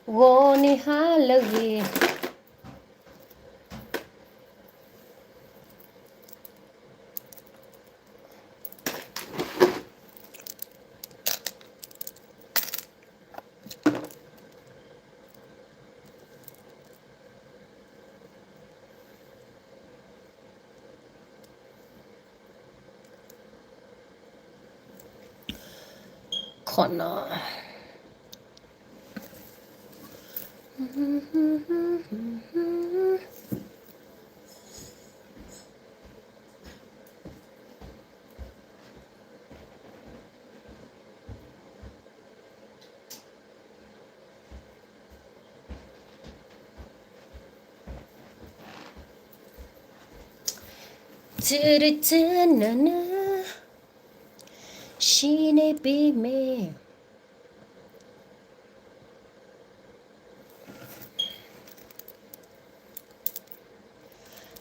ဂီၤနံၤဟါလၢအဂ့ၤ. ခိၣ်နီၣ် တုၤတတုၤနန ရှိနေပေမဲ့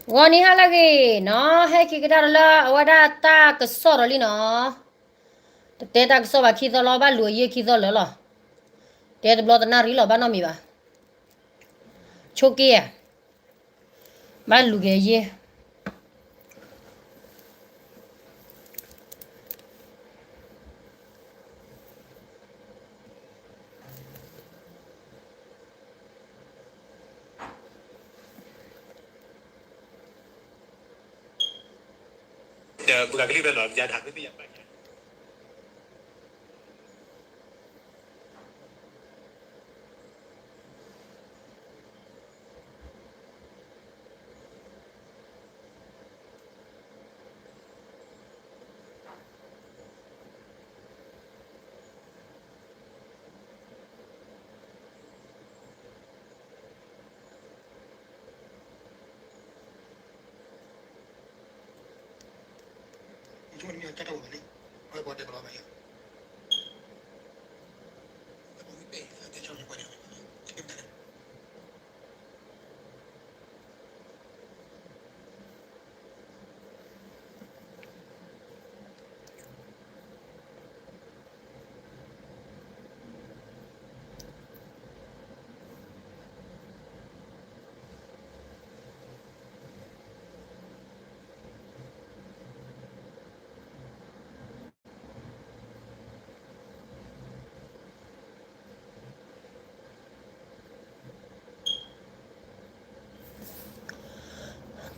ဂီၤနံၤဟါလၢအဂ့ၤနီၤ, ဟဲက့ၤကဒါဒီးလၢအဝဲဒၣ်တၢ်ကစီၣ်ဒီးလံနီၤ, တတဲတၢ်ကစီၣ်ဘၣ်ခံသီလီၤ, ဘၣ်လူၤအယ့ၢ်ခံသီလၢာ်လီၤ, တဲတဘျီတနၣ်ရံၣ်လီၤ, ဘၣ်နီတမံၤဘၣ်, ဆိက့ဧါ, ဘၣ်လူၤက့ၤအယ့ၢ် ဒီးပကကလံၣ်ဘဲနီၤ ယၤဒၣ်မ့ၢ်သ့ၣ်ယၤဘၣ်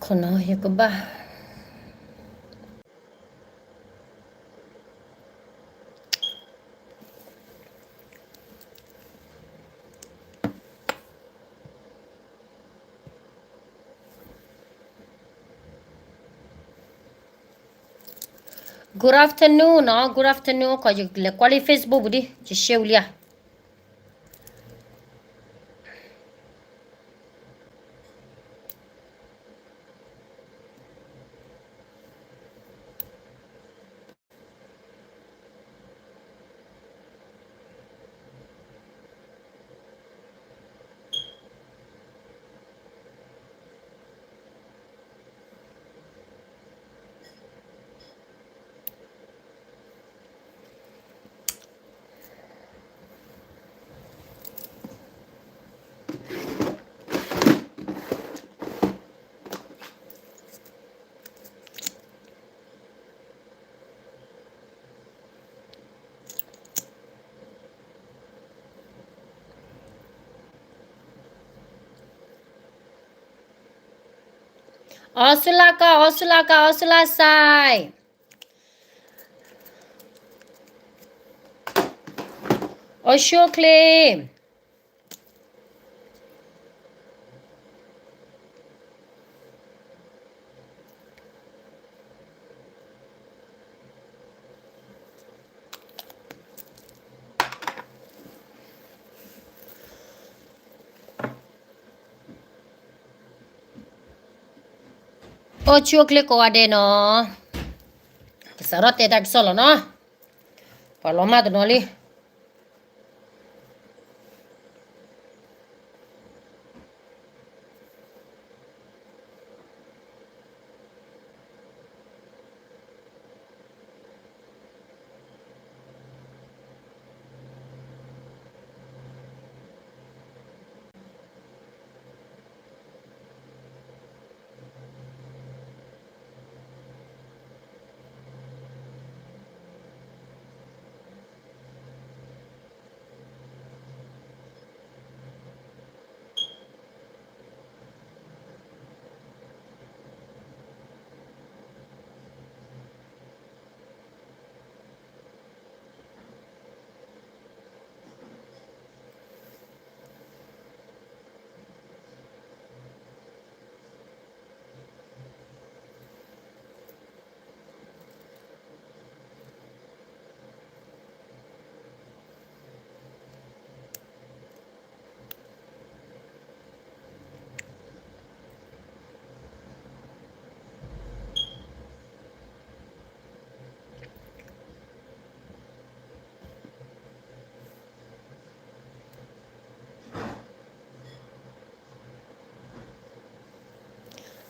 ခိၣ်နီၣ် ယကဘၣ် Good afternoon နီၤ, good afternoon ခီ ယလဲၤကွၢ်လံ Facebook ပူၤဒံး ယ share ဝံၤလံဧါ. အီစူလါကီၢ်, အီစူလါကီၢ်, အီစူလါစဲး, အီစူချ့ အိၣ်ဆူၣ်အိၣ်ချ့ကိးဂၤဒဲးနီၤ, ကစးထီၣ်တဲတၢ်ကစီၣ်လီၤနီၤ, ပှၤလီၤမၢ်တနီၤလံ. အ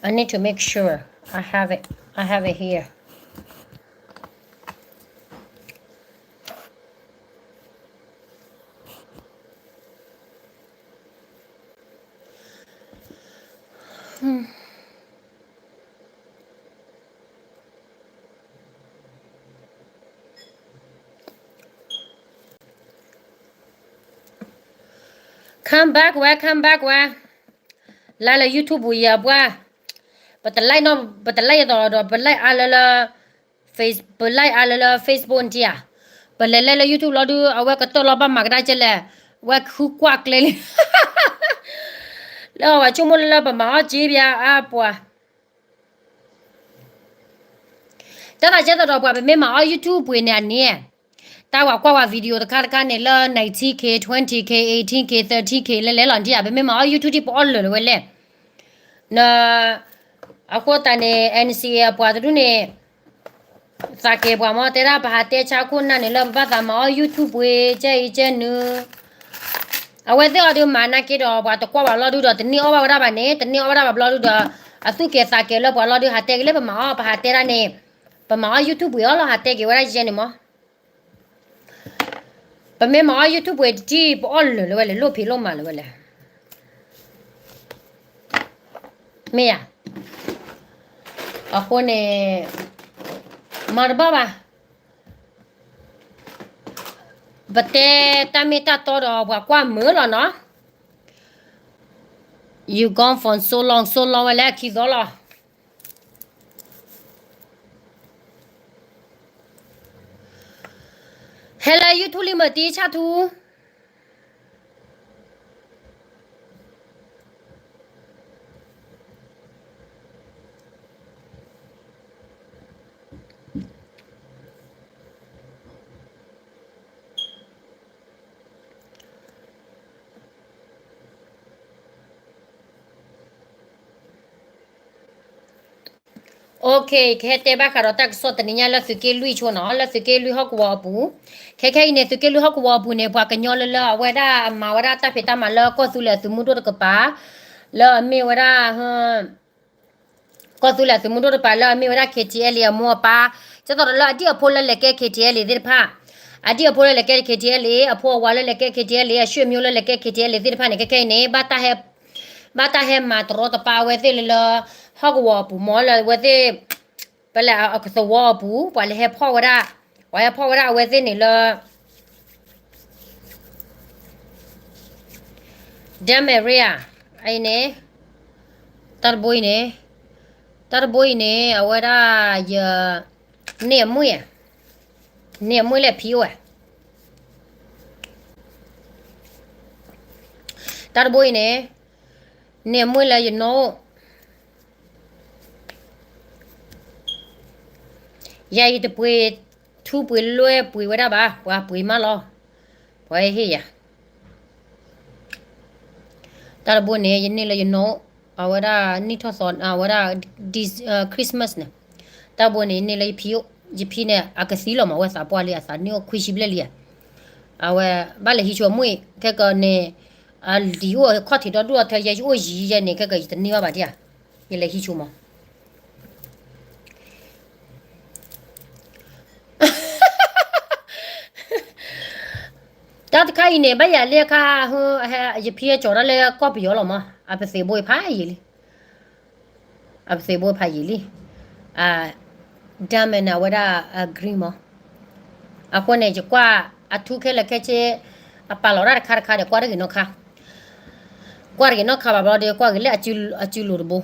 I need to make sure I have it. I have it here. Come back ဝဲ come back ဝဲ လၢလၢ YouTube ပူၤယၤပှၢ် ပတ like နီၤ ပတ like ယသိးဒီး ပ like အါလၢလၢ ပ like အါလၢလၢ Facebook နထံၣ်ဧါ ပလဲၤလဲၤလၢ YouTube လီၤဒုး အဝဲကတၢၢ်လီၤဘၣ်မၤကဒါကဲလဲၣ် ဝဲခုကွၢ်ကျဲလံ လၢအဝဲဆိကမိၣ်လၢလၢပမၤအီၣ်က့ဘၣ်အါပှၤ တၢ်သးကဲသိးဒီးပှၤ ပမ့ၢ်မၤအီၣ် YouTube ပှ့ၤန့ၣ်အန့ၣ် တၢ်ဝဲကွၢ်ဝဲ video တခါတခါန့ၣ်လၢ nineteen K twenty K eighteen K thirty K လဲၤလဲၤလီၤနထံၣ်ဧါ ပမ့ၢ်မၤအီၣ် YouTube ထံၣ်ပအီၣ်လၢာ်လၢၤဝဲလဲၣ် န အဃိသတးန့ၣ် N C A အပှၤတဒူၣ်န့ၣ် သးကဲၤပှၤမ့ၢ်တဲဒၣ် ပဟးတဲဆါခိၣ်နၢ်န့ၣ်လၢပဘၣ်သးမၤအီၣ် YouTube ပှ့ၤ ကဲအံၤကဲနုၤ အဝဲသ့ၣ်အီၤဒုးမၤနာ်က့ဒီး ပှၤတကွၢ်ဘၣ်လီၤဒုးဒီး တန့ၢ်အီၣ်ဘၣ်ဝဲဒၣ်ဘၣ်န့ၣ် တန့ၢ်အီၣ်ဘၣ်ဒၣ်ဘၣ်ဘျီဒုးဒီး အသူၣ်ကဲၤသးကဲၤလၢပှၤလီၤဒုး ဟးတဲက့ၤလၢပမၤအီၣ် ပဟးတဲဒၣ်န့ၣ် ပမၤအီၣ် YouTube ပှ့ၤအီၤလီၤ ဟးတဲက့ၤဝဲဒၣ်ယဲန့ၣ်မ့ၢ် ပမ့ၢ်မၤအီၣ် YouTube ပှ့ၤတထံၣ် ပအီၣ်လၢာ်လၢၤဝဲလဲၣ် လိၣ်ဖံးလိၣ်မၤလၢၤဝဲလဲၣ် မ့ၢ်ဧါ အဃိန့ၣ် မၤတဘၣ်ဘၣ် ပတဲတၢ်မ့ၢ်တၢ်တီဒီးပှၤကွၢ်မုာ်လီၤနီၤ You gone for so long so long ဝဲလဲၣ်ခံသီလီၤ ဟဲလၢ YouTube လံမ့ၢ်တံဆၣ်ထူ Okay ကဟဲတဲဘၣ်ဃးဒီးတၢ်ကစီၣ်တနံၤညါ လၢသုးက့လွံၢ်ဆိနီၤ လၢသုးက့လွံၢ်ဟီၣ်ကဝီၤအပူၤ ခဲခဲအံၤန့ၣ် သုးက့လွံၢ်ဟီၣ်ကဝီၤအပူၤန့ၣ် ပှၤကညီလၢလၢအဝဲဒၣ်အမၤဝဲဒၣ်တၢ်ဖံးတၢ်မၤလၢကီၢ်သူလ့ၤအသုးမုၢ်ဒိၣ်တကပၤ လၢအမ့ၢ်ဝဲဒၣ် ကီၢ်သူလ့ၤအသုးမုၢ်ဒိၣ်တကပၤလၢအမ့ၢ်ဝဲဒၣ် K T L A အမိၢ်အပၢ် ဒ်သိးဒီးလၢအဒံၣ်အဖိလၢလဲၤကဲ K T L A သ့ၣ်တဖၣ် အဒံၣ်အဖိလၢလဲၤကဲ K T L A အဖိအဝၤလၢလဲၤကဲ K T L A အဆွေမျိုးလၢလဲၤကဲ K T L A သ့ၣ်တဖၣ်န့ၣ် ခဲခဲအံၤန့ၣ် ဘၣ်တၢ်ဟဲမၤတရီတပါအဝဲသ့ၣ်လၢလၢ ဟီၣ်ကဝီၤအပူၤမ့ၢ်လၢအဝဲသ့ၣ် ပလဲၤအကသဝီအပူၤ ပှၤလဲၤဟဲဖီၣ်ဝဲဒၣ် ပှၤဟဲဖီၣ်ဝဲဒၣ်အဝဲသ့ၣ်န့ၣ်လၢ Dame Maria အံၤန့ၣ် တၢ်တဘိအံၤန့ၣ် တၢ်တဘိအံၤန့ၣ် အဝဲဒၣ်ယ န့ၢ်အမွ့ၢ်ဧါ န့ၢ်အမွ့ၢ်လၢဖံအိၣ်ဧါ တၢ်တဘိအံၤန့ၣ် န့ၢ်အမွ့ၢ်လၢယနီၢ်အိၣ် ယၤအံၤတပှ့ၤ ထူပှ့ၤလွဲၢ်ပှ့ၤဝဲဒၣ်ဘၣ် ပှၤပှ့ၤမးလီၤ ပှၤဟ့ၣ်ယၤ တၢ်တဘိန့ၣ် ယန့ၢ်လၢယနီၢ်အိၣ် အဝဲဒၣ်နံၣ်ထီၣ်သီ အဝဲဒၣ် Christmas န့ၣ် တၢ်တဘိန့ၣ် ယန့ၢ်လၢယဖံအိၣ် ယဖံန့ၣ် အကသံလီၤမး အဝဲသးပှၢ်လံ အသးနံၣ်အိၣ်ခွံဆံဘျဲၣ်လံဧါ အဝဲ ဘၣ်လဲၤဟံးဆိအမွ့ၢ် ခဲကန့ၣ် အလံၤအိၣ်ခီၣ်ထံးဒီဒူၣ်အီၤ ထဲယဲယအိၣ်ယံၤယဲန့ၣ် ခဲကယတန့ၢ်ဘၣ်ဘၣ်ဒံးဧါ ယလဲၤဟံးဆိမး တၢ်တခါအံၤန့ၣ် ဘၣ်ယၤလၢအခါ ယဖံအကၠီၤတၢ်လၢကီၢ်ပယီၤလီၤမး အပသ့ၣ်ဘိအံၤဖးယံာ်လံ အပသ့ၣ်ဘိဖးယံာ်လံ Diamond န့ၣ် အဝဲဒၣ် green မး အဃိန့ၣ် ယကွၢ်အထူခဲလၢာ်ခဲဆ့ အပာ်လီၤတၢ်တခါတခါဒီး ကွၢ်တဂ့ၤနီၢ်ခါ ကွၢ်တဂ့ၤနီၢ်ခါဘၣ်ဘျီဒီး ကွၢ်ဂ့ၤလၢအစုလိၤတဘိ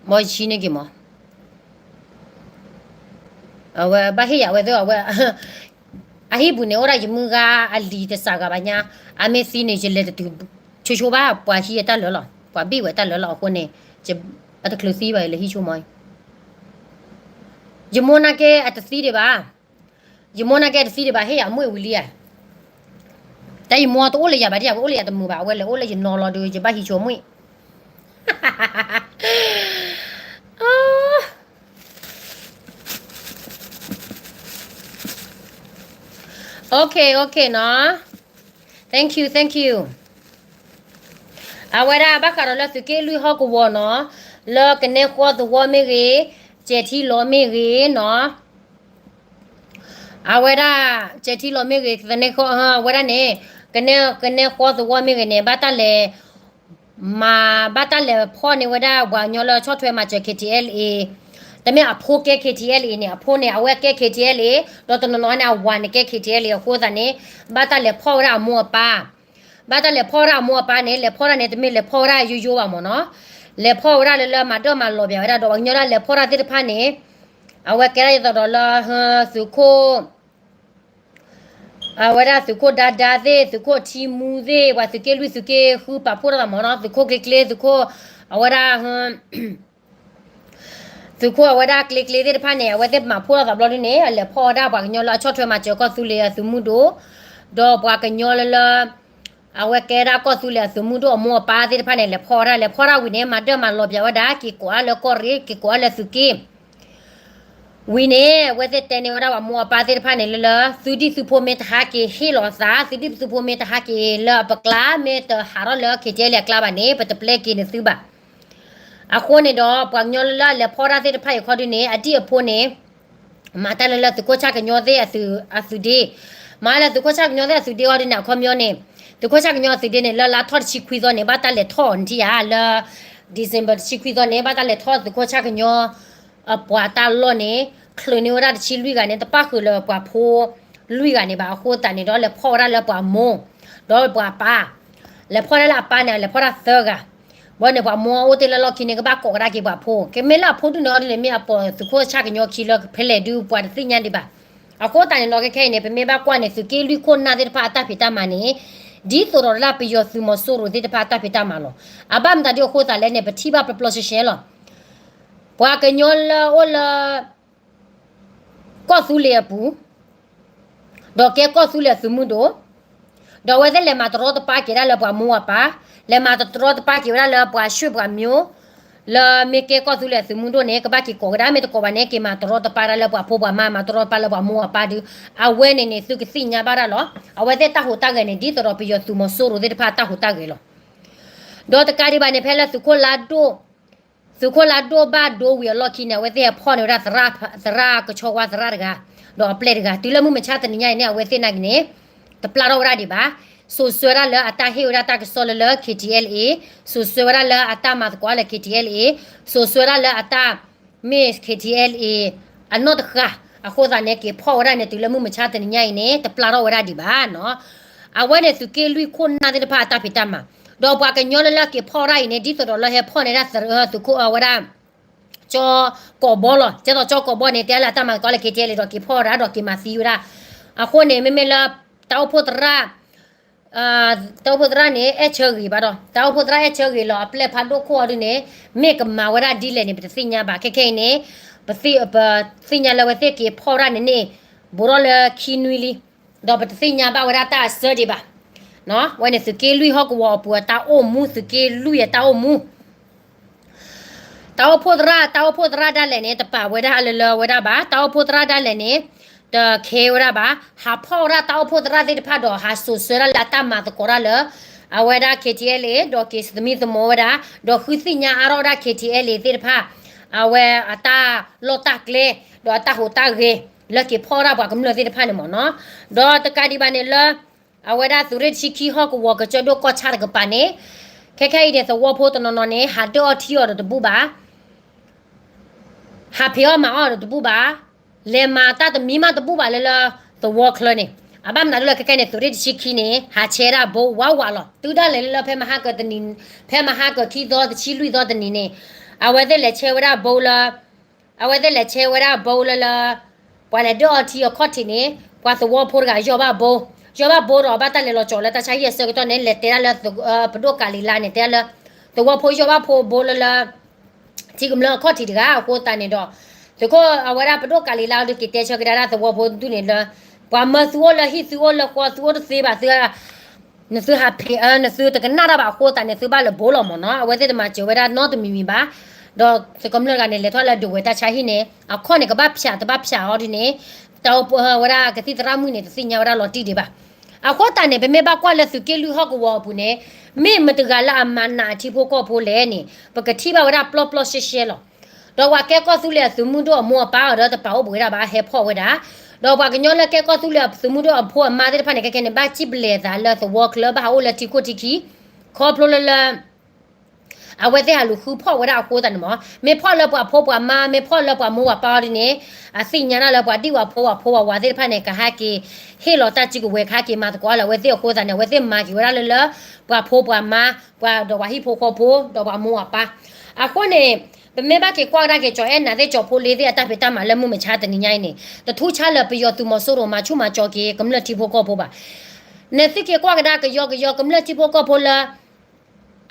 ဘီယဆံန့ၢ်က့ၤမး အဝဲဘၣ်ဟ့ၣ်ယၤအဝဲသ့ၣ်အဝဲ အဟံၣ်ပူၤန့ၣ် အိၣ်ဒၣ်ယမုၢ်ဂၤအလံၤတစှၤဂၤဘၣ်ညါ အမ့ၢ်သံန့ၣ် ယလဲၤတတုၤဆိဆိဘၣ် ပှၤဟံးအတၢ်လၢာ်လီၤ ပှၤဘံၣ်ဝဲတၢ်လၢာ်လီၤ အဃိန့ၣ် အတချုးသံဘၣ် ယလဲၤဟံးဆိမး ယမိၢ်နာ်က့အတသံဒံးဘၣ် ယမိၢ်နာ်က့တသံဒံးဘၣ် ဟ့ၣ်ယၤအမွ့ၢ်ဝံၤလံဧါ တၢ်ယမိၢ်တအိၣ်လၢယၤဘၣ်ဒံး အဝဲအိၣ်လၢယၤတမုာ်ဘၣ် အဝဲလဲၤအိၣ်လၢယနီၤလီၤဒီး ယဘၣ်ဟံးဆိအမွ့ၢ် Okay okay နီၤ thank you thank you အဝဲဒၣ်ဘၣ်ဃးဒီးလၢသုးက့လွံၢ်ဟီၣ်ကဝီၤနီၤ လၢကနဲဃီသဝီမ့ၢ်ဂ့ၤ, ကဲးထံလီၤမ့ၢ်ဂ့ၤနီၤ, အဝဲဒၣ် ကဲးထံလီၤမ့ၢ်ဂ့ၤ, အဝဲဒၣ်န့ၣ် ကနဲဃီသဝီမ့ၢ်ဂ့ၤန့ၣ် ဘၣ်တၢ်လဲၤ မၤဘၣ်တၢ်လဲၤဖီၣ်န့ၢ်ဝဲဒၣ်ပှၤကညီလၢအဆီၣ်ထွဲမၤစၢၤ KTLA, တမ့ၢ်အဖိကဲ KTLA န့ၣ်, အဖိန့ၣ် အဝဲကဲ KTLA, ဒီးတနီၤနီၤန့ၣ် အဝၤန့ၣ်ကဲ KTLA အဃိသတးန့ၣ် ဘၣ်တၢ်လဲၤဖီၣ်ဝဲဒၣ်အမိၢ်အပၢ်, ဘၣ်တၢ်လဲၤဖီၣ်ဝဲဒၣ်အမိၢ်အပၢ်န့ၣ်, လဲၤဖီၣ်ဒၣ်န့ၣ် တမ့ၢ်လဲၤဖီၣ်ဝဲဒၣ်ယိယိဘၣ်မ့ၢ်နီၤ, လဲၤဖီၣ်ဝဲဒၣ်လၢလၢမၤဒၢၣ်မၤလီၤပၠးဝဲဒၣ်ဒီး ပှၤကညီလၢလဲၤဖီၣ်တၢ်သ့ၣ်တဖၣ်န့ၣ်, အဝဲကဲဒၣ်ဒ်သိးဒီးလၢ သုးခိၣ် အဝဲဒၣ်သုးခိၣ်ဒါဒါသ့ၣ်, သုးခိၣ်ထံမူသ့ၣ်, ပှၤသုးက့လွံၢ်သုးက့ဃုပာ်ဖှိၣ်ထီၣ်သးမ့ၢ်နီၤ, သုးခိၣ်ကျ့ကျ့, သုးခိၣ် အဝဲဒၣ် သုးခိၣ်အဝဲဒၣ်ကျ့ကျ့သ့ၣ်တဖၣ်န့ၣ် အဝဲသ့ၣ်မၤဖှိၣ်ထီၣ်သးဘျီဒုန့ၣ် လဲၤဖီၣ်ဝဲဒၣ်ပှၤကညီလၢအဆီၣ်ထွဲမၤစၢၤကီၢ်သူလ့ၤအသုးမုၢ်ဒိၣ်, ဒီးပှၤကညီလၢလၢ အဝဲကဲဒၣ်ကီၢ်သူလ့ၤအသုးမုၢ်ဒိၣ်အမိၢ်အပၢ်သ့ၣ်တဖၣ်န့ၣ် လဲၤဖီၣ်ဝဲဒၣ်, လဲၤဖီၣ်ဒၣ်ဝံၤန့ၣ် မၤဒၢၣ်မၤလီၤပၠးဝဲဒၣ်, က့ၤကိးဒၣ်လၢကီၢ်ရ့ၣ်, က့ၤကိးဒၣ်လၢသုးက့ ဝံၤန့ၣ် အဝဲသ့ၣ်တဲန့ၢ်ဝဲဒၣ်ပှၤမိၢ်အပၢ်သ့ၣ်တဖၣ်န့ၣ်လၢလၢ သုဒံၣ်သုဖိမ့ၢ်တဟးက့ၤဟ့ၣ်လီၤအသး, သုဒံၣ်သုဖိမ့ၢ်တဟးက့ၤလၢပကျါ, မ့ၢ်တဟးထီၣ်လၢ KTLA အကျါဘၣ်န့ၣ် ပတပျဲက့ၤန့ၢ်သုဘၣ်. အဃိန့ၣ်ဒီး ပှၤကညီလၢလၢအလဲၤဖီၣ်တၢ်သ့ၣ်တဖၣ်အံၤခီဒုန့ၣ် အဒံၣ်အဖိန့ၣ် မၤတၢ်လၢလၢသုးခိၣ်ဆၣ်ကညီသ့ၣ်အသုးဒ့, မၤလၢသုးခိၣ်ဆၣ်ကညီသ့ၣ်အသုးဒ့အီၤဒုန့ၣ် အခီပညီန့ၣ်, သုးခိၣ်ဆၣ်ကညီအသုးဒ့န့ၣ် လၢလါထီၣ်တဆံခွံသီန့ၣ် ဘၣ်တၢ်လဲၤထီၣ်အီၤန့ၣ်ထံၣ်ဧါ, လၢ December တဆံခွံသီန့ၣ် ဘၣ်တၢ်လဲၤထီၣ်သုးခိၣ်ဆၣ်ကညီ အပှၤတၢ်လီၢ်န့ၣ် ချုးန့ၢ်ဝဲဒၣ်တဆံလွံၢ်ဂၤန့ၣ် တပၣ်ဃုာ်လၢပှၤဖိလွံၢ်ဂၤန့ၣ်ဘၣ်. အဃိသတးန့ၣ်ဒီး လဲၤဖီၣ်ဝဲဒၣ်လၢပှၤမိၢ် ဒီးပှၤပၢ်, လဲၤဖီၣ်ဒၣ်လၢအပၢ်န့ၣ် လဲၤဖီၣ်ဒၣ်သၢဂၤ, ဘီန့ၣ် ပှၤမိၢ်အိၣ်တ့ၢ်လၢလီၢ်ခံန့ၣ် ကဘၣ်ကိးကဒါက့ၤပှၤဖိ, ကမ့ၢ်လၢအဖိဒုန့ၣ်အီၤဒုန့ၣ် မ့ၢ်အပိာ်သုးခိၣ်ဆၣ်ကညီခံလၢဖဲလဲၣ်ဒုပှၤတသ့ၣ်ညါဒံးဘၣ်. အဃိသတးန့ၣ်ဒီး ခဲခဲအံၤန့ၣ် ပမ့ၢ်ဘၣ်ကွၢ်န့ၣ် သုးက့လွံၢ်ခိၣ်နၢ်သ့ၣ်တဖၣ်အတၢ်ဖံးတၢ်မၤန့ၣ် ဒ်သိးဒီးဒၣ်ပယီၤသုးမီၤစိရိၤသ့ၣ်တဖၣ်အတၢ်ဖံးတၢ်မၤလီၤ. အဘၣ်မတၤဒ်အဃိသတးလဲၣ်န့ၣ် ပထံၣ်ဘၣ်ပျီပျီရှဲရှဲလီၤ. ပှၤကညီလၢအိၣ်လၢ ကီၢ်သူလ့ၤအပူၤ, ဒီးကဲကီၢ်သူလ့ၤအသုးမုၢ်ဒိၣ်, ဒီးအဝဲသ့ၣ်လဲၤမၤတရီတပါက့ၤဒၣ်လၢပှၤမိၢ်ပၢ်, လဲၤမၤတရီတပါက့ၤဝဲဒၣ်လၢပှၤရွှေ့ပှၤမျိုး, လၢမ့ၢ်ကဲကီၢ်သူလ့ၤအသုးမုၢ်ဒိၣ်န့ၣ် ကဘၣ်က့ၤကိးကဒါ, မ့ၢ်တကိးဘၣ်န့ၣ် က့ၤမၤတရီတပါဒၣ်လၢပှၤဖိပှၤမါ, မၤတရီတပါလၢပှၤမိၢ်ပၢ်ဒု, အဝဲန့ၣ်န့ၣ် သုကသ့ၣ်ညါဘၣ်ဒၣ်လီၤ. အဝဲသ့ၣ်တၢ်ဟူးတၢ်ဂဲၤန့ၣ် ဒ်သိးဒီးပယီၤသုးမီၤစိရိၤသ့ၣ်တဖၣ်အတၢ်ဟူးတၢ်ဂဲၤလီၤ. ဒီးတကးဒံးဘၣ်န့ၣ် ဖဲလၢသုးခိၣ်လါဒိၣ် သုးခိၣ်လါဒိၣ်ဘၣ်ဒိဝံၤအလီၢ်ခံန့ၣ် အဝဲသ့ၣ်ဖီၣ်န့ၢ်ဝဲဒၣ်သရၣ်ကဆီဝါသရၣ်တဂၤ, ဒီးအပျဲၢ်တဂၤ, တုၤလၢမုၢ်မဆါတနံၤညါအံၤန့ၣ် အဝဲသ့ၣ်နာ်က့ၤန့ၣ် တပျၢ်ထီၣ်ဝဲဒၣ်ဒံးဘၣ်. စိာ်ဆှၢဒၣ်လၢအတၢ်ဟ့ၣ်ဝဲဒၣ်တၢ်ကစီၣ်လၢလၢ K T L A, စိာ်ဆှၢဝဲဒၣ်လၢအတၢ်မၤသကိးလၢ K T L A, စိာ်ဆှၢဒၣ်လၢအတၢ်မ့ၢ် K T L A အနီၢ်တဃာ်, အဃိသတးန့ၣ် က့ၤဖီၣ်ဝဲဒၣ်န့ၣ် တုၤလၢမုၢ်မဆါတနံၤညါအံၤန့ၣ် တပျၢ်ထီၣ်ဝဲဒၣ်ဒံးဘၣ်နီၤ. အဝဲန့ၣ်သုးက့လွံၢ်ခိၣ်နၢ်သ့ၣ်တဖၣ်အတၢ်ဖံးတၢ်မၤ, ဒီးပှၤကညီလၢလၢက့ၤဖီၣ်ဝဲဒၣ်အံၤန့ၣ် ဒ်သိးဒီးလၢဟဲဖီၣ်န့ၢ်ဒၣ် သုးခိၣ်အဝဲဒၣ် ကၠီကိးဘီလီၤ. ကဲသိးကၠီကိးဘီန့ၣ် တဲလၢအတၢ်မၤသကိးလၢ K T L A ဒီးက့ၤဖီၣ်ဝဲဒၣ်ဒီးက့ၤမၤသံဝဲဒၣ်. အဃိန့ၣ် မ့မ့ၢ်လၢ တၢ်အိၣ်ဖှိၣ်သရၣ် တၢ်အိၣ်ဖှိၣ်သရၣ်န့ၣ် အဲၣ်ဆၢဂ့ၤဘၣ်ဒီး တၢ်အိၣ်ဖှိၣ်သရၣ်အဲၣ်ဆၢဂ့ၤလီၤ အပျဲၢ်ဖးဒိၣ်ခိၣ်အီၤဒုန့ၣ် မ့ၢ်ကမၤဝဲဒၣ်ဒ်လဲၣ်န့ၣ် ပတသ့ၣ်ညါဘၣ်. ခဲခဲအံၤန့ၣ် ပသ့ၣ် ပသ့ၣ်ညါလၢအဝဲသ့ၣ်က့ၤဖီၣ်ဝဲဒၣ်န့ၣ်န့ၣ် ဘူးထီၣ်လၢခံနွံလံ, ဒီးပတသ့ၣ်ညါဘၣ်ဝဲဒၣ်တၢ်အစၢဒံးဘၣ်. ဝဲန့ၣ်သုးက့လွံၢ်ဟီၣ်ကဝီၤအပူၤအတၢ်အိၣ်မူ သုးက့လွံၢ်အတၢ်အိၣ်မူ တၢ်အိၣ်ဖှိၣ်သရၣ် တၢ်အိၣ်ဖှိၣ်သရၣ်ဒၣ်လဲာ်န့ၣ် တပာ်ဝဲဒၣ်လၢလၢဝဲဒၣ်ဘၣ်. တၢ်အိၣ်ဖှိၣ်သရၣ်ဒၣ်လဲာ်န့ၣ် တခဲဝဲဒၣ်ဘၣ်. ဟးဖီၣ်ဝဲဒၣ်တၢ်အိၣ်ဖှိၣ်သရၣ်သ့ၣ်တဖၣ်ဒီး ဟးစိာ်ဆှၢဒၣ်လၢအတၢ်မၤသကိးတၢ်လၢ အဝဲဒၣ် K T L A ဒီးက့ၤသမံသမိးဝဲဒၣ် ဒီးဃုသ့ၣ်ညါအါထီၣ်ဝဲဒၣ် K T L A သ့ၣ်တဖၣ် အဝဲအတၢ်လီၢ်တၢ်ကျဲ ဒီးအတၢ်ဟူးတၢ်ဂဲၤ လၢက့ၤဖီၣ်ဝဲဒၣ်ပှၤကမျၢၢ်သ့ၣ်တဖၣ်န့ၣ်မ့ၢ်နီၤ. ဒီးတကးဒံးဘၣ်န့ၣ်လၢ အဝဲဒၣ်သုးရ့ၣ်တဆံခံဟီၣ်ကဝီၤကစၢၢ်ဒိၣ်ကီၢ်ဆၣ်တကပၤန့ၣ် ခဲခဲအံၤန့ၣ် သဝီဖိတနီၤနီၤန့ၣ် ဟးဒၢၣ်အီၣ်ထံအီၤဒီးတဘူၣ်ဘၣ် ဟးဖံးအီၣ်မၤအီၣ်ဒီးတဘူၣ်ဘၣ်, လဲၤမၤတၢ်တမံၤမးတဘူၣ်ဘၣ်လၢလၢသဝီချၢန့ၣ်. အဘၣ်မနုၤဒ်လဲၣ် ခဲခဲန့ၣ် သုးရ့ၣ်တဆံခံန့ၣ် ဟးဆဲဒၣ်ဘိဝးဝးလီၤ. တုၤဒၣ်လဲာ်လၢလၢဖဲမဟါကတနံၤ ဖဲမဟါကခံသီတဆံလွံၢ်သီတနံၤန့ၣ် အဝဲသ့ၣ်လဲၤဆဲဝဲဒၣ်ဘိလၢ အဝဲသ့ၣ်လဲၤဆဲဝဲဒၣ်ဘိလၢလၢ ပှၤလဲၤဒၢၣ်အီထံအခီၣ်ထံးန့ၣ် ပှၤသဝီဖိတဂၤယီၢ်ဘၣ်ဘိ, ယီၢ်ဘၣ်ဘိဒီးဘၣ်တၢ်လဲၤလီၤကၠီၤလၢတၢ်ဆါဟံၣ်အဆၢကတီၢ်န့ၣ် လဲၤတဲဒၣ်လၢ ပဒိၣ်ကၤလံၤလါန့ၣ် တဲဒၣ်လၢ သဝီဖိယီၢ်ဘၣ်ဖိဘိလၢလၢ ထံကမျၢၢ်အခီၣ်ထံးတဂၤအဃိသတးန့ၣ်ဒီး သုးခိၣ်အဝဲဒၣ်ပဒိၣ်ကၤလံၤလါအီၤဒုးက့ၤတဲဆၢကဒါဒၣ်သဝီဖိဒူၣ်န့ၣ်လၢ ပှၤမၢသုအိၣ်လၢဟံၣ်သုအိၣ်လၢဃီသုအိၣ်တသ့ဘၣ်သု နသုဟးဖံး နသုတကနၣ်တၢ်ဘၣ်အဃိသတးန့ၣ် သုဘၣ်လၢဘိလီၤမ့ၢ်နီၤ. အဝဲသ့ၣ်တမၤစၢၤဝဲဒၣ်နီတမံၤမံၤဘၣ်. ဒီးသုးကမျၢၢ်တဂၤန့ၣ် လဲၤထီၣ်လၢဒဝဲၢ်တၢ်ဆါဟံၣ်န့ၣ် အခီၣ်န့ၣ် ကဘၣ်ဖၠးတဘၣ်ဖၠးအီၤဒ်န့ၣ် တၢ်အိၣ်ဖှိၣ်ဝဲဒၣ်ကသံၣ်သရၣ်မုၣ်န့ၣ် တသ့ၣ်ညါဝဲဒၣ်လီၤတံၢ်ဒံးဘၣ်. အဃိသတးန့ၣ် ပမ့ၢ်ဘၣ်ကွၢ်လၢသုးက့လွံၢ်ဟီၣ်ကဝီၤအပူၤန့ၣ် မ့ၢ်မတၤတဂၤလၢအမၤနးအထံဖိကီၢ်ဖိလဲၣ်န့ၣ် ပကထံၣ်ဘၣ်ဝဲဒၣ်ပျီပျီရှဲရှဲလီၤ. ဒီးပှၤကဲကီၢ်သူလ့ၤအသုးမုၢ်ဒိၣ်အမိၢ်အပၢ်အီၤဒီးတပာ်အိၣ်ဘှံးဝဲဒၣ်ဘၣ် ဟဲဖီၣ်ဝဲဒၣ်, ဒီးပှၤကညီလၢကဲကီၢ်သူလ့ၤအသုးမုၢ်ဒိၣ်အဖိအမါသ့ၣ်တဖၣ်န့ၣ် ခဲခဲန့ၣ် ဘၣ်စံၣ်ဘျဲးသးလၢသဝီချၢ ဘၣ်ဟးအိၣ်လၢထံခိၣ်ထံခံ ခီဖျိလၢလၢ အဝဲသ့ၣ်ဟးလူၤဃုဖီၣ်ဝဲဒၣ်အဃိသတးန့ၣ်မ့ၢ် မ့ၢ်ဖီၣ်လၢပှၤဖိပှၤမါ မ့ၢ်ဖီၣ်လၢပှၤမိၢ်ပှၤပၢ်အီၤဒ်န့ၣ် အသ့ၣ်ညါဒၣ်လၢပှၤဒံၣ်ဝၤဖိဝၤဖိဝၤဝၤသ့ၣ်တဖၣ်န့ၣ် ကဟဲက့ၤ ဟ့ၣ်လီၤတၢ်စုကဝဲၤ ကဟဲက့ၤမၤသကိးလၢအဝဲသ့ၣ်အဃိသတးန့ၣ် အဝဲသ့ၣ်မၤက့ၤဝဲဒၣ်လၢလၢ ပှၤဖိပှၤမါ ပှၤဒီးပှၤဟံၣ်ဖိဃီဖိ ဒီးပှၤမိၢ်ပၢ် အဃိန့ၣ် ပမ့ၢ်ဘၣ်က့ၤကွၢ်ကဒါက့ၤ ကၠီၤအဲၣ်နၤသ့ၣ် ကၠီၤဖိလ့သ့ၣ်အတၢ်ဖံးတၢ်မၤလၢမုၢ်မဆါတနံၤညါအံၤန့ၣ် တထူးဆါလၢပယီၤသုးမီၤစိရိၤမၤဆူၣ်မၤကၠီက့ၤ ကမျၢၢ်ထံဖိကီၢ်ဖိဘၣ်. နသုက့ၤကွၢ်ကဒါကယီကယီ ကမျၢၢ်ထံဖိကီၢ်ဖိလၢ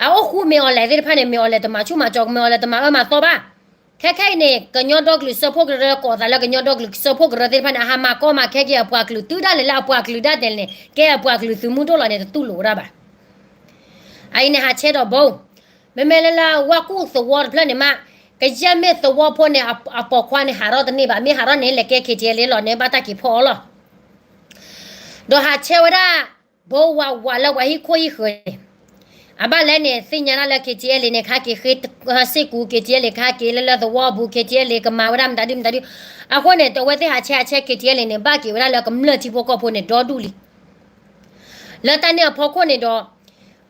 အအိၣ်ဃူမ့ၢ်အီၤလဲၣ်သ့ၣ်တဖၣ်န့ၣ် မ့ၢ်အီၤလဲၣ်တမၤဆူၣ်မၤကၠီ မ့ၢ်အီၤလဲၣ်တမၤအၢမၤသီဘၣ်. ခဲခဲအံၤန့ၣ် ကညီဒီကလုာ်စၢဖှိၣ်ကရၢ ကိးသးလၢကညီဒီကလုာ်စၢဖှိၣ်ကရၢသ့ၣ်တဖၣ်န့ၣ် အဟးမၤကီမၤခဲက့ၤအပှၤကလုာ် တုၤဒၣ်လဲာ်လၢအပှၤကလုာ်ဒၣ်လဲာ်န့ၣ် ကဲအပှၤကလုာ်သုးမုၢ်ဒိၣ်လီၤန့ၣ် တတူၢ်လိာ်ဝဲဒၣ်ဘၣ်. အအံၤန့ၣ် ဟးဆဲးဒီးဘီ မ့မ့ၢ်လၢလၢဝၣ်ကူၣ်သဝီတဖျၢၣ်န့ၣ်မး ကယဲၢ်မ့ၢ်သဝီဖိန့ၣ် အပိာ်ခွါန့ၣ် ဟးထီၣ်တန့ၢ်ဘၣ် မ့ၢ်ဟးထီၣ်န့ၣ် လဲၤကဲ ခ့ထံအဲလ့ လီၤန့ၣ် ဘၣ်တၢ်က့ၤဖီၣ်အီၤလီၤ. ဒီးဟးဆဲးဝဲဒၣ် ဘီဝးဝးလၢပှၤဟံၣ်ခိၣ်ဟံၣ်ဃၢၤန့ၣ် အဘၣ်လဲၣ်န့ၣ် သ့ၣ်ညါဒၣ်လၢ ခ့ထံအဲလ့န့ၣ် ကဟဲက့ၤဃ့စ့ၢ်ကီး ခ့ထံအဲလ့ ကဟဲက့ၤလၢလၢသဝီအပူၤ ခ့ထံအဲလ့ ကမၤဝဲဒၣ်မတၤဒုမတၤဒု အဃိန့ၣ် အဝဲသ့ၣ်ဟးဆဲးဟးဆဲး ခ့ထံအဲလ့န့ၣ် ဘၣ်က့ၤဝဲဒၣ်လၢကမျၢၢ်ထံဖိကီၢ်ဖိန့ၣ် ဒီဒူၣ်လံ လၢတၢ်န့ၣ်အဖီခိၣ်န့ၣ်ဒီး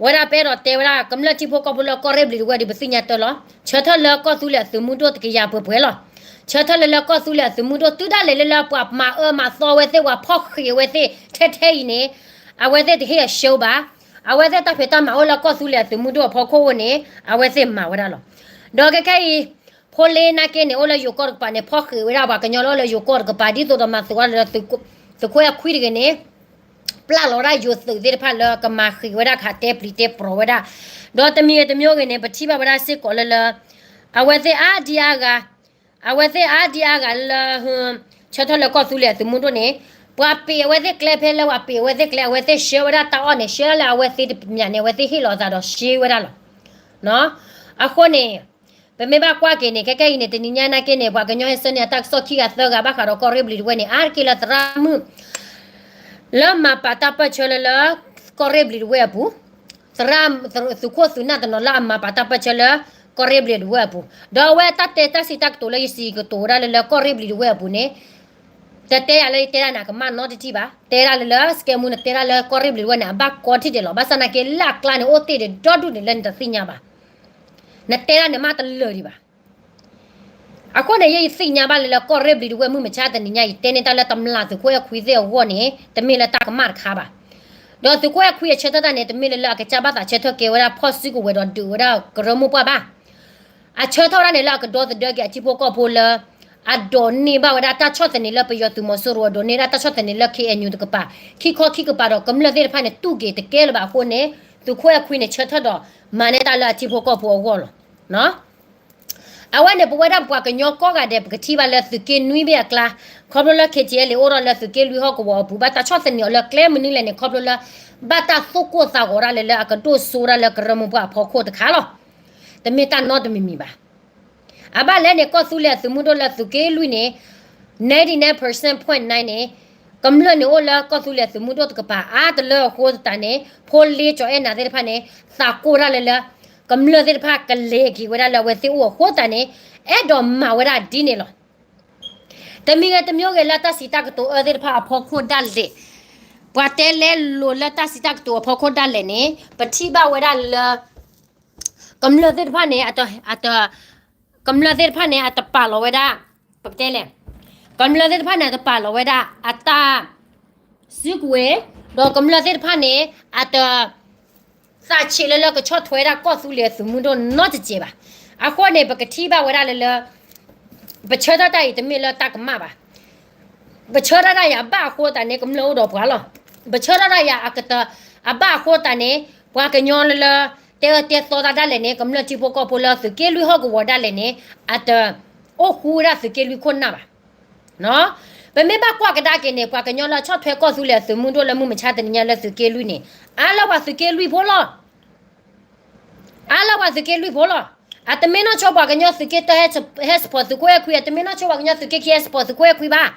ဝဲဒၣ်ပအဲၣ်ဒိးတဲဝဲဒၣ် ကမျၢၢ်ထံဖိကီၢ်ဖိလၢကီၢ်ရ့ၣ်ဘျံၤတဝဲၢ်ဒီး ပသ့ၣ်ညါတၢ်လီၤ. ဆၢထၢၣ်လၢကီၢ်သူလ့ၤအသုးမုၢ်ဒိၣ်တကယၤပှဲၤပှဲၤလီၤ. ဆၢထၢၣ်လၢလၢကီၢ်သူလ့ၤအသုးမုၢ်ဒိၣ် တုၤဒၣ်လဲာ်လၢလၢပှၤမၤအၢမၤသီဝဲသ့ၣ် ပှၤဖီၣ်ဃံးဝဲသ့ၣ် ထဲထဲအံၤန့ၣ် အဝဲသ့ၣ်တဟ့ၣ်အဆှၢဘၣ်. အဝဲသ့ၣ်တၢ်ဖံးတၢ်မၤအိၣ်လၢကီၢ်သူလ့ၤအသုးမုၢ်ဒိၣ်အဖီခိၣ်အအိၣ်န့ၣ် အဝဲသ့ၣ်မၤဝဲဒၣ်လီၤ. ဒီးခဲခဲအံၤ ဖိလ့နာ်က့န့ၣ် အိၣ်လၢယိၤကီၢ်တကပၤန့ၣ် ဖီၣ်ဃံးဝဲဒၣ်ပှၤကညီလၢအိၣ်လၢယိၤကီၢ်တကပၤ ဒ်သိးဒီးမၤသကိးလၢ သုးခိၣ်အဲၣ်ခွံတဂ့ၤန့ၣ် ပျၢ်လီၤဒၣ်ယိၤသုးသ့ၣ်တဖၣ်လၢကမၤဃံးဝဲဒၣ်ခး တဲပျံၤတဲပြီၤဝဲဒၣ်, ဒီးတမံၤဂ့ၤတမံၤဂ့ၤန့ၣ် ပထံၣ်ဘၣ်ဝဲဒၣ်စ့ၢ်ကီးလၢလၢ အဝဲသ့ၣ်အါဒံအါဂၤ, အဝဲသ့ၣ်အါဒံအါဂၤလၢ ဆၢထၢၣ်လၢကီၢ်သူလ့ၤအသုးမုၢ်ဒိၣ်န့ၣ် ပှၤပံးအဝဲသ့ၣ်ကျဲ ဖဲလၢပှၤပံးအဝဲသ့ၣ်ကျဲ အဝဲသ့ၣ်ဆှၢဝဲဒၣ်တၢ်အီၣ်န့ၣ် ဆှၢဒၣ်လၢအဝဲသ့ၣ်တမံၤန့ၣ် အဝဲသ့ၣ်ဟ့ၣ်လီၤသးဒီးရှဲဝဲဒၣ်လီၤ. အဃိန့ၣ် ပမ့ၢ်ဘၣ်ကွၢ်က့ၤန့ၣ် ခဲခဲအံၤန့ၣ် တနံၤညါနာ်က့န့ၣ် ပှၤကညီဟဲဆှၢန့ၢ်အတၢ်ကစီၣ်ခံဂၤသၢဂၤ ဘၣ်ဃးဒီးကီၢ်ရ့ၣ်ဘျံၤတဝဲၢ်န့ၣ် အါတက့ၢ်လၢသရၣ်မုၣ် လၢမၤပာ်တၢ်ပၢၢ်ဆၢလၢလၢ ကီၢ်ရ့ၣ်ဘျံၤတဝဲၢ်အပူၤ, သရၣ် သုးခိၣ်သုးနၢ်တနီၤလၢအမၤပာ်တၢ်ပၢၢ်ဆၢလၢ ကီၢ်ရ့ၣ်ဘျံၤတဝဲၢ်အပူၤ, ဒီးအဝဲတၢ်တဲတၢ်စံးတၢ်ကတိၤလၢယစံးကတိၤဝဲဒၣ်လၢလၢ ကီၢ်ရ့ၣ်ဘျံၤတဝဲၢ်အပူၤန့ၣ် တတဲယၤလၢယတဲဒၣ်န့ၣ် အကမၣ်နီတထံၣ်ဘၣ်, တဲဒၣ်လၢလၢ စကဲမူ နတဲဒၣ်လၢကီၢ်ရ့ၣ်ဘျံၤတဝဲၢ်န့ၣ် အဘၣ်ကီထံၣ်ဒဲးလီၤ. ဘၣ်ဆၣ်နာ်က့လၢအကျါန့ၣ် အိၣ်တ့ၢ်ဒံးဒီဒူၣ်န့ၣ်လၢနတသ့ၣ်ညါဘၣ်. နတဲဒၣ်န့ၣ်မးတလၢာ်ဒံးဘၣ်. အဃိန့ၣ် ယဲယသ့ၣ်ညါဘၣ်လၢလၢကီၢ်ရ့ၣ်ဘျံၤတဝဲၢ်မုၢ်မဆါတနံၤညါအံၤ တဲန့ၢ်တၢ်လၢတမျၢ်သုးခိၣ်အဲၣ်ခွံသ့ၣ်အဂီၢ်န့ၣ် တမ့ၢ်လၢတၢ်ကမၣ်တခါဘၣ်. ဒီးသုးခိၣ်အဲၣ်ခွံအဆၢထၢၣ်တၢ်န့ၣ် တမ့ၢ်လၢလၢအကစၢ်ဘၣ်သးဆၢထၢၣ်ကဲဝဲဒၣ်ဖီၣ်စုကဝဲၤဒီးဒုးဝဲဒၣ်ကရၢမိၢ်ပှၢ်ဘၣ်. အဆၢထၢၣ်ဝဲဒၣ်န့ၣ်လၢအကဒီသဒၢက့ၤအထံဖိကီၢ်ဖိလၢ အဒိးန့ၢ်ဘၣ်ဝဲဒၣ်တၢ်ဆီၣ်သနံးလၢပယီၤသုးမီၤစိရိၤ အဒိးန့ၢ်ဒၣ်တၢ်ဆီၣ်သနံးလၢ ခ့ၣ်အဲၣ်ယူၣ် တကပၤ ခံခီခံကပၤဒီးကမျၢၢ်သ့ၣ်တဖၣ်န့ၣ် တူၢ်က့ၤတကဲလၢၤဘၣ်အဃိန့ၣ် သုးခိၣ်အဲၣ်ခွံန့ၣ် ဆၢထၢၣ်ဒီး မၤန့ၢ်တၢ်လၢအထံဖိကီၢ်ဖိအဂီၢ်လီၤ. အဝဲန့ၣ် ပဝဲဒၣ်ပှၤကညီကိးဂၤဒဲး ပကထံၣ်ဘၣ်လၢသုးက့နွံဘ့ၣ်အကျါ ခီဖျိလၢ ခ့ၣ်ထံၣ်အဲလ့ၣ် အိၣ်ဒီးလၢသုးက့လွံၢ်ဟီၣ်ကဝီၤအပူၤ ဘၣ်တၢ်ဆီၣ်သနံးအီၤလၢကျဲမနုၤလဲၣ်န့ၣ် ခီဖျိလၢ ဘၣ်တၢ်သိၣ်ကိၢ်သးဂီၤဒၣ်လၢလၢအကဒိၣ်စိဒၣ်လၢကရၢမိၢ်ပှၢ်အဖီခိၣ်တခါလီၤ. တမ့ၢ်တၢ်နီတမံၤမံၤဘၣ်. အဘၣ်လဲၣ်န့ၣ် ကီၢ်သူလ့ၤအသုးမုၢ်ဒိၣ်လၢသုးက့လွံၢ်န့ၣ် ninety-nine percent point nine န့ၣ် ကမျၢၢ်န့ၣ်အိၣ်လၢကီၢ်သူလ့ၤအသုးမုၢ်ဒိၣ်တကပၤအါတလၢအဃိသတးန့ၣ် ဖိလ့ကၠီၤအဲၣ်နၤသ့ၣ်တဖၣ်န့ၣ် သးကိၢ်ဒၣ်လၢလၢ ကမျၢၢ်သ့ၣ်တဖၣ်ကလဲၤက့ၤဝဲဒၣ်လၢအဝဲသ့ၣ်အိၣ်အဃိသတးန့ၣ် အဲၣ်ဒိးမၤဝဲဒၣ်ဒ်န့ၣ်လီၤ. တမံၤဂ့ၤတမံၤဂ့ၤလၢတၢ်စံးတၢ်ကတိၤအၢသ့ၣ်တဖၣ်အဖီခိၣ်ဒၣ်လဲာ်, ပှၤတဲလဲလိာ်လၢတၢ်စံးတၢ်ကတိၤအဖီခိၣ်ဒၣ်လဲာ်န့ၣ် ပထံၣ်ဘၣ်ဝဲဒၣ်လၢ ကမျၢၢ်သ့ၣ်တဖၣ်န့ၣ် အတ ကမျၢၢ်သ့ၣ်တဖၣ်န့ၣ် အတပာ်လီၤဝဲဒၣ် ပကတဲလဲၣ်, ကမျၢၢ်သ့ၣ်တဖၣ်န့ၣ် အတပာ်လီၤဝဲဒၣ် အတၢ်စုကဝဲၤ, ဒီးကမျၢၢ်သ့ၣ်တဖၣ်န့ၣ် အတ သးဆံးလၢလၢကဆီၣ်ထွဲဒၣ်ကီၢ်သူလ့ၤအသုးမုၢ်ဒိၣ်နီတစဲးဘၣ်. အဃိန့ၣ် ပကထံၣ်ဘၣ်ဝဲဒၣ်လၢလၢ ပဆၢထၢၣ်တၢ်အံၤတမ့ၢ်လၢတၢ်ကမၣ်ဘၣ်. ပဆၢထၢၣ်တၢ်ယၤဘၣ်အဃိသတးန့ၣ် ကမျၢၢ်အိၣ်ဒီးပှၤလီၤ. ပဆၢထၢၣ်တၢ်ယၤအကတၢၢ် အဘၣ်အဃိသတးန့ၣ် ပှၤကညီလၢလၢ တဲအၢတဲသီတၢ်ဒၣ်လဲာ်န့ၣ် ကမျၢၢ်ထံဖိကီၢ်ဖိလၢသုးက့လွံၢ်ဟီၣ်ကဝီၤဒၣ်လဲာ်န့ၣ် အတအိၣ်ဃူဝဲဒၣ်သုးက့လွံၢ်ခိၣ်နၢ်ဘၣ်. ပမ့ၢ်ဘၣ်ကွၢ်ကဒါက့ၤန့ၣ် ပှၤကညီလၢဆီၣ်ထွဲကီၢ်သူလ့ၤအသုးမုၢ်ဒိၣ်လၢမုၢ်မဆါတနံၤညါလၢသုးက့လွံၢ်န့ၣ် အါလၢပှၤသုးက့လွံၢ်ဖိလီၤ. အါလၢပှၤသုးက့လွံၢ်ဖိလီၤ. အတမ့ၢ်နီၢ်ဆိပှၤကညီသုးက့တၢ ဟဲစပီၤသုးခိၣ်အဲၣ်ခွံ, အတမ့ၢ်နီၢ်ဆိပှၤကညီသုးက့ခံ ဟဲစပီၤသုးခိၣ်အဲၣ်ခွံဘၣ်.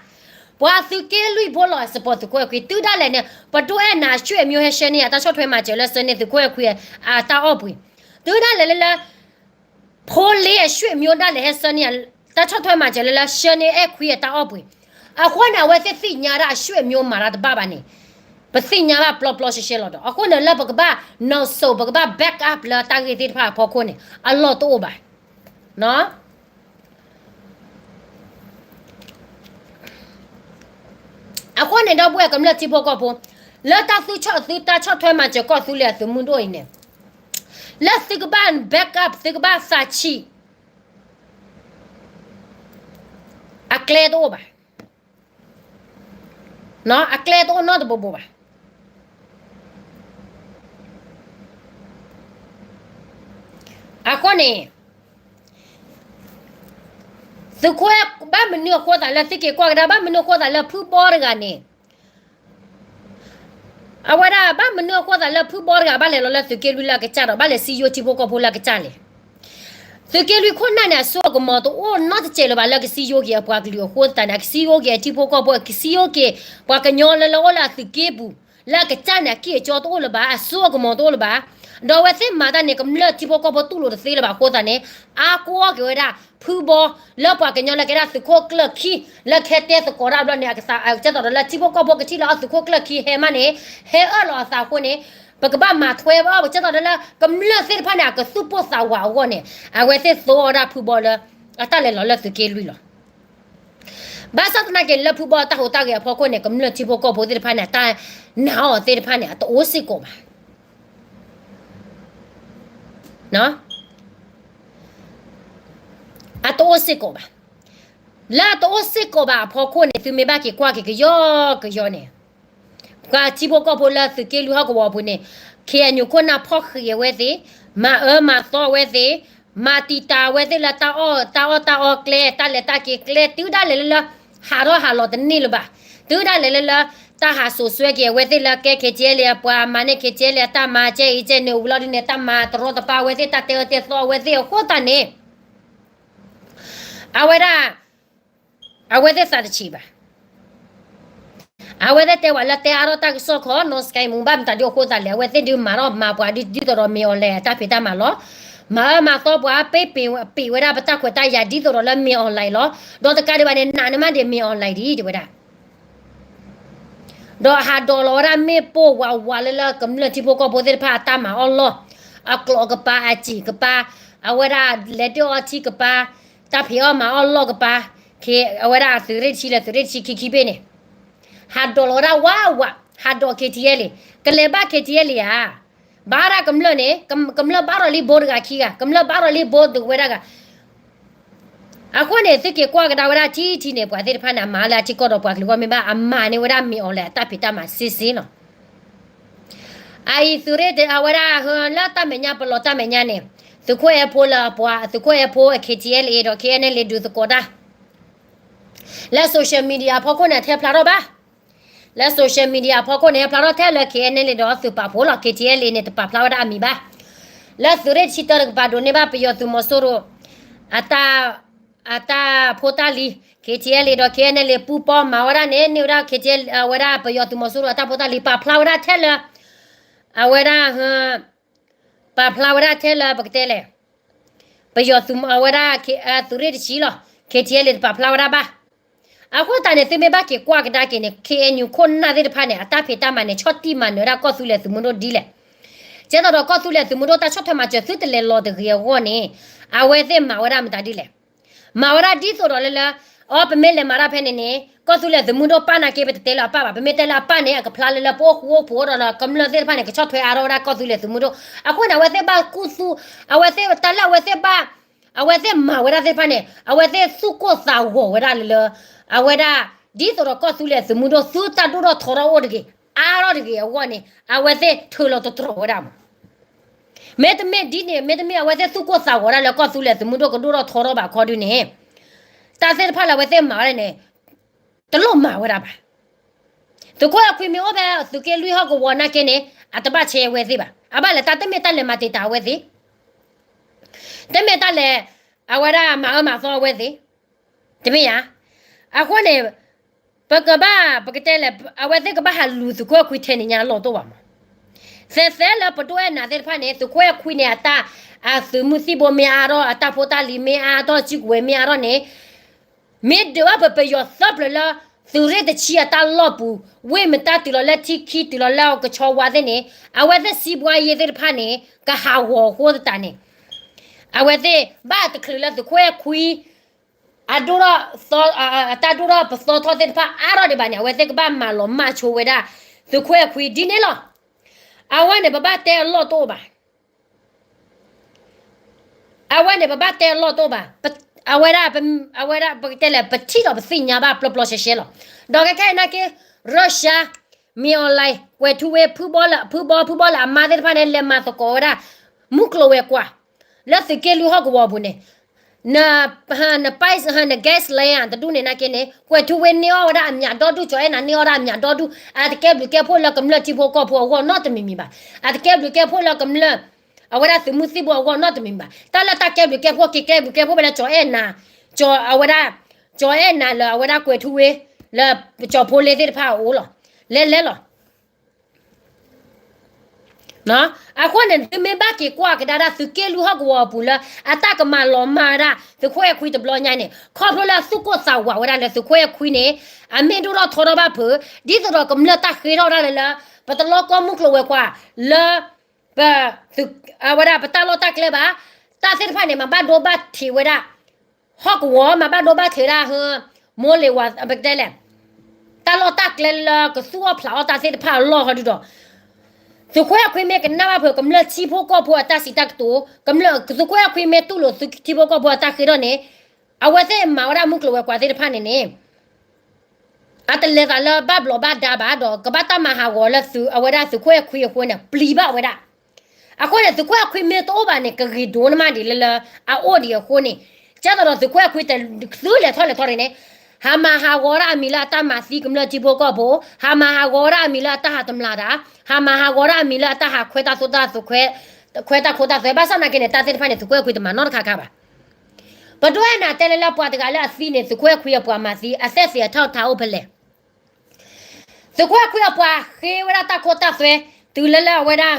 ပှၤသုးက့လွံၢ်ဖိလီၤ support သုးခိၣ်အဲၣ်ခွံ တုၤဒၣ်လဲာ်န့ၣ် ပဒိၣ်အဲၣ်နၤ ဆွေမျိုး ဟဲဆှၢန့ၢ် အတၢ်ဆီၣ်ထွဲမၤစၢၤလၢဆှၢန့ၢ်သုးခိၣ်အဲၣ်ခွံအတၢ်အီၣ်ပှ့ၤ, တုၤဒၣ်လဲာ်လၢလၢ ဖိလ့အ ဆွေမျိုး ဒၣ်လဲာ်ဟဲဆှၢန့ၢ် တၢ်ဆီၣ်ထွဲမၤစၢၤလၢလၢဆှၢန့ၢ်အဲၣ်ခွံအတၢ်အီၣ်ပှ့ၤ, အဃိန့ၣ် အဝဲသ့ၣ်သ့ၣ်ညါဒၣ်အ ဆွေမျိုး မၤတၢ်တဘၣ်ဘၣ်န့ၣ် ပသ့ၣ်ညါဘၣ်ပျီပျီရှဲရှဲလီၤဒီး အဃိန့ၣ်လၢပကဘၣ် နီၢ်စိး ပကဘၣ် back up လၢတၢ်ဂ့ၢ်သ့ၣ်တဖၣ်အဖီခိၣ်န့ၣ် အလီၢ်တအိၣ်ဘၣ်. အဃိန့ၣ်ဒီပုၢ်ဝဲၢ်ကမျၢၢ်ထံဖိကီၢ်ဖိ လၢတၢ်သူၣ်ဆီၣ်သုတၢ်ဆီၣ်ထွဲမၤစၢၤကီၢ်သူလ့ၤအသုးမုၢ်ဒိၣ်အံၤန့ၣ် လၢသုကဘၣ် back up သုကဘၣ်သးဆံး အကျဲတအိၣ်ဘၣ်. အကျဲတအိၣ်နီတဘိဘိဘၣ်. အဃိန့ၣ် သုးခိၣ် ဘၣ်မနုၤအဃိသးလၢသုက့ၤကွၢ်ကဒါ ဘၣ်မနုၤအဃိသးလၢဖုဘီတဂၤန့ၣ် အဝဲဒၣ်ဘၣ်မနုၤအဃိသးလၢဖုဘီတဂၤ ဘၣ်လဲၤလီၤလၢသုးက့လွံၢ်လၢအကစၢ်ဒီး ဘၣ်လဲၤစံယိထံဖိကီၢ်ဖိလၢအကစၢ်လဲၣ်. သုးက့လွံၢ်ခိၣ်နၢ်န့ၣ် အစိအကမီၤတအိၣ်နီတစဲးလၢၤဘၣ် လၢကစံယိက့ၤအပှၤကလုာ်အဃိသတးန့ၣ် အကစံယိက့ၤအထံဖိကီၢ်ဖိ အကစံယိက့ၤ ပှၤကညီလၢလၢအိၣ်လၢအသုးက့ပူၤ လၢအကစၢ်န့ၣ်အကံၢ်အကီတအိၣ်လၢၤဘၣ် အစိအကမီၤတအိၣ်လၢၤဘၣ်. ဒီးအဝဲသ့ၣ်မၤတၢ်န့ၣ် ကမျၢၢ်ထံဖိကီၢ်ဖိတူၢ်လိာ်တသ့လၢၤဘၣ်အဃိသတးန့ၣ် အါကွၢ်က့ၤဝဲဒၣ် ဖုဘီ လၢပှၤကညီလၢကဲဒၣ်သုးခိၣ်ကျၢၢ်ခံ လၢကဟဲတဲသကိးတၢ်ဘျီန့ၣ် အကစၢ် ကဲသိးဒီးလၢထံဖိကီၢ်ဖိကထံၣ်လၢအသုးခိၣ်ကျၢၢ်ခံဟဲမးန့ၣ် ဟဲအၢၣ်လီၤအသးအဃိန့ၣ် ပကဘၣ်မၤထွဲဘၣ် ကဲသိးဒီးလၢကမျၢၢ်သ့ၣ်တဖၣ်န့ၣ် အကသူၣ်ပိၢ်သးဝးအဂီၢ်န့ၣ် အဝဲသ့ၣ်သိအီၤဒၣ်ဖုဘီလၢ အတၢ်လဲၤလီၤလၢသုးက့လွံၢ်လီၤ. ဘၣ်ဆၣ်သနာ်က့လၢဖုဘီအတၢ်ဟူးတၢ်ဂဲၤအဖီခိၣ်န့ၣ် ကမျၢၢ်ထံဖိကီၢ်ဖိသ့ၣ်တဖၣ်န့ၣ် အတၢ်နာ်အီၤသ့ၣ်တဖၣ်န့ၣ် အတအိၣ်စ့ၢ်ကီးဘၣ်. အတအိၣ်စ့ၢ်ကီးဘၣ်. လၢအတအိၣ်စ့ၢ်ကီးဘၣ်အဖီခိၣ်န့ၣ် သုမ့ၢ်ဘၣ်က့ၤကွၢ်က့ၤကယီကယီန့ၣ် ပှၤထံဖိကီၢ်ဖိလၢသုးက့လွံၢ်ဟီၣ်ကဝီၤအပူၤန့ၣ် KNU ခိၣ်နၢ်ဖီၣ်ဃံးအဝဲသ့ၣ်, မၤအၢမၤသီအဝဲသ့ၣ်, မၤတံာ်တာ်အဝဲသ့ၣ်လၢတၢ်အီၣ်တၢ်အီတၢ်အီကျဲ တၢ်လဲၤတၢ်က့ၤကျဲ တုၤဒၣ်လဲာ်လၢလၢ ဟးထီၣ်ဟးလီၤတန့ၢ်လၢၤဘၣ်. တုၤဒၣ်လဲာ်လၢလၢ တၢ်ဟးစိာ်ဆှၢက့ၤအဝဲသ့ၣ်လၢကဲ KTLA အပှၤမၤန့ၢ် KTLA အတၢ်မၤကဲအံၤကဲန့ၣ် ဝံၤလီၤဒ်န့ၣ် တၢ်မၤတရီတပါအဝဲသ့ၣ် တၢ်တဲအၢတဲသီအဝဲသ့ၣ်အဃိသတးန့ၣ် အဝဲဒၣ် အဝဲသ့ၣ်သးတဆံးဘၣ်. အဝဲသ့ၣ်တဲဝဲလၢတဲအါထီၣ်တၢ်ကစီၣ်ခီ နီၢ်စကဲမူ ဘၣ်မတၤဒုအဃိသတးလဲၣ် အဝဲသ့ၣ်ဒုးမၤထီၣ်မၤပှၤဒ်သိးဒီးမ့ၢ်အီၤလဲၣ် အတၢ်ဖံးတၢ်မၤလီၤ. မၤအၢမၤသီပှၤ ပ့ပ့ၤဝဲဒၣ်ပတၢ်ခွဲးတၢ်ယာ်ဒ်သိးဒီးလၢမ့ၢ်အီၤလဲၣ်လီၤ. ဒီးတကးဒံးဘၣ်န့ၣ် နာ်န့ၢ်မးဒ်မ့ၢ်အီၤလဲၣ်ဒ်တဲဝဲဒၣ် ဒီးဟးဒိးလီၤဝဲဒၣ်မ့ၣ်ပိၢ်ဝးဝးလၢလၢကမျၢၢ်ထံဖိကီၢ်ဖိသ့ၣ်တဖၣ်အတၢ်မၤအီၣ်လီၢ်, အကျိးကပၤ အစံာ်ကပၤ, အဝဲဒၣ်လဲၤဒၢၣ်အီထံကပၤ, တၢ်ဖံးအီၣ်မၤအီၣ်လီၢ်ကပၤ, အဝဲဒၣ်သုးရ့ၣ်တဆံလၢသုးရ့ၣ်တဆံခံခံဘ့ၣ်န့ၣ် ဟးဒိးလီၤဝဲဒၣ်ဝးဝး, ဟးဒိး KTLA, ကလဲၤဘၣ် KTLA ဧါ, ဘၣ်ဒၣ်ကမျၢၢ်န့ၣ် ကမျၢၢ်ဘၣ်ဒီးလံဘိတဂၤခံဂၤ, ကမျၢၢ်ဘၣ်ဒီးလံဘိတဝဲဒၣ်ဂၤ အဃိန့ၣ် သုက့ၤကွၢ်ကဒါဝဲဒၣ်ထံထံန့ၣ် ပှၤသ့ၣ်တဖၣ်န့ၣ် အမၤလၢအထံကီၢ်ဒီးပှၤကလုာ်ဂီၢ်မ့ၢ်ဘၣ် အမၤန့ၢ်ဝဲဒၣ်မ့ၢ်အီၤလဲၣ် အတၢ်ဖံးတၢ်မၤစ့စ့လီၤ. အအံၤသုးရ့ၣ်တ အဝဲဒၣ်ဟၢလၢတၢ်မဲာ်ညါပလီၢ်တၢ်မဲာ်ညါန့ၣ် သုးခိၣ်အဲၣ်ဖိလၢအပှၤ သုးခိၣ်အဲၣ်ဖိ KTLA ဒီး KNLA ဒုးသကိးတၢ် လၢ social media အဖီခိၣ်န့ၣ် ထဲဖျါထီၣ်ဘၣ် လၢ social media အဖီခိၣ်န့ၣ် ဖျါထီၣ်ထဲလၢ KNLA ဒီးသုးပာ်ဖှိၣ်လီၤ. KTLA န့ၣ် တပာ်ဖျါဝဲဒၣ်အမံၤဘၣ်. လၢသုးရ့ၣ်တဆံတၢတကပၤဒိးန့ၢ်ဘၣ်ပယီၤသုးမီၤစိရိၤ အတၢ် အတၢ်ဖိတၢ်လံၤ KTLA ဒီး KNLA ပူၤပီမၤဝဲဒၣ်န့ၣ် န့ၢ်ဝဲဒၣ် KTLA အဝဲဒၣ်ပယီၤသုးမီၤစိရိၤအတၢ်ဖိတၢ်လံၤ ပာ်ဖျါဝဲဒၣ်ထဲလၢ အဝဲဒၣ် ပာ်ဖျါဝဲဒၣ်ထဲလၢပကတဲလဲၣ် ပယီၤသုးမီၤ အဝဲဒၣ် သုးရ့ၣ်တဆံလီၤ. KTLA တပာ်ဖျါဝဲဒၣ်ဘၣ်. အဃိသတးန့ၣ် သုမ့ၢ်ဘၣ်က့ၤကွၢ်ကဒါက့ၤန့ၣ် KNU ခိၣ်နၢ်သ့ၣ်တဖၣ်န့ၣ် အတၢ်ဖံးတၢ်မၤန့ၣ် ဆီၣ်တံၢ်မၤနၢၤဝဲဒၣ်ကီၢ်သူလ့ၤသုးမုၢ်ဒိၣ်ဒ်လဲၣ်. ကဲသိးဒီးကီၢ်သူလ့ၤသုးမုၢ်ဒိၣ်တၢ်ဆီၣ်ထွဲမၤစၢၤသုတလဲၤလီၤတဂ့ၤအဂီၢ်န့ၣ် အဝဲသ့ၣ်မၤဝဲဒၣ်မတၤဒ်လဲၣ်. မၤဝဲဒၣ်ဒ်သိးဒီးလၢလၢ အီ ပမ့ၢ်လဲၤမၤတၢ်ဖဲန့ၣ်န့ၣ် ကီၢ်သူလ့ၤသုးမုၢ်ဒိၣ်ပၢ်နာ်က့ ပတတဲလၢအပၢ်ဘၣ်. ပမ့ၢ်တဲလၢအပၢ်န့ၣ် အကဖျါလၢလၢပအိၣ်ဃူအိၣ်ဖိးဒီးလၢကမျၢၢ်သ့ၣ်တဖၣ်န့ၣ် ကဆီၣ်ထွဲအါထီၣ်ဝဲဒၣ်ကီၢ်သူလ့ၤသုးမုၢ်ဒိၣ်. အဃိန့ၣ် အဝဲသ့ၣ်ဘၣ်ကူၣ်သူ အဝဲသ့ၣ်တၢ်လၢအဝဲသ့ၣ်ဘၣ် အဝဲသ့ၣ်မၤဝဲဒၣ်သ့ၣ်တဖၣ်န့ၣ် အဝဲသ့ၣ်သူၣ်ကိၢ်သးဂီၤဝဲဒၣ်လၢလၢ အဝဲဒၣ် ဒ်သိးဒီးကီၢ်သူလ့ၤသုးမုၢ်ဒိၣ်သုတၢ်ဒိၣ်ထီၣ်ထီထီၣ်အိၣ်တဂ့ၤ အါထီၣ်တဂ့ၤအဂီၢ်န့ၣ် အဝဲသ့ၣ်ထုးလီၤတတြီၤဝဲဒၣ်မး မ့တမ့ၢ်ဒ်န့ၣ် မ့တမ့ၢ်အဝဲသ့ၣ်သူၣ်ကိၢ်သးဂီၤဒၣ်လၢကီၢ်သူလ့ၤသုးမုၢ်ဒိၣ်ကဒိၣ်ထီၣ်ထီထီၣ်ဘၣ်ခီဒုန့ၣ် တၢ်သ့ၣ်တဖၣ်လၢအဝဲသ့ၣ်မၤဝဲဒၣ်န့ၣ် တလိၣ်မၤဝဲဒၣ်ဘၣ်. သုးခိၣ်အဲၣ်ခွံမ့ၢ်အိၣ်ဖဲသုးက့လွံၢ်ဟီၣ်ကဝီၤနာ်က့န့ၣ် အတဘၣ်ဆဲးအဝဲသ့ၣ်ဘၣ်. အဘၣ်လဲၣ် တၢ်တမ့ၢ်တၢ်လဲၤမၤတံာ်တာ်အဝဲသ့ၣ် တမ့ၢ်တၢ်လဲၤ အဝဲဒၣ်မၤအၢမၤသီအဝဲသ့ၣ် တမ့ၢ်ဧါ. အဃိန့ၣ် ပကဘၣ် ပကတဲလဲၣ် အဝဲသ့ၣ်ကဘၣ်ဟးလူၤသုးခိၣ်အဲၣ်ခွံထဲန့ၣ်ညါအလီၢ်တအိၣ်ဘၣ်မး. သဲးသဲးလၢပဒိၣ်အဲၣ်နၤသ့ၣ်တဖၣ်န့ၣ် သုးခိၣ်အဲၣ်ခွံန့ၣ် အတၢ် အသုးမုၢ်သံၣ်ဘိမ့ၢ်အါထီၣ် အတၢ်ဖိတၢ်လံၤမ့ၢ်အါထီၣ် စုကဝဲၤမ့ၢ်အါထီၣ်န့ၣ် မ့ၢ်ဒုးဘၣ်ပပယီၤသၢပျၢၤလၢ သုးရ့ၣ်တဆံအတၢ်လီၢ်ပူၤ ဝ့ၢ်မတၢ်တုၤလီၤလၢထံခံတုၤလီၤလၢကဆီဝါသ့ၣ်န့ၣ် အဝဲသ့ၣ်စံးဘှါယ့သ့ၣ်တဖၣ်န့ၣ် ကဟးဂီၤအဃိသတးန့ၣ် အဝဲသ့ၣ်ဘၣ်တချုးလၢသုးခိၣ်အဲၣ်ခွံ အဒိၣ်ထီၣ် အတၢ်ဒိၣ်ထီၣ်ပသီထီၣ်သ့ၣ်တဖၣ်အါထီၣ်ဒံးဘၣ်န့ၣ် အဝဲသ့ၣ်ကဘၣ်မၤလီၤမၢ်ဆိဝဲဒၣ် သုးခိၣ်အဲၣ်ခွံဒ်န့ၣ်လီၤ. အဝဲန့ၣ် ပဘၣ်တဲအလီၢ်တအိၣ်ဘၣ်. အဝဲန့ၣ် ပဘၣ်တဲအလီၢ်တအိၣ်ဘၣ်. အဝဲဒၣ် အဝဲဒၣ် ပကတဲလဲၣ် ပထံၣ်ဒီးပသ့ၣ်ညါဘၣ်ပျီပျီရှဲရှဲလီၤ. ဒီးခဲခဲအံၤနာ်က့ ရၢရှါ မံၤအီၤလဲၣ် ကွဲၤထူဝ့ ဖုဘီလၢ ဖုဘီ ဖုဘီလၢအမါသ့ၣ်တဖၣ်န့ၣ် လဲၤမၤသကိးဝဲဒၣ် မုၢ်ကျိၤဝဲၤကွာ် လၢသုးက့လွံၢ်ဟီၣ်ကဝီၤအပူၤန့ၣ် န န pipe န gas line တဒူၣ်န့ၣ်နာ်က့န့ၣ် ကွဲၤထူဝ့န့ၢ်အီၣ်ဝဲဒၣ်အမျးဒီဒူၣ် ကၠီၤအဲၣ်နၤန့ၢ်အီၣ်ဒၣ်အမျးဒီဒူၣ် အတကဲဘျုးကဲဖှိၣ်လၢကမျၢၢ်ထံဖိကီၢ်ဖိအဂီၢ်နီတမံၤမံၤဘၣ်. အတကဲဘျုးကဲဖှိၣ်လၢကမျၢၢ် အဝဲဒၣ်သုးမုၢ်သံၣ်ဘိအဂီၢ်နီတမံၤမံၤဘၣ်. တၢ်လၢတၢ်ကဲဘျုးကဲဖှိၣ်က့ၤကဲဘျုးကဲဖှိၣ်ဖဲလၢကၠီၤအဲၣ်နၤ ကၠီၤအဝဲဒၣ် ကၠီၤအဲၣ်နၤလၢအဝဲဒၣ်ကွဲၤထူဝ့ လၢကၠီၤဖိလ့သ့ၣ်တဖၣ်အအိၣ်လီၤ. လဲၤလဲၤလီၤ. အဃိန့ၣ် သုမ့ၢ်ဘၣ်က့ၤကွၢ်ကဒါဒၣ်သုးက့လွံၢ်ဟီၣ်ကဝီၤအပူၤလၢ အတၢ်ကမၤလီၤမၢ်ဝဲဒၣ် သုးခိၣ်အဲၣ်ခွံတဘျီညါန့ၣ် ခီဖျိလၢသူၣ်ကိၢ်သးဝးဝဲဒၣ်လၢသုးခိၣ်အဲၣ်ခွံန့ၣ် အမ့ၢ်ဒိၣ်ထီၣ်ထီထီၣ်ဘၣ်ဖုး ဒ်သိးဒီးကမျၢၢ်တၢ်ဃ့ထီၣ်ဝဲဒၣ်လၢ ပတလီၢ်ကီၢ်မုၢ်ကျိၤဝဲၤကွာ်လၢ ပ အဝဲဒၣ်ပတၢ်လီၢ်တၢ်ကျဲဘၣ်, တၢ်သ့ၣ်တဖၣ်န့ၣ် မၤဘၣ်ဒိဘၣ်ထံးဝဲဒၣ် ဟီၣ်ကဝီၤ မၤဘၣ်ဒိဘၣ်ထံးဝဲဒၣ် ဟၢ မိၢ်လ့ၤဝၤ ပကတဲလဲၣ် တၢ်လီၢ်တၢ်ကျဲလၢကသူၣ်အီၣ်ဖျးအီၣ်တၢ်သ့ၣ်တဖၣ်အလီၢ်ဟီဒုဒီး သုးခိၣ်အဲၣ်ခွံမ့ၢ်ကနၣ်ဘၣ်ဖုးကမျၢၢ်ထံဖိကီၢ်ဖိအတၢ်စံးတၢ်ကတိၤ, သုးခိၣ်အဲၣ်ခွံမ့ၢ်တူၢ်လိာ်ထံဖိကီၢ်ဖိအတၢ်ဃ့ထီၣ်န့ၣ် အဝဲသ့ၣ်မၤဝဲဒၣ်မုၢ်ကျိၤဝဲၤကွာ်သ့ၣ်တဖၣ်န့ၣ်န့ၣ် အတလဲၤသးလၢဘၣ်ဘျီးဘၣ်ဒါဘၣ်ဒီး ကဘၣ်တၢ်မၤဟးဂီၤလၢသုး အဝဲဒၣ်သုးခိၣ်အဲၣ်ခွံအဃိန့ၣ် ပျံၤဘၣ်ဝဲဒၣ်. အဃိန့ၣ် သုးခိၣ်အဲၣ်ခွံမ့ၢ်တအိၣ်ဘၣ်န့ၣ် ကဂ့ၤဒိၣ်န့ၣ်မးဒ်လၢလၢ အအိၣ်ဒံးအဃိန့ၣ် ကဲသိးဒီးသုးခိၣ်အဲၣ်ခွံတသုလဲၤထီၣ်လဲၤထီၣ်ဒ်န့ၣ် ဟးမၤဟးဂီၤဒၣ်အမံၤလၢအတၢ်မၤသံကမျၢၢ်ထံဖိကီၢ်ဖိ, ဟးမၤဟးဂီၤဒၣ်အမံၤလၢအတၢ်ဟးတမျၢ်တၢ်, ဟးမၤဟးဂီၤဒၣ်အမံၤလၢအတၢ်ဟးခွဲတၢ်သိတၢ်သိး ခွဲတၢ်ခိတၢ်သွဲ ဘၣ်ဆၣ်သနာ်က့န့ၣ် တၢ်သ့ၣ်တဖၣ်န့ၣ် သုးခိၣ်အဲၣ်ခွံတမၤနီတခါခါဘၣ်. ပဒိၣ်အဲၣ်နၤတဲလၢလၢပှၤတဂၤလၢအသံန့ၣ် သုးခိၣ်အဲၣ်ခွံအပှၤမၤသံ အသက်သေအထောက်အထားအိၣ်ဖဲလဲၣ်. သုးခိၣ်အဲၣ်ခွံအပှၤဃ့ဝဲဒၣ်တၢ်ခိတၢ်သွဲ တုၤလၢလၢအဝဲဒၣ်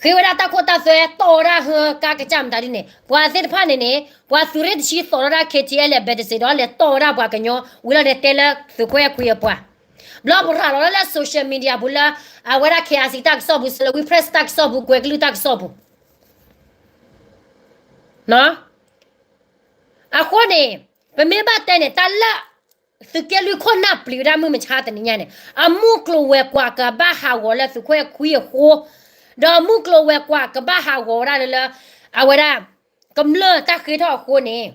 ဃ့ဝဲဒၣ်တၢ်ခိတၢ်သွဲ တီၢ်ဝဲဒၣ်ဟၢကါကစၢ်မတၤဒ်န့ၣ် ပှၤသ့ၣ်တဖၣ်န့ၣ်န့ၣ် ပှၤသုးရ့ၣ်တဆံသိးထီၣ်ဒၣ် KTLA ဘဲတစ့ဒီး လဲၤတီၢ်ဝဲဒၣ်ပှၤကညီ ဝံၤလီၤန့ၣ်တဲလၢသုးခိၣ်အဲၣ်ခွံအပှၤ ဘျီပရၤလီၤလၢ social media ပူၤလၢ အဝဲဒၣ် KIC တၢ်ကစီၣ်ပူၤ Salween Press တၢ်ကစီၣ်ပူၤ ကွဲၤကလုၢ်တၢ်ကစီၣ်ပူၤ အဃိန့ၣ် ပမ့ၢ်ဘၣ်တဲန့ၣ် တၢ်လၢ သုးက့လွံၢ်ခိၣ်နၢ်ပျံၤဝဲဒၣ်မုၢ်မဆါတနံၤညါန့ၣ် အမုၢ်ကျိၤဝဲၤကွာ်ကဘၣ်ဟးဂီၤလၢသုးခိၣ်အဲၣ်ခွံအဃိ, ဒီးမုၢ်ကျိၤဝဲၤကွာ်ကဘၣ်ဟးဂီၤဝဲဒၣ်လၢလၢ အဝဲဒၣ် ကမျၢၢ်တၢ်ဃ့ထီၣ်အဃိန့ၣ်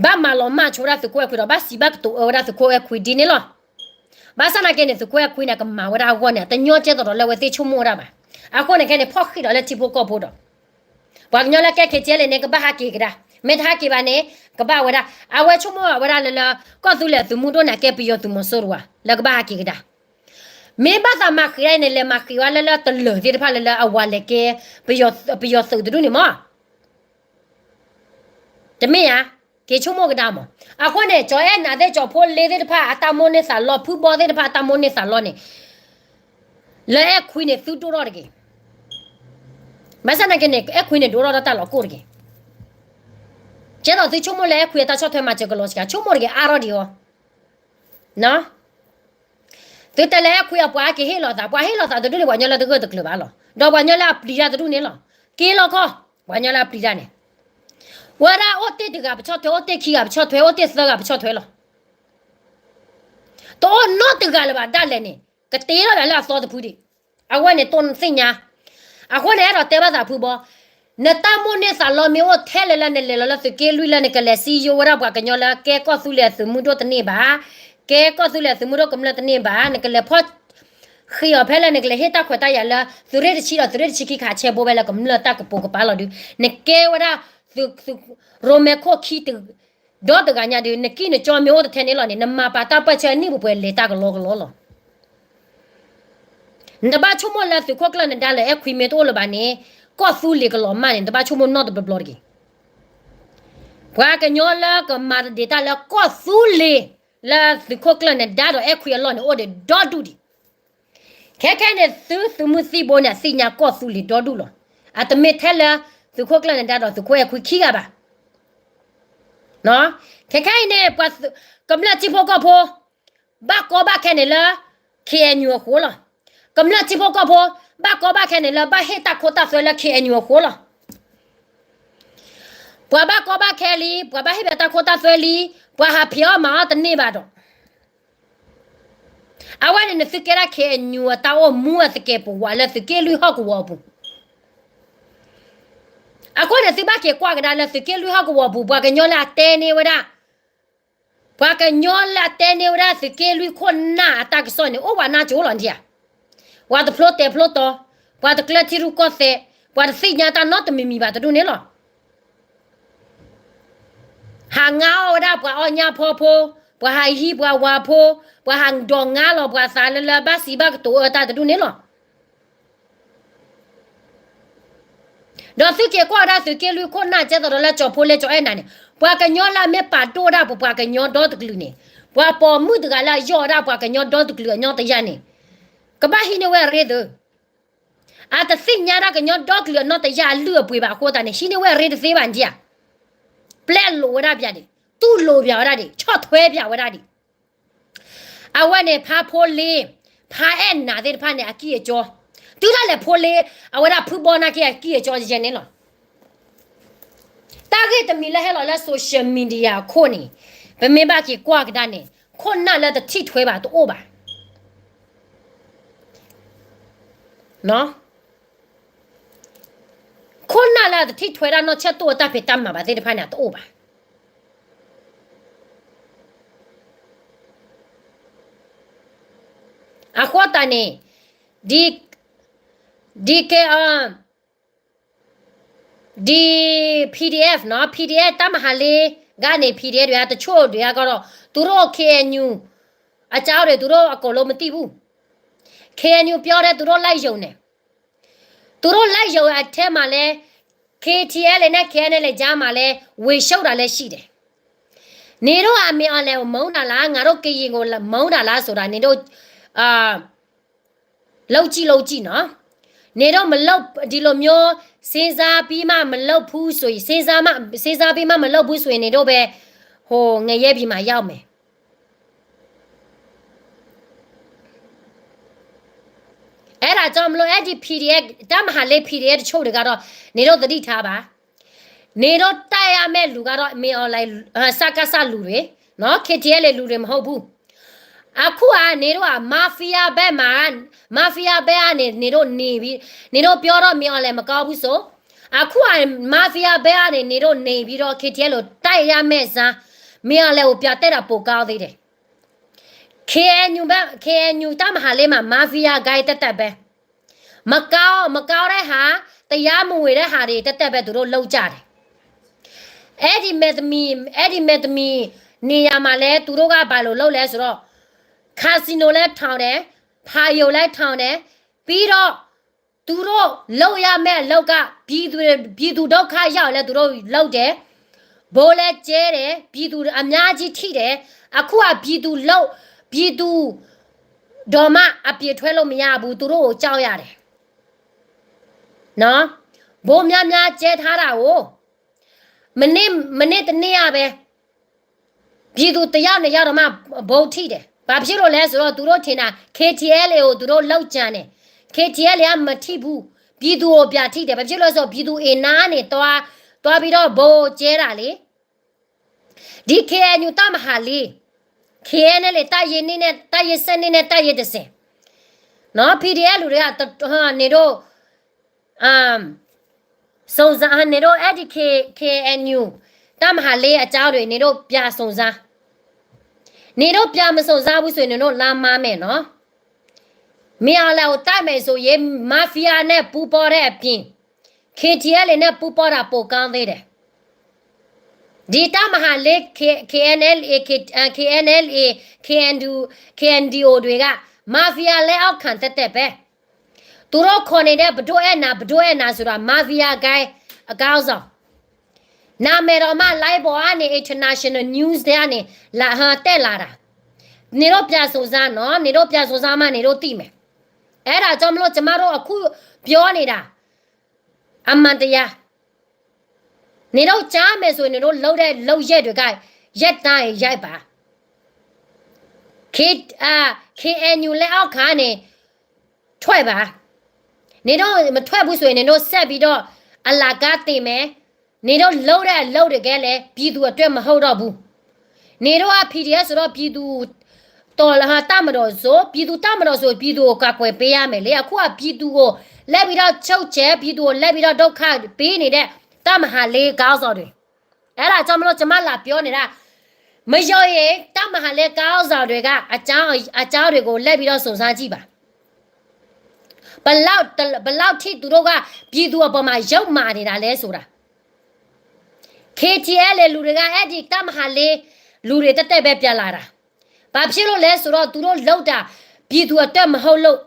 ဘၣ်မၤလီၤမၢ်ဆိဝဲဒၣ်သုးခိၣ်အဲၣ်ခွံဒီး ဘၣ်စံးဘၣ်ကတိၤအၢဝဲဒၣ်သုးခိၣ်အဲၣ်ခွံဒ်န့ၣ်လီၤ. ဘၣ်ဆၣ်သနာ်က့န့ၣ် သုးခိၣ်အဲၣ်ခွံန့ၣ် ကမၤဝဲဒၣ်အဂီၢ်န့ၣ် တညီကဲသိးဒီးလၢအဝဲသ့ၣ်ဆိကမိၣ်ဝဲဒၣ်ဘၣ်. အဃိန့ၣ်ခဲန့ၣ် ဖီၣ်ဃံးဒီးလၢထံဖိကီၢ်ဖိဒီး ပှၤကညီလၢကဲ KTLA န့ၣ် ကဘၣ်ဟးက့ၤကဒါ, မ့ၢ်တဟးက့ၤဘၣ်န့ၣ် ကဘၣ်ဝဲဒၣ်. အဝဲဆိကမိၣ်ဝဲဒၣ်လၢလၢ ကီၢ်သူလ့ၤအသုးမုၢ်ဒိၣ်န့ၣ် အကဲပယီၤသုးမီၤစိရိၤဧါ လၢကဘၣ်ဟးက့ၤကဒါ. မ့ၢ်ဘၣ်သးမၤဃံးဒၣ်အံၤန့ၣ် လဲၤမၤဃံးဝဲလၢလၢတလၢာ်သ့ၣ်တဖၣ်လၢလၢအဝၤလဲၤကဲ ပယီၤသုးတဒူၣ်န့ၣ်မး တမ့ၢ်ဧါ, က့ၤဆိကမိၣ်ကဒါမး. အဃိန့ၣ် ကၠီၤအဲၣ်နၤသ့ၣ် ကၠီၤဖိလ့သ့ၣ်တဖၣ် အတၢ်မိၣ်န့ၢ်သးလီ ဖုဘီသ့ၣ်တဖၣ်အတၢ်မိၣ်န့ၢ်သးလီန့ၣ် လၢအဲၣ်ခွံန့ၣ် သုဒိၣ်ထီၣ်တဂ့ၤ. ဘၣ်ဆၣ်သနာ်က့န့ၣ် အဲၣ်ခွံန့ၣ် ဒိၣ်ထီၣ်ဒီးတၢ်လီၤကိၢ်တဂ့ၤ. ကဲသိးသုဆိကမိၣ်လၢအဲၣ်ခွံအတၢ်ဆီၣ်ထွဲမၤစၢၤကလီၤစှၤ ဆိကမိၣ်တဂ့ၤ အါထီၣ်ဒံးအီၤ သုတဲလၢအဲၣ်ခွံအပှၤက့ၤဟ့ၣ်လီၤသး ပှၤဟ့ၣ်လီၤသးတဒူၣ်န့ၣ် ပှၤကညီလၢတဂၢၢ်တကျၢၤဘၣ်လီၤ. ဒီးပှၤကညီလၢအပျံၤတၢ်တဒူၣ်န့ၣ်လီၤ. က့ၤလီၤခီ ပှၤကညီလၢအပျံၤတၢ်န့ၣ် ဝဲဒၣ်အိၣ်တ့ၢ်တဂၤပဆီၣ်ထွဲ အိၣ်တ့ၢ်ခံဂၤပဆီၣ်ထွဲ အိၣ်တ့ၢ်သၢဂၤပဆီၣ်ထွဲလီၤ. တအိၣ်နီတဂၤလၢၤဘၣ် ဒၣ်လဲာ်န့ၣ် ကတ့ထီၣ်ဘၣ်လၢအသီတဖုဒံး. အဝဲန့ၣ်တိၢ်သ့ၣ်ညါ. အဃိန့ၣ် အဲၣ်ဒိးတဲဘၣ်သးဖုဘီ နတၢ်မိၣ်န့ၢ်သးလီမ့ၢ်အိၣ်ထဲလဲၣ်လၢနလဲၤလီၤလၢသုးက့လွံၢ်လၢနကလဲၤစံယိၣ်ဝဲဒၣ် ပှၤကညီလၢကဲကီၢ်သူလ့ၤအသုးမုၢ်ဒိၣ်တန့ၢ်ဘၣ်, ကဲကီၢ်သူလ့ၤအသုးမုၢ်ဒိၣ်ကမျၢၢ်တန့ၢ်ဘၣ်, နကလဲၤဖီၣ်ဃံးအီၤဖဲလဲၣ် နကလဲၤဟ့ၣ်တၢ်ခွဲးတၢ်ယာ်လၢ သုးရ့ၣ်တဆံဒီးသုးရ့ၣ်တဆံခံခးဆဲဘိဖဲလၢ ကမျၢၢ်တၢ်ကပိာ်ကပၤလီၤဒုး နကဲဝဲဒၣ် ရိမဲခိၣ်ခံ ဒီတဂၤညါဒုး နကံၢ်နကၠီမ့ၢ်အိၣ်တထဲန့ၣ်လီၤန့ၣ် နမၤပာ်တၢ်ပၢၢ်ဆၢအနံၣ်ပှဲၤပှဲၤလဲၤတၢ်ကလီကလီလီၤ. နဘၣ်ဆိကမိၣ်လၢသုးခိၣ်ကျၢၢ်နဒါလၢအဲၣ်ခွံမ့ၢ်တအိၣ်လၢၤဘၣ်န့ၣ် ကီၢ်သူလ့ၤကလီၤမၢ်န့ၣ် နတဘၣ်ဆိကမိၣ်နီတဘျီဘျီတဂ့ၤ. ပှၤကညီလၢကမၤတဒံးတၢ်လၢကီၢ်သူလ့ၤ လၢသုးခိၣ်ကျၢၢ်နဒါဒီးအဲၣ်ခွံအလီၢ်န့ၣ် အိၣ်ဒီးဒီဒူၣ်ဒံး. ခဲခဲန့ၣ် သုသုးမုၢ်သံၣ်ဘိန့ၣ် အသ့ၣ်ညါကီၢ်သူလ့ၤဒီဒူၣ်လီၤ. အတမ့ၢ်ထဲလၢ သုးခိၣ်ကျၢၢ်နဒါဒီးသုးခိၣ်အဲၣ်ခွံခံဂၤဘၣ်. ခဲခဲအံၤန့ၣ် ပှၤ ကမျၢၢ်ထံဖိကီၢ်ဖိ ဘၣ်ကီဘၣ်ခဲန့ၣ်လၢ ခ့ၣ်အဲၣ်ယူၣ်အဃိလီၤ. ကမျၢၢ်ထံဖိကီၢ်ဖိ ဘၣ်ကီဘၣ်ခဲန့ၣ်လၢ ဘၣ်ဟ့ၣ်တၢ်ခိတၢ်သွဲလၢ ခ့ၣ်အဲၣ်ယူၣ်အဃိလီၤ. ပှၤဘၣ်ကီဘၣ်ခဲလံ, ပှၤဘၣ်ဟ့ၣ်ပှၤတၢ်ခိတၢ်သွဲလံ, ပှၤဟးဖံးအီၣ်မၤအီၣ်တန့ၢ်ဘၣ်ဒီး, အဝဲန့ၣ်နသုကဲဒၣ် ခ့ၣ်အဲၣ်ယူၣ် အတၢ်အိၣ်မူအသကဲာ်ပဝးလၢသုးက့လွံၢ်ဟီၣ်ကဝီၤအပူၤ. အဃိန့ၣ် သုဘၣ်က့ၤကွၢ်ကဒါလၢသုးက့လွံၢ်ဟီၣ်ကဝီၤအပူၤ ပှၤကညီလၢအတဲန့ၢ်ဝဲဒၣ် ပှၤကညီလၢအတဲန့ၢ်ဝဲဒၣ် သုးက့လွံၢ်ခိၣ်နၢ်အတၢ်ကစီၣ်န့ၣ် အိၣ်ဝဲနၢ်ကၠိလီၤနထံဧါ. ပှၤတဖျိတဲဖျိတီ, ပှၤတကျၢၤထံရူၢ်ကီၢ်သဲး, ပှၤတသ့ၣ်ညါတၢ်နီတမံၤမံၤဘၣ်တဒူၣ်န့ၣ်လီၤ. ဟးငါအီၣ်ဝဲဒၣ်ပှၤအီၣ်ညၣ်ဖီဖိ, ပှၤဟးဟံးပှၤဝၤဖိ, ပှၤဟးဒိးငါလီၤပှၤသးလၢလၢဘၣ်စံးဘၣ်ကတိၤအၢတၢ်တဒူၣ်န့ၣ်လီၤ. ဒီးသုက့ၤကွၢ်ဝဲဒၣ်သုးက့လွံၢ်ခိၣ်နၢ်ကဲသိးဒီးလၢကၠီၤဖိလ့ကၠီၤအဲၣ်နၤန့ၣ်, ပှၤကညီလၢအမ့ၢ်ပာ်ဒိၣ်ဝဲဒၣ်ပပှၤကညီဒီတကလုာ်န့ၣ်, ပှၤပိာ်မုၣ်တဂၤလၢအယီၢ်ဝဲဒၣ်ပှၤကညီဒီတကလုာ်အနီၢ်တယၢ်န့ၣ်, ကဘၣ်ဟံးန့ၢ်ဝဲအရ့သု, အတသ့ၣ်ညါဒၣ်ကညီဒီကလုာ်အနီၢ်တယၢ်အလုၢ်အပှ့ၤဘၣ်အဃိသတးန့ၣ် ဟံးန့ၢ်ဝဲအရ့တသ့ဘၣ်နထံဧါ. ပျဲလိာ်ဝဲဒၣ်ပၠးဒံး, တူၢ်လိာ်ပၠးဝဲဒၣ်ဒံး, ဆီၣ်ထွဲပၠးဝဲဒၣ်ဒံး. အဝဲန့ၣ် ဖါဖိလ့, ဖါအဲၣ်နၤသ့ၣ်တဖၣ်န့ၣ် အကံၢ်အကၠီ, တုၤဒၣ်လဲာ်ဖိလ့, အဝဲဒၣ်ဖုဘီနၢ်က့အကံၢ်အကၠီယဲန့ၣ်လီၤ. တၢ်ဂ့ၢ်တမံၤလၢဟဲလီၤလၢ social media အခိၣ်န့ၣ်, ပမ့ၢ်ဘၣ်က့ၤကွၢ်ကဒါန့ၣ်, ခိၣ်နၢ်လၢတထံၣ်ထွဲဘၣ်တအိၣ်ဘၣ်. ခိၣ်နၢ်လၢအတထံၣ်ထွဲဒၣ်နီၢ်ဆၢၣ်တိၢ်အတၢ်ဖံးတၢ်မၤဘၣ်သ့ၣ်တဖၣ်န့ၣ် အတအိၣ်ဘၣ်. အဃိသတးန့ၣ်, ဒ်, ဒ်ကဲအီၤ, ဒ် PDF နီၤ, PDF တၢ်မၤဟးလ့, ဂၤန့ၣ် PDF ဒုး တဆိၣ်ဒုး အကီဒီး, သူတို့ KNU အကြောင်းတွေ သူတို့အကုန်လုံးမသိဘူး. KNU ပြောတဲ့ သူတို့လိုက်ယုံတယ်. သူတို့လိုက်ယုံအထဲမှာလည်း KTLA နဲ့ KNLA ကြားမှာလည်း ဝင်ရှုပ်တာလည်းရှိတယ်. နင်တို့က မင်းအောင်လှိုင်ကို မုန်းတာလား, ငါတို့ ကရင်ကို မုန်းတာလားဆိုတာ နင်တို့ အာ, လုပ်ကြည့်, လုပ်ကြည့်နော်. နင်တို့မလုပ်, ဒီလိုမျိုး စဉ်းစားပြီးမှ မလုပ်ဘူးဆိုရင်, စဉ်းစားမှ, စဉ်းစားပြီးမှ မလုပ်ဘူးဆိုရင် နင်တို့ပဲ ဟို ငရဲပြည်မှာ ရောက်မယ်. အဲ့ဒါကြောင့်မလို့ အဲ့ဒီ PDF တၢ်မၤဟးလ့ PDF တချို့တွေကတော့ နင်တို့သတိထားပါ. နင်တို့တိုက်ရမယ့်လူကတော့ မင်းအောင်လှိုင်, စကစ လူတွေနော်, KTLA လူတွေမဟုတ်ဘူး. အခုက နင်တို့က mafia ဘက်မှာ, mafia ဘက်ကနေ နင်တို့နေပြီး, နင်တို့ပြောတော့ မင်းအောင်လှိုင် မကောင်းဘူးဆို, အခုက mafia ဘက်ကနေ နင်တို့နေပြီးတော့ KTLA ကို တိုက်ရမယ့်အစား မင်းအောင်လှိုင်ကို ပြန်တက်တာ ပိုကောင်းသေးတယ်. KNU ဘက်, KNU တၢ်မၤဟးလ့မှာ mafia ဂိုဏ်း တက်တက်ပဲ. မကောင်း, မကောင်းတဲ့ဟာ, တရားမဝင်တဲ့ဟာတွေ တက်တက်ပဲ သူတို့လုပ်ကြတယ်. အဲ့ဒီမယ်သမီး, အဲ့ဒီမယ်သမီး နေရာမှာလည်း သူတို့က ဘာလို့လုပ်လဲဆိုတော့, casino လည်းထောင်တယ်, ဖာရုံလည်းထောင်တယ်, ပြီးတော့ သူတို့လုပ်ရမယ့်အလုပ်က ပြည်သူ, ပြည်သူဒုက္ခရောက်လည်း သူတို့လုပ်တယ်, ဗုံးလည်းကျဲတယ်, ပြည်သူအများကြီးထိတယ်. အခုက ပြည်သူလုပ်, ပြည်သူ တောင်မှ အပြင်ထွက်လို့မရဘူး, သူတို့ကို ကြောက်ရတယ်နော်. ဗုံးများများကျဲထားတာကို, မနေ့, မနေ့တနေ့ကပဲ, ပြည်သူတစ်ယောက်နှစ်ယောက်တောင်မှ ဗုံးထိတယ်. ဘာဖြစ်လို့လဲဆိုတော့ သူတို့ထင်တာ KTLA ကို သူတို့လုပ်ကြံတယ်. KTLA က မထိဘူး, ပြည်သူကို ပြန်ထိတယ်. ဘာဖြစ်လို့လဲဆိုတော့ ပြည်သူအိမ်နားကနေ သွား, သွားပြီးတော့ ဗုံးကျဲတာလေ. ဒီ KNU တၢ်မၤဟးလ့, KNLA တပ်ရင်းနှစ်နဲ့ တပ်ရင်းဆယ့်နှစ်နဲ့ တပ်ရင်းတစ်ဆယ်နော်, PDF လူတွေက နင်တို့ စုံစမ်း, နင်တို့ အဲ့ဒီ K, KNU တၢ်မၤဟးလ့အကြောင်းတွေ နင်တို့ ပြန်စုံစမ်း. နင်တို့ ပြန်မစုံစမ်းဘူးဆိုရင် နင်တို့ လမ်းမှားမယ်နော်. မင်းအောင်လှိုင်ကို တိုက်မယ်ဆိုရင် mafia နဲ့ ပူးပေါင်းတဲ့အပြင် KTLA နဲ့ ပူးပေါင်းတာ ပိုကောင်းသေးတယ်. ဒီတၢ်မၤဟးလ့ K, KNLA, K, KNLA, KNDO, KNDO တွေက mafia လက်အောက်ခံ သက်သက်ပဲ. သူတို့ခေါ်နေတဲ့ ပဒိၣ်အဲၣ်နၤ, ပဒိၣ်အဲၣ်နၤဆိုတာ mafia ဂိုဏ်း အခေါင်းဆောင်. နမဲာ်ဒီးမး live ဘီအါန့ၣ် international news တဲန့ၣ် လၢဟတဲလၢတၢ်, န့ၣ်ဒိးပျၢ်စိၣ်စါနီၤ, န့ၣ်ဒိးပျၢ်စိၣ်စါမး န့ၣ်ဒိးသံၣ်မဲာ်. အဲၣ်ဒၣ်ကၠီမလိကမါဒိၣ်အခုပျီန့ၣ်ဒၣ် အမၤတယါ, န့ၣ်ဒိးကၢ်မဲာ်စိၤ န့ၣ်ဒိးလၢဒဲးလၢယဲၢ်ဒွဲၣ်ကါ, ယဲၢ်တၢ်ယဲၢ်ဘၣ် ခ့ ခ့ၣ်အဲၣ်ယူၣ် လဲအီၣ်ခၣ်န့ၣ် ထွဲဘၣ်, န့ၣ်ဒိးမထွဲဘူးစိၤ န့ၣ်ဒိးစဲးဘံဒီး အလၢ်ကါသ့ၣ်မဲာ်, န့ၣ်ဒိးလၢဒဲးအလၢဒွဲၣ်ကါလဲၣ် ပြည်သူအတၢ်မဟိၣ်ဒီးဘူး, န့ၣ်ဒိးအ PDF စိၤဒီး ပြည်သူ တီၢ်လၢတၢ်မၤဒီးစိၤ ပြည်သူတၢ်မၤဒီးစိၤ ပြည်သူအိၣ်ကကွဲးပေးရမယ် လဲၣ် အခုအ ပြည်သူအိၣ် လဲၤဘံဒီးဆိကဲး ပြည်သူအိၣ် လဲၤဘံဒီးဒုက္ခပေးနေတဲ့ တၢ်မၤဟးလ့ကါအီၣ်စီၤဒွဲၣ် အဲၣ်ဒၣ်ကၠီမလိကမါလၢပျီန့ၣ်ဒၣ်, မယီၤအံၤ တၢ်မၤဟးလ့ကါအီၣ်စီၤဒွဲၣ်ကါ အကၢ်အီၣ်ဒွဲၣ်ကါအိၣ် လဲၤဘံဒီးစိၤစါကံၣ်ဘၣ်, ဘယ်လောက်ထိသူတို့က ပြည်သူအပေါ်မှာ ယုံမှားနေတာလဲဆိုတာ, KTLA လူၤဒွဲၣ်ကါ အဲၣ်ဒိးတၢ်မၤဟးလ့ လူၤဒွဲၣ်တၢ်တဲဘဲပျၢ်လၢ်တၢ်, ဘာဖြစ်လို့လဲဆိုတော့ သူတို့လုပ်တာ ပြည်သူအတၢ်မဟိၣ်လို့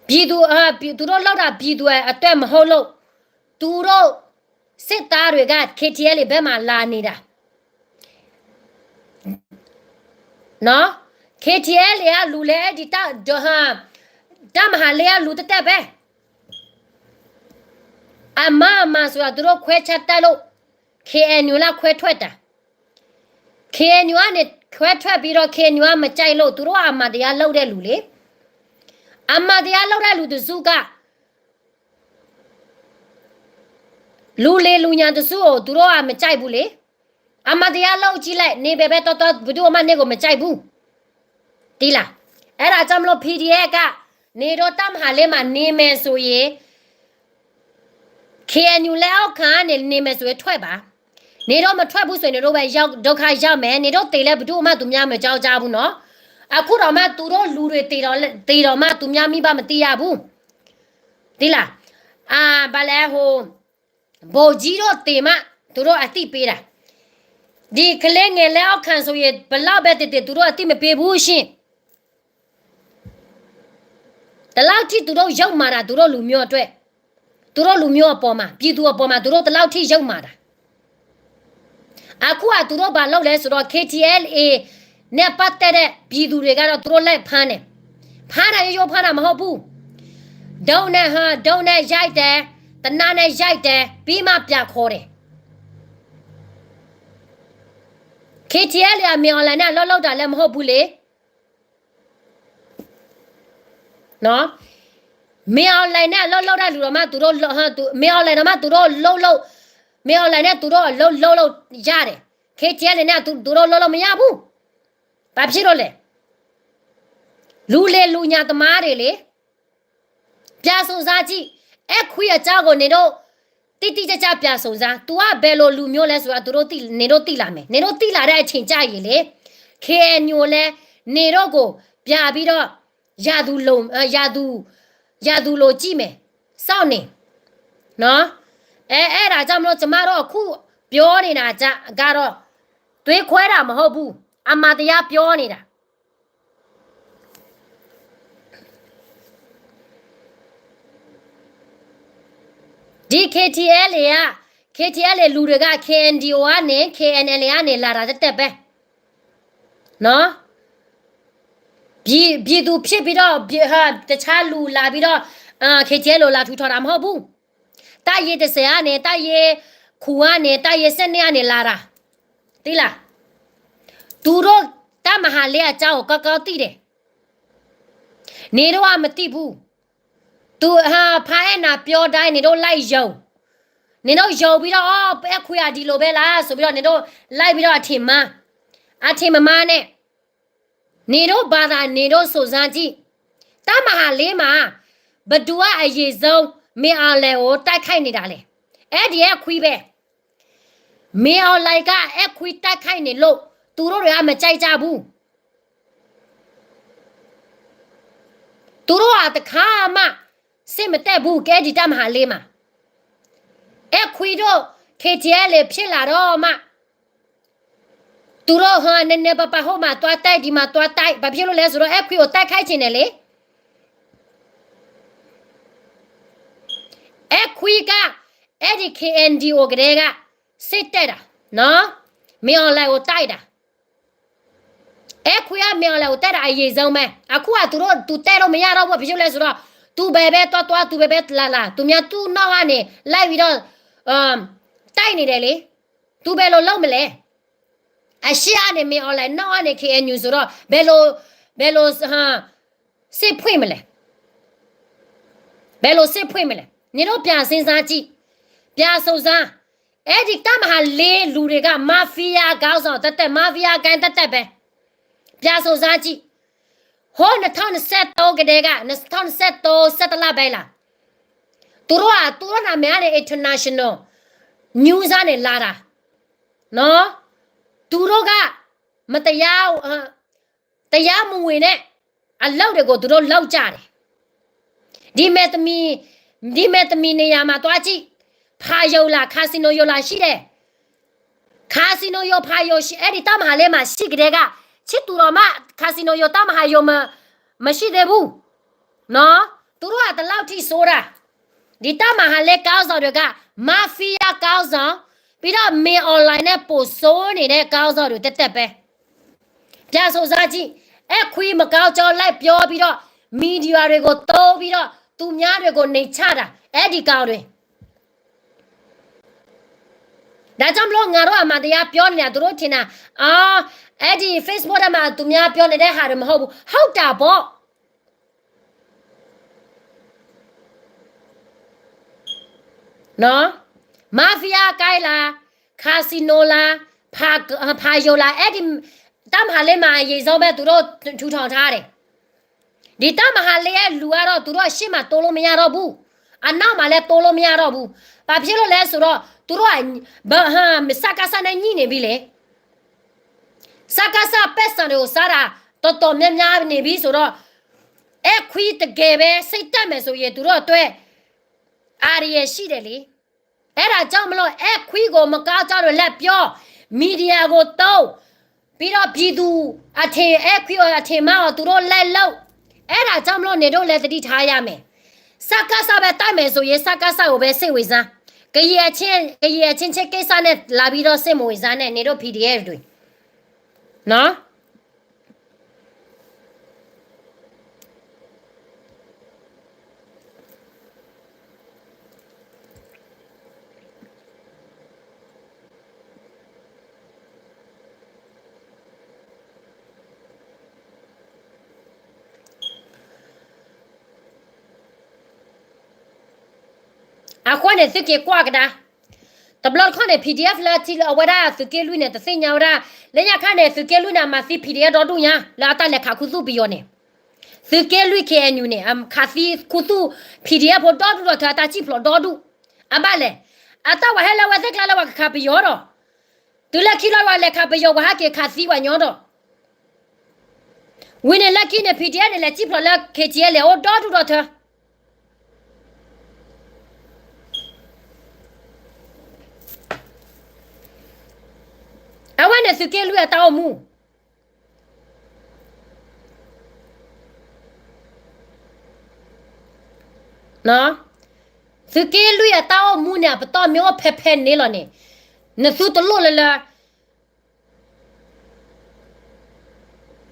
ပြည်သူ သူတို့လုပ်တာ ပြည်သူအတၢ်မဟိၣ်လို့ သူတို့ စစ်သားတွေက KTLA ဘက်မှာလာနေတာ, KTLA ကလူၤလဲၤဒ်တၢ် တၢ်မၤဟးလ့အလူၤတၢ်တဲဘဲ အမၤအမၤစှၤ သူတို့ခွဲခြားတၢ်လို့ KNU လၢခွဲထွက်တာ, KNU ကန့ၣ်ခွဲထွက်ပြီးတော့ KNU ကမကြိုက်လို့ သူတို့အမၤတရားလုပ်တဲ့လူလေ, အမၤတရားလုပ်တဲ့လူတစုက လူလ့ၤလူညါတစုအိၣ် သူတို့ကမကြိုက်ဘူးလေ, အမၤတရားလုပ်ကြည့်လိုက် နေဘယ်ဘက်သွားသွား ဘယ်သူမှနေကိုမကြိုက်ဘူး, သိလား, အဲဒါကြောင့်မလို့ PDF က နေတော့ တပ်မဟာလေးမှာ နေမယ်ဆိုရင် KNU လက်အောက်ခံကနေ နေမယ်ဆိုရင် ထွက်ပါ, နေတော့ မထွက်ဘူးဆိုရင် နေတော့ပဲ ရောက် ဒုက္ခရောက်မယ်, နေတော့ သေလည်း ဘယ်သူမှ သူများ မကြောက်ကြဘူးနော်, အခုတောင်မှ သူတို့လူတွေ သေတော့ သေတော့မှ သူများမိဘ မသိရဘူး, သိလား, အာ ဘာလဲ ဟို ဗိုလ်ကြီးတို့ သေမှ သူတို့ အသိပေးတာ, ဒီကလေးငယ် လက်အောက်ခံဆိုရင် ဘယ်လောက်ပဲ သေသေ သူတို့ အသိမပေးဘူးရှင့်, ဒီလောက်ထိ သူတို့ ယုတ်မာတာ သူတို့ လူမျိုးအတွက်, သူတို့ လူမျိုးအပေါ်မှာ ပြည်သူအပေါ်မှာ သူတို့ ဒီလောက်ထိ ယုတ်မာတာ, အခုက သူတို့ ဘာလုပ်လဲဆိုတော့ KTLA နဲ့ ပတ်သက်တဲ့ ပြည်သူတွေကတော့ သူတို့ လိုက်ဖမ်းတယ်, ဖမ်းတာ ရိုးရိုးဖမ်းတာ မဟုတ်ဘူး, ဒုတ်နဲ့ ဟ ဒုတ်နဲ့ ရိုက်တယ်, သေနတ်နဲ့ ရိုက်တယ်, ပြီးမှ ပြန်ခေါ်တယ်, KTLA က မင်းအောင်လှိုင်နဲ့ အလုပ်လုပ်တာလည်း မဟုတ်ဘူးလေ, နော်, မင်းအောင်လှိုင်နဲ့ အလုပ်လုပ်တဲ့လူတောင်မှ သူတို့ မင်းအောင်လှိုင်တောင်မှ သူတို့ လုပ်လို့, မင်းအောင်လှိုင်နဲ့ သူတို့ အလုပ်လုပ်လို့ ရတယ်, KTLA နဲ့ သူတို့ လုပ်လို့ မရဘူး, ဘာဖြစ်လို့လဲ, လူလ့ၤလူညါသမားတွေလေ, ပြစုံစမ်းကြည့်, အဲခွံအကြောင်းကို နင်တို့ တိတိကျကျ ပြစုံစမ်း, သူက ဘယ်လို လူမျိုးလဲဆိုတာ သူတို့ သိ, နင်တို့ သိလာမယ်, နင်တို့ သိလာတဲ့ အချိန်ကျရင်လေ, KNU လည်း နင်တို့ကို ပြန်ပြီးတော့ ရန်သူလို, ရန်သူ, ရန်သူလိုကြည့်မယ်, စောင့်နေ, နော်, အဲ, အဲဒါကြောင့်မလို့ ကျမတို့ အခု ပြောနေတာကြ, ကတော့ သွေးခွဲတာ မဟုတ်ဘူး, အမှန်တရား ပြောနေတာ, ဒီ KTLA က, KTLA လူတွေက KNDO ကနေ, KNLA ကနေ လာတာ သက်သက်ပဲ, နော်, ပြည်, ပြည်သူဖြစ်ပြီးတော့ ပြည်, ဟာ, တခြားလူလာပြီးတော့, အာ, KTLA လာထူထောင်တာ မဟုတ်ဘူး, တပ်ရင်းတစ်ဆယ်ကနေ, တပ်ရင်းခုကနေ, တပ်ရင်းဆယ့်နှစ်ကနေ လာတာ, သိလား, သူတို့ တပ်မဟာလေး အကြောင်းကို ကောင်းကောင်းသိတယ်, နင်တို့က မသိဘူး, သူ, ဟာ, ဖာအဲၣ်နၤ ပြောတိုင်း နင်တို့ လိုက်ယုံ, နင်တို့ ယုံပြီးတော့ အော်, အဲခွံက ဒီလိုပဲလား ဆိုပြီးတော့ နင်တို့ လိုက်ပြီးတော့ အထင်မှား, အထင်မမှားနဲ့, နင်တို့ ဘာသာ နင်တို့ စုံစမ်းကြည့်, တပ်မဟာလေးမှာ ဘယ်သူက အရင်ဆုံး မင်းအောင်လှိုင်ကို တိုက်ခိုက်နေတာလဲ, အဲဒ်အဲခွံပဲ, မင်းအောင်လှိုင်က အဲခွံ တိုက်ခိုက်နေလို့ သူတို့တွေက မကြိုက်ကြဘူး, သူတို့က တခါမှ စိတ်မတက်ဘူး, ကဲဒ် တပ်မဟာလေးမှာ, အဲခွံတို့ KTLA ဖြစ်လာတော့မှ သူတို့ ဟို, နည်းနည်းပါးပါး ဟိုမှာ သွားတိုက်, ဒီမှာ သွားတိုက်, ဘာဖြစ်လို့လဲဆိုတော့ အဲခွံကို တိုက်ခိုက်ချင်တယ်လေ, အဲၣ်ခွံကါ, အဲၣ်ဒံး KNDO ကဒဲကါ, စ့တဲာ်ဒၣ်, မ့ၢ်အီၤလဲၣ်အိၣ်တဲာ်ဒၣ်, အဲၣ်ခွံအမ့ၢ်အီၤလဲၣ်အိၣ်တဲာ်ဒၣ် အယံာ်ဆုံးပဲ, အခုအသူတို့ သူတဲလို့မရတော့ဘူး ဘာဖြစ်လို့လဲဆိုတော့ သူဘယ်ဘဲသွားသွား သူဘယ်ဘဲလာလာ သူများသူ့နောက်ကနေ လိုက်ပြီးတော့ တိုက်နေတယ်လေ, သူဘယ်လိုလုပ်မလဲ, အရှေ့ကနေ မ့ၢ်အီၤလဲၣ် နောက်ကနေ KNU ဆိုတော့ ဘယ်လို ဘယ်လို စစ်ဖွင့်မလဲ, ဘယ်လိုစစ်ဖွင့်မလဲ, နင်တို့ပြန်စဉ်းစားကြည့်, ပြန်စုံစမ်း, အဲဒီတပ်မဟာလေးလူတွေက mafia ခေါင်းဆောင်သက်သက် mafia ကိုင်သက်သက်ပဲ, ပြန်စုံစမ်းကြည့်, ဟိုနှစ်ထောင့်နှစ်ဆယ့်သုံးကတည်းက နှစ်ထောင့်နှစ်ဆယ့်သုံး ဆယ့်တစ်လပိုင်းလား, သူတို့က သူတို့နာမည်ကနေ international news ကနေလာတာ, နော်, သူတို့က မတရား တရားမဝင်တဲ့အလုပ်တွေကို သူတို့လုပ်ကြတယ်. ဒီမယ်သမီး ဒီမယ်သမီးနေရာမှာသွားကြည့်, ဖာရုံလား ခါစံနိရုံလားရှိတယ်, ခါစံနိရုံ ဖာရုံရှိ အဲဒီတပ်မဟာလေးမှာရှိကတည်းက ချစ်သူတော်မ ခါစံနိရုံ တပ်မဟာရုံ မရှိသေးဘူး, နော်, သူတို့က ဒီလောက်ထိဆိုးတာ, ဒီတပ်မဟာလေးခေါင်းဆောင်တွေက mafia ခေါင်းဆောင်, ပြီးတော့ မင်းအောင်လှိုင်နဲ့ ပိုဆိုးနေတဲ့ ခေါင်းဆောင်တွေ သက်သက်ပဲ, ပြန်စုံစမ်းကြည့်, အဲခွံမကောင်းကြောင်းလိုက်ပြောပြီးတော့ မီဒီယာတွေကိုသုံးပြီးတော့ သူများတွေကို နှိမ်ချတာ အဲဒီကောင်တွေ, ဒါကြောင့်မလို့ ငါတို့အမှန်တရားပြောနေတာ သူတို့ထင်တာ အော် အဲဒီ Facebook ထဲမှာ သူများပြောနေတဲ့ဟာတွေ မဟုတ်ဘူး, ဟုတ်တာပေါ့, နော်, mafia ကိုင်လား, ခါစံနိလား, ဖာရုံလား, အဲဒီတပ်မဟာလေးမှာ အရင်ဆုံးပဲ သူတို့ထူထောင်ထားတယ်. ဒီတပ်မဟာလေးရဲ့လူကတော့ သူတို့အရှေ့မှာတိုးလို့မရတော့ဘူး, အနောက်မှာလည်းတိုးလို့မရတော့ဘူး, ဘာဖြစ်လို့လဲဆိုတော့ သူတို့က စကစ နဲ့ ညှိနေပြီလေ, စကစ ပိုက်ဆံတွေကို စားတာ တော်တော်များများနေပြီဆိုတော့ အဲခွံတကယ်ပဲ စိတ်တက်မယ်ဆိုရင် သူတို့အတွက် အန္တရာယ်ရှိတယ်လေ. အဲဒါကြောင့်မလို့ အဲခွံကို မကောင်းကြောင်းတွေ လိုက်ပြော, မီဒီယာကိုသုံး, ပြီးတော့ ပြည်သူအထင် အဲခွံအထင်မှားအောင် သူတို့လိုက်လုပ်, အဲဒါကြောင့်မလို့ နင်တို့လည်း သတိထားရမယ်. စကစ ပဲ တိုက်မယ်ဆိုရင် စကစ ကိုပဲ စိတ်ဝင်စား, ကရင်အချင်း ကရင်အချင်းချင်းကိစ္စနဲ့ လာပြီးတော့ စိတ်မဝင်စားနဲ့ နင်တို့ PDF တွေ, နော်. အဃိန့ၣ် သုက့ၤကွၢ်ကဒါ, တဘျီတခီၣ်န့ၣ် PDF လၢထံလၢအဝဲဒၣ်သုးက့လွံၢ်န့ၣ် တသ့ၣ်ညါဝဲဒၣ်, လၢညါခါန့ၣ် သုးက့လွံၢ်န့ၣ် အမၤသံ PDF ဒီဒူၣ်ညါ လၢအတၢ်လဲၤခးခူသူၣ်ပယီၤန့ၣ်, သုးက့လွံၢ် KNU န့ၣ် ခးသံခူသူၣ် PDF ဖိဒီဒူၣ်ဒီး အတၢ်စံၣ်ဖျိးဒီဒူၣ်, အဘၣ်လဲၣ်, အတၢ်ဝဲဟဲလၢဝဲသ့ၣ်ကျါလၢပှၤကခးပယီၤဒီး, တုၤလၢခံလီၤ ပှၤလဲၤခးပယီၤ ပှၤဟဲက့ၤခးသံပှၤညီဒီး, ဝံၤန့ၣ်လၢခံန့ၣ် PDF န့ၣ် လဲၤစံၣ်ဖျိးလၢ KTLA အိၣ်ဒီဒူၣ်ဒီထၢ အဝဲန့ၣ်သုးက့လွံၢ်အတၢ်အိၣ်မူ, သုးက့လွံၢ်အတၢ်အိၣ်မူန့ၣ် အပတီၢ်မ့ၢ်အိၣ်ဖဲဖဲန့ၣ်လီၤန့ၣ်, နသုတလိၣ်လၢလၢ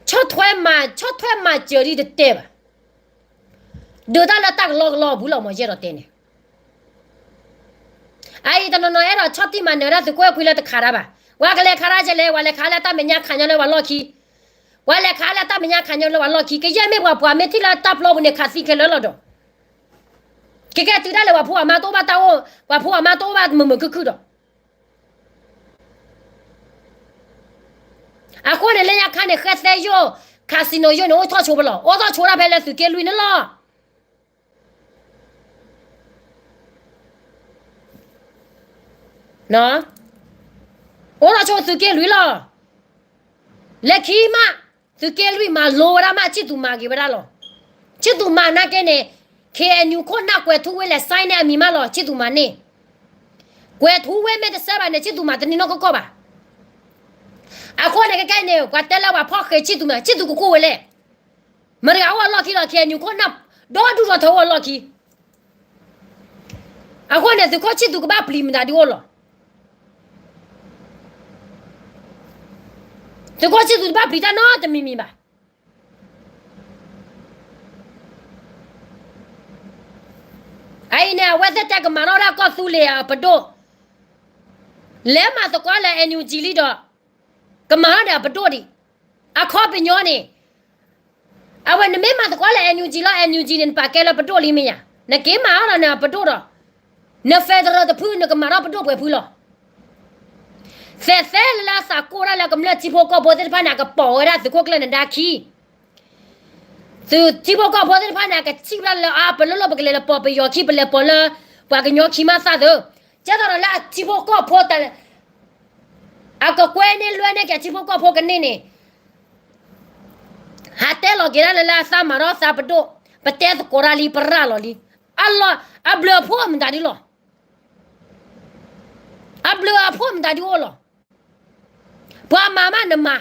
ဆီၣ်ထွဲမၤ ဆီၣ်ထွဲမၤစၢၤဒ်တတဲဘၣ်, ဒုးတၢ်လၢတၢ်ကလီကလီအပူၤလီၤ မ့ၢ်ယဲဒီးတဲန့ၣ်, အအံၤတနီၤနီၤအဲၣ်ဒိးဆီၣ်တံၢ်မၤနၢၤဝဲဒၣ်သုးခိၣ်အဲၣ်ခွံလၢတခးတၢ်ဘၣ်, ပှၤကလဲၤခးတၢ်ကလဲၣ်, ပှၤလဲၤခးလၢတၢ်မဲာ်ညါခးညီလၢပှၤလီၢ်ခံ, ပှၤလဲၤခးလၢတၢ်မဲာ်ညါခးညီလၢပှၤလီၢ်ခံ, ကယဲၢ်မ့ၢ်ပှၤ ပှၤမ့ၢ်ထံၣ်လၢတၢ်ပျီပူၤန့ၣ် ခးသံခဲလၢာ်လီၤဒီး, ကကဲတုၤဒၣ်လဲာ် ပှၤဖိအမါတအိၣ်ဘၣ်တၢ်အိၣ်, ပှၤဖိအမါတအိၣ်ဘၣ်မုာ်မုာ်ခုၣ်ခုၣ်ဒီး အဃိန့ၣ် လၢညါခါန့ၣ် ဃဲသဲယိၣ် casino ယိၣ်န့ၣ် အိၣ်ထီၣ်ဆိပလီၢ်, အိၣ်ထီၣ်ဆိဒၣ်ဖဲလၢသုးက့လွံၢ်န့ၣ်လီၤ. အိၣ်ထီၣ်ဆိသုးက့လွံၢ်လီၤ. လၢခံမး သုးက့လွံၢ်မၤလိဝဲဒၣ်မး ဆံၣ်သူၤမၤက့ၤဝဲဒၣ်လီၤ. ဆံၣ်သူၤမၤနာ်က့န့ၣ် KNU ခိၣ်နၢ်ကွဲၤထူဝ့လဲၤ sign န့ၢ်အမံၤမးလီၤ. ဆံၣ်သူၤမၤန့ၢ်, ကွဲၤထူဝ့မ့ၢ်တဆဲးဘၣ်န့ၣ် ဆံၣ်သူၤမၤတန့ၢ်နီၢ်ကီၢ်ကီၢ်ဘၣ်. အဃိန့ၣ် ကဲကဲန့ၣ် ပှၤတဲလၢပှၤဖီၣ်ဃဲၤဆံၣ်သူၤမၤ, ဆံၣ်သူၤကကိၢ်ဝဲလဲၣ်. မတၤတဂၤအိၣ်အလီၢ်ခံလီၤ. KNU ခိၣ်နၢ် ဒီဒူၣ်ဒီထၢအိၣ်အလီၢ်ခံ. အဃိန့ၣ် သုးခိၣ်ဆံၣ်သူကဘၣ်ပျံၤမတၤဒုအိၣ်လီၤ. သုးခိၣ်ဆံၣ်သူတဘၣ်ပျံၤတၢ်နီတမံၤမံၤဘၣ်. အအံၤန့ၣ် အဝဲသ့ၣ်တဲကမၤထီၣ်ဝဲဒၣ်ကီၢ်သူလ့ၤအပဒိၣ်, လဲၤမၤသကိးလၢ NUG လံဒီး ကမၤထီၣ်ဒီးအပဒိၣ်ဒံး. အခီပညီန့ၣ် အဝဲနမ့ၢ်မၤသကိးလၢ NUG လီၤ NUG န့ၣ် နပာ်ကဲလၢပဒိၣ်လံမ့ၢ်ဧါ, နက့ၤမၤထီၣ်ဒီးနပဒိၣ်ဒီး န federal တဖု နကမၤထီၣ်ပဒိၣ်ပှဲၤဖုလီၤ. သဲးသဲလၢအသးကိၢ်ဒၣ်လၢကမျၢၢ်ထံဖိကီၢ်ဖိသ့ၣ်တဖၣ်န့ၣ် အကပိာ်ဝဲဒၣ်သုးခိၣ်ကျၢၢ်နဒါခံ သုးထံဖိကီၢ်ဖိသ့ၣ်တဖၣ်န့ၣ် အကထံၣ်ဝဲဒၣ်လၢအါ ပလိၣ်လိၣ်ပကလဲၤလၢပီၢ်ပယီၤခံ ပလဲၤပိာ်လၢ ပှၤကညီခံမးသးသၢ, ကဲသိးဒီးလၢအထံဖိကီၢ်ဖိ အကကွဲန့ၢ်လွဲန့ၢ်က့ၤအထံဖိကီၢ်ဖိကန့ၢ်န့ၣ် ဟးတဲလီၤက့ၤဒၣ်လၢလၢအသးမၤထီၣ်သးပဒိၣ်, ပတဲသကိးတၢ်လံ ပရၤလီၤလံ, အလီၢ် အဘျုးအဖှိၣ်မတၤဒုလီၤ. အဘျုးအဖှိၣ်မတၤဒုအိၣ်လီၤ. ပှၤမၤမးနမၤ,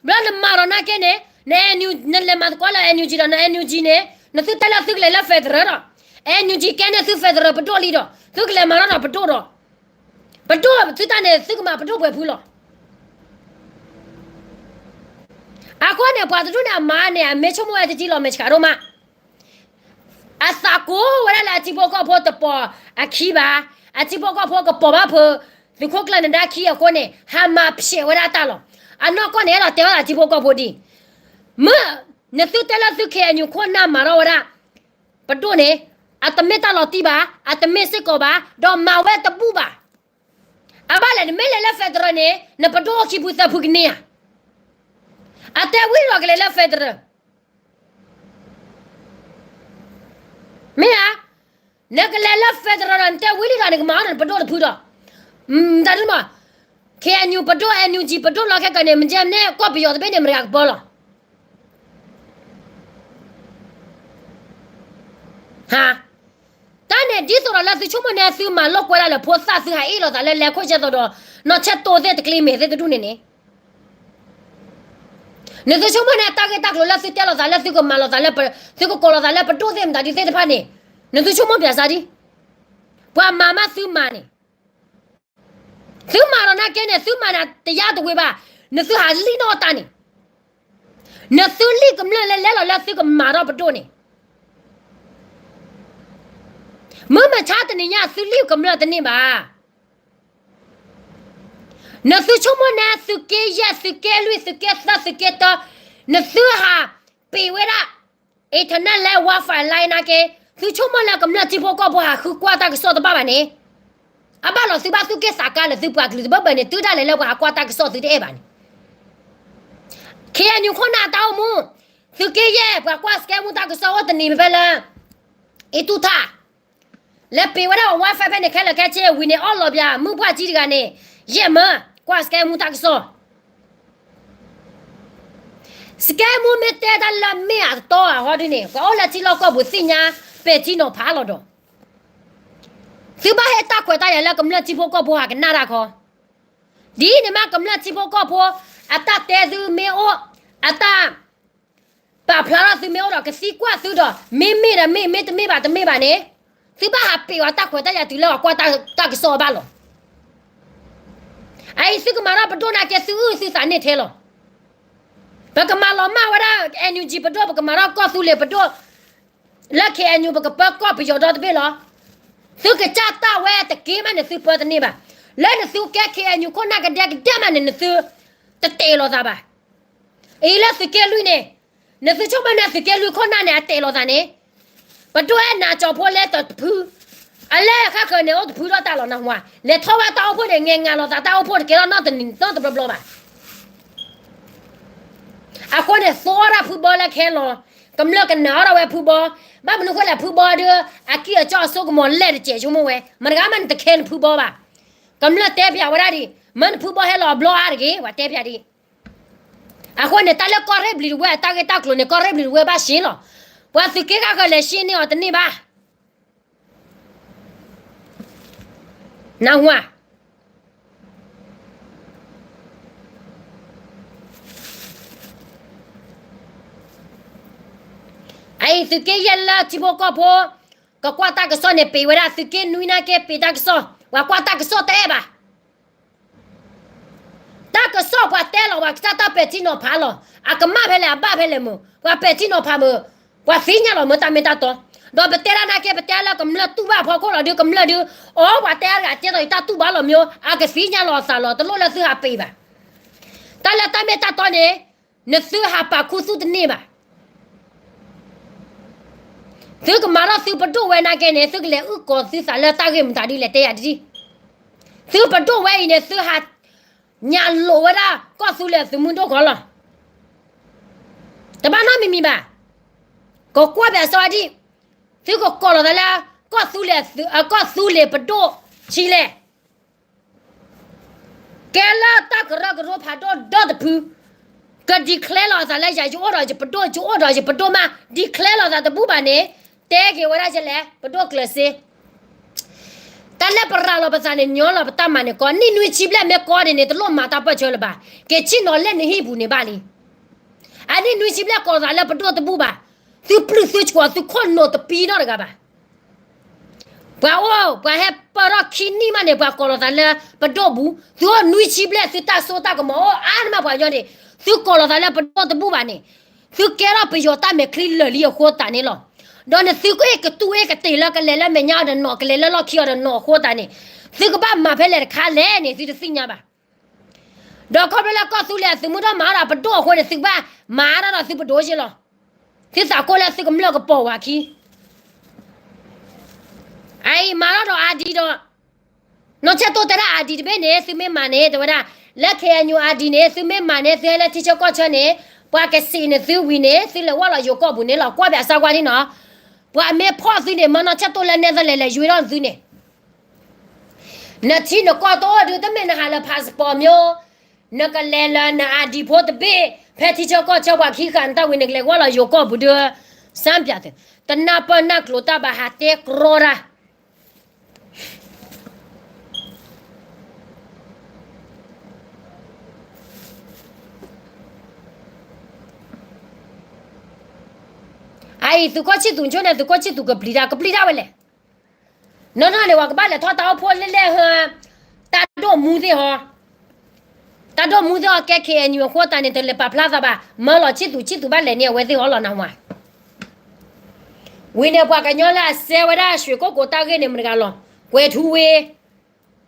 ဘျီနမၤဒီးနာ်က့န့ၣ် န NUG နလဲၤမၤသကိးလၢ NUG ဒီး န NUG န့ၣ် နသုတဲလၢသုကလဲၤလၢ federal ဒီး NUG ကဲန့ၢ်သု federal ပဒိၣ်လံဒီး သုကလဲၤမၤထီၣ်ဒီးပဒိၣ်ဒီး ပဒိၣ်သုတၢ်န့ၣ် သုကမၤပဒိၣ်ပှဲၤဖုလီၤ. အဃိန့ၣ် ပှၤတဒူၣ်န့ၣ်အမၤန့ၣ် အမ့ၢ်ဆိကမိၣ်ဝဲတထံၣ်လီၤ မဲာ်ဆှးဒိၣ်မး အသးကိးဝဲဒၣ်လၢအထံဖိကီၢ်ဖိတပိာ်အခံဘၣ်, အထံဖိကီၢ်ဖိကပိာ်ဘၣ်ဖုး သုးခိၣ်ကျၢၢ်နဒါခံအဃိန့ၣ် ဟးမၤဖျဲးဝဲဒၣ်တၢ်လီၤ. အနီၢ်ကီၢ်န့ၣ် အဲၣ်ဒိးတဲဝဲဒၣ်ထံဖိကီၢ်ဖိဒ် မ့ၢ် နသုတဲလၢသု KNU ခိၣ်နၢ်မၤထီၣ်ဝဲဒၣ် ပဒိၣ်န့ၣ် အတမ့ၢ်တၢ်လီၤတံၢ်ဘၣ်, အတမ့ၢ်စ့ၢ်ကီးဘၣ်, ဒီးမၤဝဲတဘူၣ်ဘၣ်. အဘၣ်လဲၣ် နမ့ၢ်လဲၤလၢ federal န့ၣ် နပဒိၣ်အိၣ်ခံဖုသၢဖုကန့ၢ်ဧါ. အတဲဝံၤဒီးကလဲၤလၢ federal မ့ၢ်ဧါ. နကလဲၤလၢ federal ဒီး နတဲဝံၤလံဒီး နကမၤအီၤဒီးနပဒိၣ်တဖုဒီး တၢ်ဒ်မး KNU ပဒိၣ် NUG ပဒိၣ်လီၤခဲကနံၣ်န့ၣ် မ့ၢ်ကဲန့ၣ် ကီၢ်ပယီၤတဘ့ၣ်န့ၣ် မတၤကပၢလီၤ. ဟါ, တၢ်န့ၣ်ဒ်သိးဒီးလၢသုဆိကမိၣ်န့ၣ် သုမၤလိာ်ကွဲဒၣ်လၢဖိသၣ် သုဟးအ့ၣ်လိာ်သးလၢလဲၤခိၣ်ကဲသိးဒီး နီၢ်ဆဲၣ်တိသ့ၣ်တကျ့မဲာ်သ့ၣ်တဒူၣ်န့ၣ်န့ၣ် နသုဆိကမိၣ်န့ၣ် တၢ်ဂ့ၢ်တၢ်ကျိၤလၢသုတဲလိာ်သးလၢသုကမၤလိာ်သးလၢ သုကကိးလိာ်သးလၢပဒိၣ်သ့ၣ်မတၤဒ်သ့ၣ်တဖၣ်န့ၣ် နသုဆိကမိၣ်ပၠးစၢ်ဒ် ပှၤမၤမးသုမၤန့ၣ် သုမၤဒီးနာ်က့န့ၣ် သုမၤန့ၣ်တယါတဝ့ၤဘၣ်, နသုဟးလံၣ်နီၣ်တၢ်န့ၣ်, နသုလံၣ်ကမျၢၢ်လၢလဲၤလီၤလၢသုကမၤထီၣ်ပဒိၣ်န့ၣ်, မုၢ်မဆါတနံၤညါသုလံၣ်ကမျၢၢ်တန့ၢ်ဘၣ်. နသုဆိကမိၣ်န့ၣ် သုးက့ယဲၢ် သုးက့လွံၢ် သုးက့သၢ သုးက့တၢ နသုဟးပ့ၤဝဲဒၣ် internet လၢ Wi-Fi line နာ်က့, သုဆိကမိၣ်လၢကမျၢၢ်ထံဖိကီၢ်ဖိဟးဃုကွၢ်တၢ်ကစီၣ်တဘၣ်ဘၣ်န့ၣ်, အဘၣ်လီၤသုဘၣ်သူၣ်က့ၣ်သးကါလၢသုပှၤကလုာ်တဘၢဘၢန့ၣ် တုၤဒၣ်လဲာ်လၢပှၤဟးကွၢ်တၢ်ကစီၣ်သုတအဲၣ်ဘၣ်န့ၣ်, KNU ခိၣ်နၢ်တၢ်အိၣ်မူ, သုးက့ယဲၢ် ပှၤကွၢ်စကဲမူတၢ်ကစီၣ်အိၣ်တနံၤဖဲလၢ အ့တူၢ်ထၣ် လဲၤပ့ၤဝဲဒၣ်ပှၤ Wi-Fi ဖဲန့ၣ် ခဲလၢာ်ခဲဆ့ ဝံၤန့ၣ် အီၣ်လီၤပၠး မုၢ်ပှၢ်ကံတဂၤန့ၣ် ယဲၢ်မၢ ကွၢ်စကဲမူတၢ်ကစီၣ်, စကဲမူမ့ၢ်တဲတၢ်လၢမ့ၢ်အတီအဟီဒ်န့ၣ် ပှၤအိၣ်လၢထံလီၢ်ကီၢ်ပူၤသ့ၣ်ညါ ပဲာ်ထံနီၤဖးလီၤဒီး, သုဘၣ်ဟ့ၣ်တၢ်ခွဲးတၢ်ယာ်လၢကမျၢၢ်ထံဖိကီၢ်ဖိဟးကနၣ်တၢ်ခီ, ဒ်န့ၣ်မးကမျၢၢ်ထံဖိကီၢ်ဖိ အတၢ်တဲသုမ့ၢ်အိၣ်, အတၢ် ပာ်ဖျါထီၣ်သုမ့ၢ်အိၣ်ဒီးကသံကွၢ်သုဒီး မ့မ့ၢ်ဒီးမ့ၢ် မ့တမ့ၢ်ဘၣ်တမ့ၢ်ဘၣ်န့ၣ်, သုဘၣ်ဟးပ့ၤဝဲတၢ်ခွဲးတၢ်ယာ်တုၤလၢပှၤကွၢ်တၢ်ကစီၣ်အဘၣ်လီၤ. အအံၤသုကမၤထီၣ်ပဒိၣ်နာ်က့ သုအုၣ်သုသးန့ၢ်ထဲလီၤ. ပကမၤလီၤမၢ်ဝဲဒၣ် NUG ပဒိၣ် ပကမၤထီၣ်ကီၢ်သူလ့ၤပဒိၣ် လၢ KNU ပကပၢကီၢ်ပယီၤဒီတဘ့ၣ်လီၤ. သုကစၢ်တၢ်ဝဲတက့ၢ်မးန့ၣ် သုပၢတန့ၢ်ဘၣ်. လၢနသုကဲ KNU ခိၣ်နၢ်ကဒဲကဒဲမးန့ၣ် နသုတတဲာ်လိာ်သးဘၣ်. အံၤလၢသုးက့လွံၢ်န့ၣ်, နသုဆိကမိၣ်န့ၣ်သုးက့လွံၢ်ခိၣ်နၢ်န့ၣ် အတဲာ်လိာ်သးန့ၣ်, ပဒိၣ်အဲၣ်နးကၠီၤဖိလဲတဖု, အလဲၣ်ဃၣ်ဃၢၤန့ၣ်အိၣ်တဖုထီၣ်တၢ်လီၤနၢ်ဟူဧါ, လဲၤထီၣ်ဝဲတၢ်အိၣ်ဖှိၣ်န့ၣ် ငဲၤငၤလိာ်သးတၢ်အိၣ်ဖှိၣ်တကဲထီၣ်နီတနံၤနီတဘျီဘျီဘၣ်. အဃိန့ၣ် သိၣ်အီၣ်ဒၣ်ဖုဘီလၢခဲလီၤ, ကမျၢၢ်ကနာ်အီၣ်ဒၣ်ဝဲဖုဘီ, ဘၣ်မနုၤဃိလဲၣ်ဖုဘီဒီး အကံၢ်အကီအစိကမီၤလဲၣ်တစဲးဆိကမိၣ်ဝဲ, မတဂၤမးနတခဲနဖုဘီဘၣ်. ကမျၢၢ်တဲပၠးဝဲဒၣ်ဒ်, မၢနဖုဘီဟဲလီၤအဘျီအါတဂ့ၤ, ပှၤတဲပၠးဒ် အဃိန့ၣ် တၢ်လၢကီၢ်ရ့ၣ်ဘျံၤတဝဲ အတၢ်ဂ့ၢ်တၢ်ကျိၤန့ၣ် ကီၢ်ရ့ၣ်ဘျံၤတဝဲဘၣ်ရှဲလီၤ. ပှၤသုးက့ဃၣ်ဃၢၤလဲၤရှဲန့ၢ်အီၤတန့ၢ်ဘၣ်. နၢ်ဟူဧါ. အအံၤသုးက့ယဲၢ်လၢထံဖိကီၢ်ဖိ, က ပှၤကွၢ်တၢ်ကစီၣ်န့ၣ် ပ့ၤဝဲဒၣ် သုးက့နွံနာ်က့ ပ့ၤတၢ်ကစီၣ်, ပှၤကွၢ်တၢ်ကစီၣ်တအဲၣ်ဘၣ်. တၢ်ကစီၣ်ပှၤတဲလီၤ ပှၤကစၢ်တၢ်ပဲာ်ထံနီၤဖးလီၤ. အကမၣ်ဖဲလဲၣ် အဘၣ်ဖဲလဲၣ်မုၢ် ပှၤပဲာ်ထံနီၤဖးမုၢ် ပှၤသ့ၣ်ညါလီၤမုၢ်တၢ်မ့ၢ်တၢ်တီ. ဒီးပတဲဒၣ်နာ်က့ ပတဲလၢကမျၢၢ်တူၢ်ဘၣ်ဖီခိၣ်လီၤဒုး ကမျၢၢ်ဒုး, အီ ပှၤတဲအါတဂၤတဲသိးယတၢ်တူၢ်ဘၣ်လီၤမ့ၢ် အကသ့ၣ်ညါလီၤအသးလီၤ တလိၣ်လၢသုဟးပ့ၤဘၣ်. တၢ်လၢတၢ်မ့ၢ်တၢ်တီန့ၣ် နသုဟးပာ်ခူသူၣ်တန့ၢ်ဘၣ်. သုကမၤထီၣ်သုပဒိၣ်ဝဲနာ်က့န့ၣ် သုကလဲၤအုၣ်ကီၤသုသးလၢတၢ်ဂ့ၢ်မတၤဒ်လဲၣ် တဲယၤတထံၣ်. သုပဒိၣ်ဝဲအံၤန့ၣ် သုဟးညၣ်လိာ်ဝဲဒၣ် ကီၢ်သူလ့ၤအသုးမုၢ်ဒိၣ်ခီလီၤ. တဘၣ်နီတမံၤမံၤဘၣ်. ကကွၢ်ဘၣ်စီဒံၣ်, သုကကိးလီၤသးလၢ ကီၢ်သူလ့ၤအသုး, ကီၢ်သူလ့ၤပဒိၣ်ဆံလဲၣ် ကဲလၢတၢ်ကရၢကရိဖးဒိၣ်ဒီတဖု, က declare လီၤအသးလၢယၤ ယအိၣ်ဒီးယပဒိၣ် ယအိၣ်ဒီးယပဒိၣ်မး declare လီၤသးတဘူၣ်ဘၣ်န့ၣ်, တဲက့ၤဝဲဒၣ်ယလဲၣ် ပဒိၣ်ကျၢၤစ့ တၢ်လၢပရၤလီၤပသးန့ၣ် ညီလီၤပတၢ်မၤန့ၣ်ကီ, နံၣ်နွံဆံဘျဲၣ်မ့ၢ်ကီန့ၣ်န့ၣ် တလိၣ်မၤတၢ်ပၢၢ်ဆၢလၢၤဘၣ်, က့ၤဆ့ၣ်နီၤလဲၣ်နဟံၣ်ပူၤန့ၣ်ဘၣ်လံ. အနံၣ်နွံဆံဘျဲၣ်ကိးလီၤသးလၢပဒိၣ်တဘူၣ်ဘၣ်, သုပျုၢ်သုစှီၤ သုခိၣ်နူာ်တပံနီတဂၤဘၣ်. ပှၤအိၣ် ပှၤဟဲပၢၢ်ထီၣ်ခံနံၣ်မးန့ၣ် ပှၤကိးလီၤသးလၢပဒိၣ်ဘူး, သုအိၣ်နွံဆံဘျဲၣ် သုတၢ်စိတၢ်ကမီၤအိၣ်အါန့ၢ်မးပှၤကညီန့ၣ်, သုကိးလီၤသးလၢပဒိၣ်တဘူၣ်ဘၣ်န့ၣ်, သုကဲထီၣ်ပယီၤတၢ်မဲာ်ချံလၢာ်လံအဃိသတးန့ၣ်လီၤ. ဒီးနသုကအ့ၣ်ကတူၢ်အ့ၣ်ကတ့ၢ်လၢကလဲၤလၢမဲာ်ညါအီၤဒီးနီၢ် ကလဲၤလၢလီၢ်ခံအီၤဒီးနီၢ်အဃိသတးန့ၣ်, သုကဘၣ်မၤဖဲလဲၣ်တခါလဲၣ်န့ၣ် သုတသ့ၣ်ညါဘၣ်. ဒီးခီဖျိလၢကီၢ်သူလ့ၤအသုးမုၢ်ဒိၣ်မၤအီၤဒီးပဒိၣ်အဃိန့ၣ် သုကဘၣ်မၤတၢ်ဒီးသုပဒိၣ်ယ့ၢ်လီၤ. သုသးကိၢ်လၢသုကမျၢၢ်ကပိာ်ဝဲခံ အအံၤမၤထီၣ်ဒီးအါဒံဒီး, နီၢ်ဆဲၣ်တိၢ်တဲဒၣ်အါဒံ တဘ့ၣ်န့ၣ် သုမ့ၢ်မၤန့ၣ် တဲဝဲဒၣ်, လၢ KNU အါဒံန့ၣ် သုမ့ၢ်မၤန့ၣ် သုဟဲလၢထံဆၢကီၢ်ဆၢန့ၣ်, ပှၤကစံးန့ၣ်သုဝံၤန့ၣ် သုလဲၤဝဲလီၤယိၤကီၢ်ပူၤန့ၣ်လီၤ. ကွၢ်ဘၣ်အစၢ်ကွၢ်န့ၣ်နီၤ, ပှၤမ့ၢ်ဖီၣ်သုန့ၣ် မၢနီၢ်ဆဲၣ်တိၢ်လၢနဲသလ့းလဲၤယွ့ထီၣ်သုန့ၣ် နထံနကီၢ်တအိၣ်ဒုး တမ့ၢ်နဟးလၢ passport မ့ၢ်, နကလဲၤလၢန ID ဖိတဘ့ၣ် ဖဲထံဆၢကီၢ်ဆၢပှၤခံဃာ်နတၢ်ဝံၤ နကလဲၤဝဲလီၤယိၤကီၢ်ပူၤဒုး, စၢ်ပၠးသု, တနၢ်ပၢၢ်နၢ်ကျိၤတၢ်ဘၣ်ဟးတဲကြီတၢ် အအံၤသုးကီၢ်ဆံၣ်သူးဆိန့ၣ် သုးကီၢ်ဆံၣ်သူးကပျံၤတၢ် ကပျံၤတၢ်ဝဲလဲၣ်. နီၢ်နီၢ်န့ၣ် ပှၤကဘၣ်လဲၤထီၣ်တၢ်အိၣ်ဖှိၣ်လဲၣ်လဲၣ်ဟၢ, တၢ်ဒိၣ်မူသ့ၣ်ဟီ, တၢ်ဒိၣ်မူသ့ၣ်ဟီကဲ KNU အဃိသတးန့ၣ် တလဲၤပာ်ဖျါသးဘၣ် မၢလီၤဆံၣ်သူး ဆံၣ်သူးဘၣ်လဲၤန့ၢ်အဝဲသ့ၣ်ဟီလီၤနဝၤ ဝံၤန့ၣ် ပှၤကညီလၢအစဲဝဲဒၣ် ရွှေကုက္ကို တၢ်ဂ့ၢ်န့ၣ် မတဂၤလီၤ, ကွဲၤထူဝ့,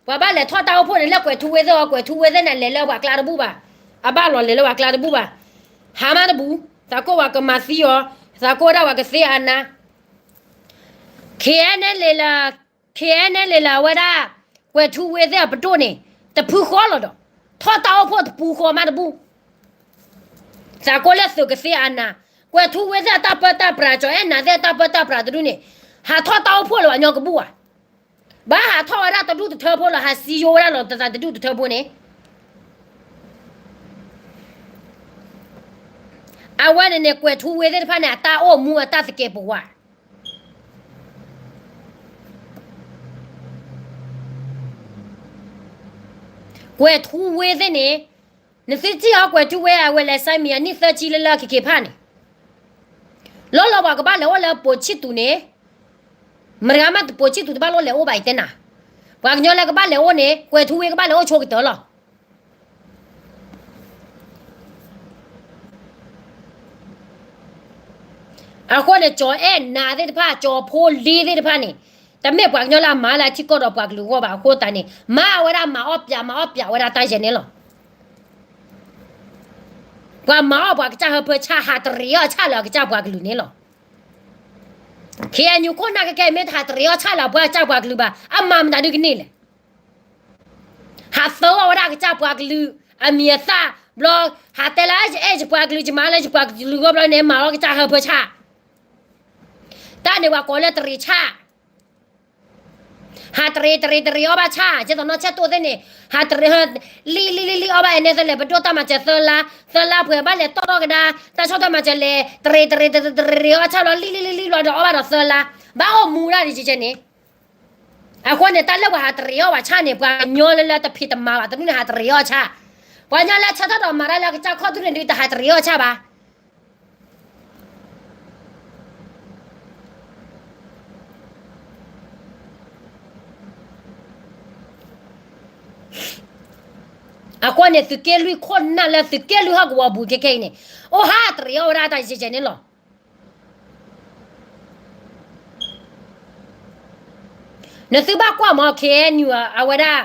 ပှၤဘၣ်လဲၤထီၣ်တၢ်အိၣ်ဖှိၣ်န့ၣ် လၢကွဲၤထူဝ့သ့ၣ်အီၤ ကွဲၤထူဝ့သ့ၣ်န့ၣ် လဲၤလၢပှၤကျါတဘူၣ်ဘၣ်, အဘၣ်လီၤလဲၤလၢပှၤကျါတဘူၣ်ဘၣ်, ဟးမးတဘူၣ်, သးကိၢ်ဝဲကမၤသံအီၤ, သးကိၢ်ဒၣ်ဝဲကသ့အနါ KNLA လၢ KNLA လၢအဝဲဒၣ် ကွဲၤထူဝ့သ့ၣ်အပဒိၣ်န့ၣ် တဖုဃီလီၤဒီး ထီၣ်တၢ်အိၣ်ဖှိၣ်တပူၤဃီမးတဘူၣ်, သးကိၢ်လၢသုးကသ့အနါ, ကွဲၤထူဝ့သ့ၣ်အတၢ်ပၢတၢ်ပြး ကၠီၤအဲၣ်နၤသ့ၣ်အတၢ်ပၢတၢ်ပြးတဒူၣ်န့ၣ်, ဟးထီၣ်တၢ်အိၣ်ဖှိၣ်လၢပှၤကညီကဘူၣ်ဧါ, ဘၣ်ဟးထီၣ်ဝဲဒၣ်တဒူၣ်တထၢဖိလီၤ ဟးစံယိဝဲဒၣ်လီၤသးတဒူၣ်တထၢဖိန့ၣ် အဝဲန့ၣ်န့ၣ် ကွဲၤထူဝ့သ့ၣ်တဖၣ်န့ၣ် အတၢ်အိၣ်မူအတၢ်သကဲးပဝး ကွဲၤထူဝ့သ့ၣ်န့ၣ်, နသုထံၣ်အီၤကွဲၤထူဝ့ အဝဲလဲၤစဲမံၤ အနံၣ်သၢဆံလၢလၢခံခံဖၣ်န့ၣ်, လီၤလီၤပှၤကဘၣ်လဲၤအိၣ်လၢပိာ်ဆံၣ်သူးန့ၣ်, မတဂၤမးပိာ်ဆံၣ်သူးတဘၣ်လိၣ်လဲၤအိၣ်ဘၣ်အံၤတဲနၤ, ပှၤကညီလၢကဘၣ်လဲၤအိၣ်န့ၣ် ကွဲၤထူဝ့ကဘၣ်လဲၤအိၣ်ဆိကတၢၢ်လီၤ. အဃိန့ၣ် ကၠီၤအဲၣ်နၤသ့ၣ်တဖၣ် ကၠီၤဖိလ့သ့ၣ်တဖၣ်န့ၣ်, တမ့ၢ်ပှၤကညီလၢအမၤလၢအထံကီၢ်ဒီးပှၤကလုာ်အဂီၢ်ဘၣ်အဃိသတးန့ၣ် မၤဝဲဒၣ်မၤအီၣ်ပၠး မၤအီၣ်ပၠးဝဲဒၣ်တၢ်ယဲၢ်န့ၣ်လီၤ. ပှၤမၤအီၣ်ပှၤကစၢ်ဟၢဖၢဆၣ် ဟးတရံးအီၣ်ဆၣ်လၢအကစၢ်ပှၤကလုာ်န့ၣ်လီၤ. KNU ခိၣ်နၢ်ခဲကဲ မ့ၢ်တဟးတရံးအီၣ်ဆၣ်လၢအပှၤကစၢ်ပှၤကလုာ်ဘၣ် အမၤမတၤဒုကန့ၢ်လဲၣ် ဟးသၢအီၣ်ဝဲဒၣ်အကစၢ်ပှၤကလုာ် အမံၤအသၣ်ဘျီ, ဟးတဲလၢယအဲၣ်ယပှၤကလုာ် ယမၤလၢယပှၤကလုာ်ဂီၢ်ဘျီန့ၣ် မၤလီၤကစၢ်ဟၢဖၢဆၣ်, တၢ်န့ၣ်ပှၤကိးလၢတရံးဆၣ်, ဟးတရံးတရံးတရံးအီၣ်ဘၣ်ဆၣ် ကဲသိးနီၢ်ဆဲၣ်တိၢ်သ့ၣ်န့ၣ် ဟးတရံး လံၣ်လံၣ်လံၣ်လံၣ်အီၣ်ဘၣ် အဲၣ်နဲသလဲၣ် ပဒိၣ်တၢ်မၤစၢၤသၢလါ, သၢလါပှဲၤဘၣ်လဲၤတီၣ်ထီၣ်ကဒါ, တၢ်ဆီၣ်တၢ်မၤစၢၤလဲၤ တရံးတရံးတရံးတရံးအီၣ်ဘၣ်ဆၣ်လီၤ လံၣ်လံၣ်လံၣ်လံၣ်လီၤဒီးအီၣ်ဘၣ်ဒီးသၢလါ, ဘၣ်အိၣ်မူဒၣ်ဒံးကဲန့ၣ် အဃိန့ၣ် တၢ်လၢပှၤဟးတရံးအီၣ်ပှၤဆၣ်န့ၣ် ပှၤကညီလၢလၢတဖံးတမၤဘၣ်တဒူၣ်န့ၣ် ဟးတရံးအီၣ်ဆၣ်, ပှၤကညီလၢဆၢထၢၣ်ဒီးမၤတၢ်လၢအကစၢ်ခီၣ်ထူၣ်န့ၣ်ဒုး တဟးတရံးအီၣ်ဆၣ်ဘၣ်. အဃိန့ၣ် သုးက့လွံၢ်ခိၣ်နၢ်လၢသုးက့လွံၢ်ဟီၣ်ကဝီၤပူၤခဲခဲအံၤန့ၣ် အိၣ်ဟးတရံးအီၣ်ဝဲဒၣ်တၢ်ယဲၢ်ယဲၢ်န့ၣ်လီၤ. နသုဘၣ်ကွၢ်မး KNU အဝဲဒၣ်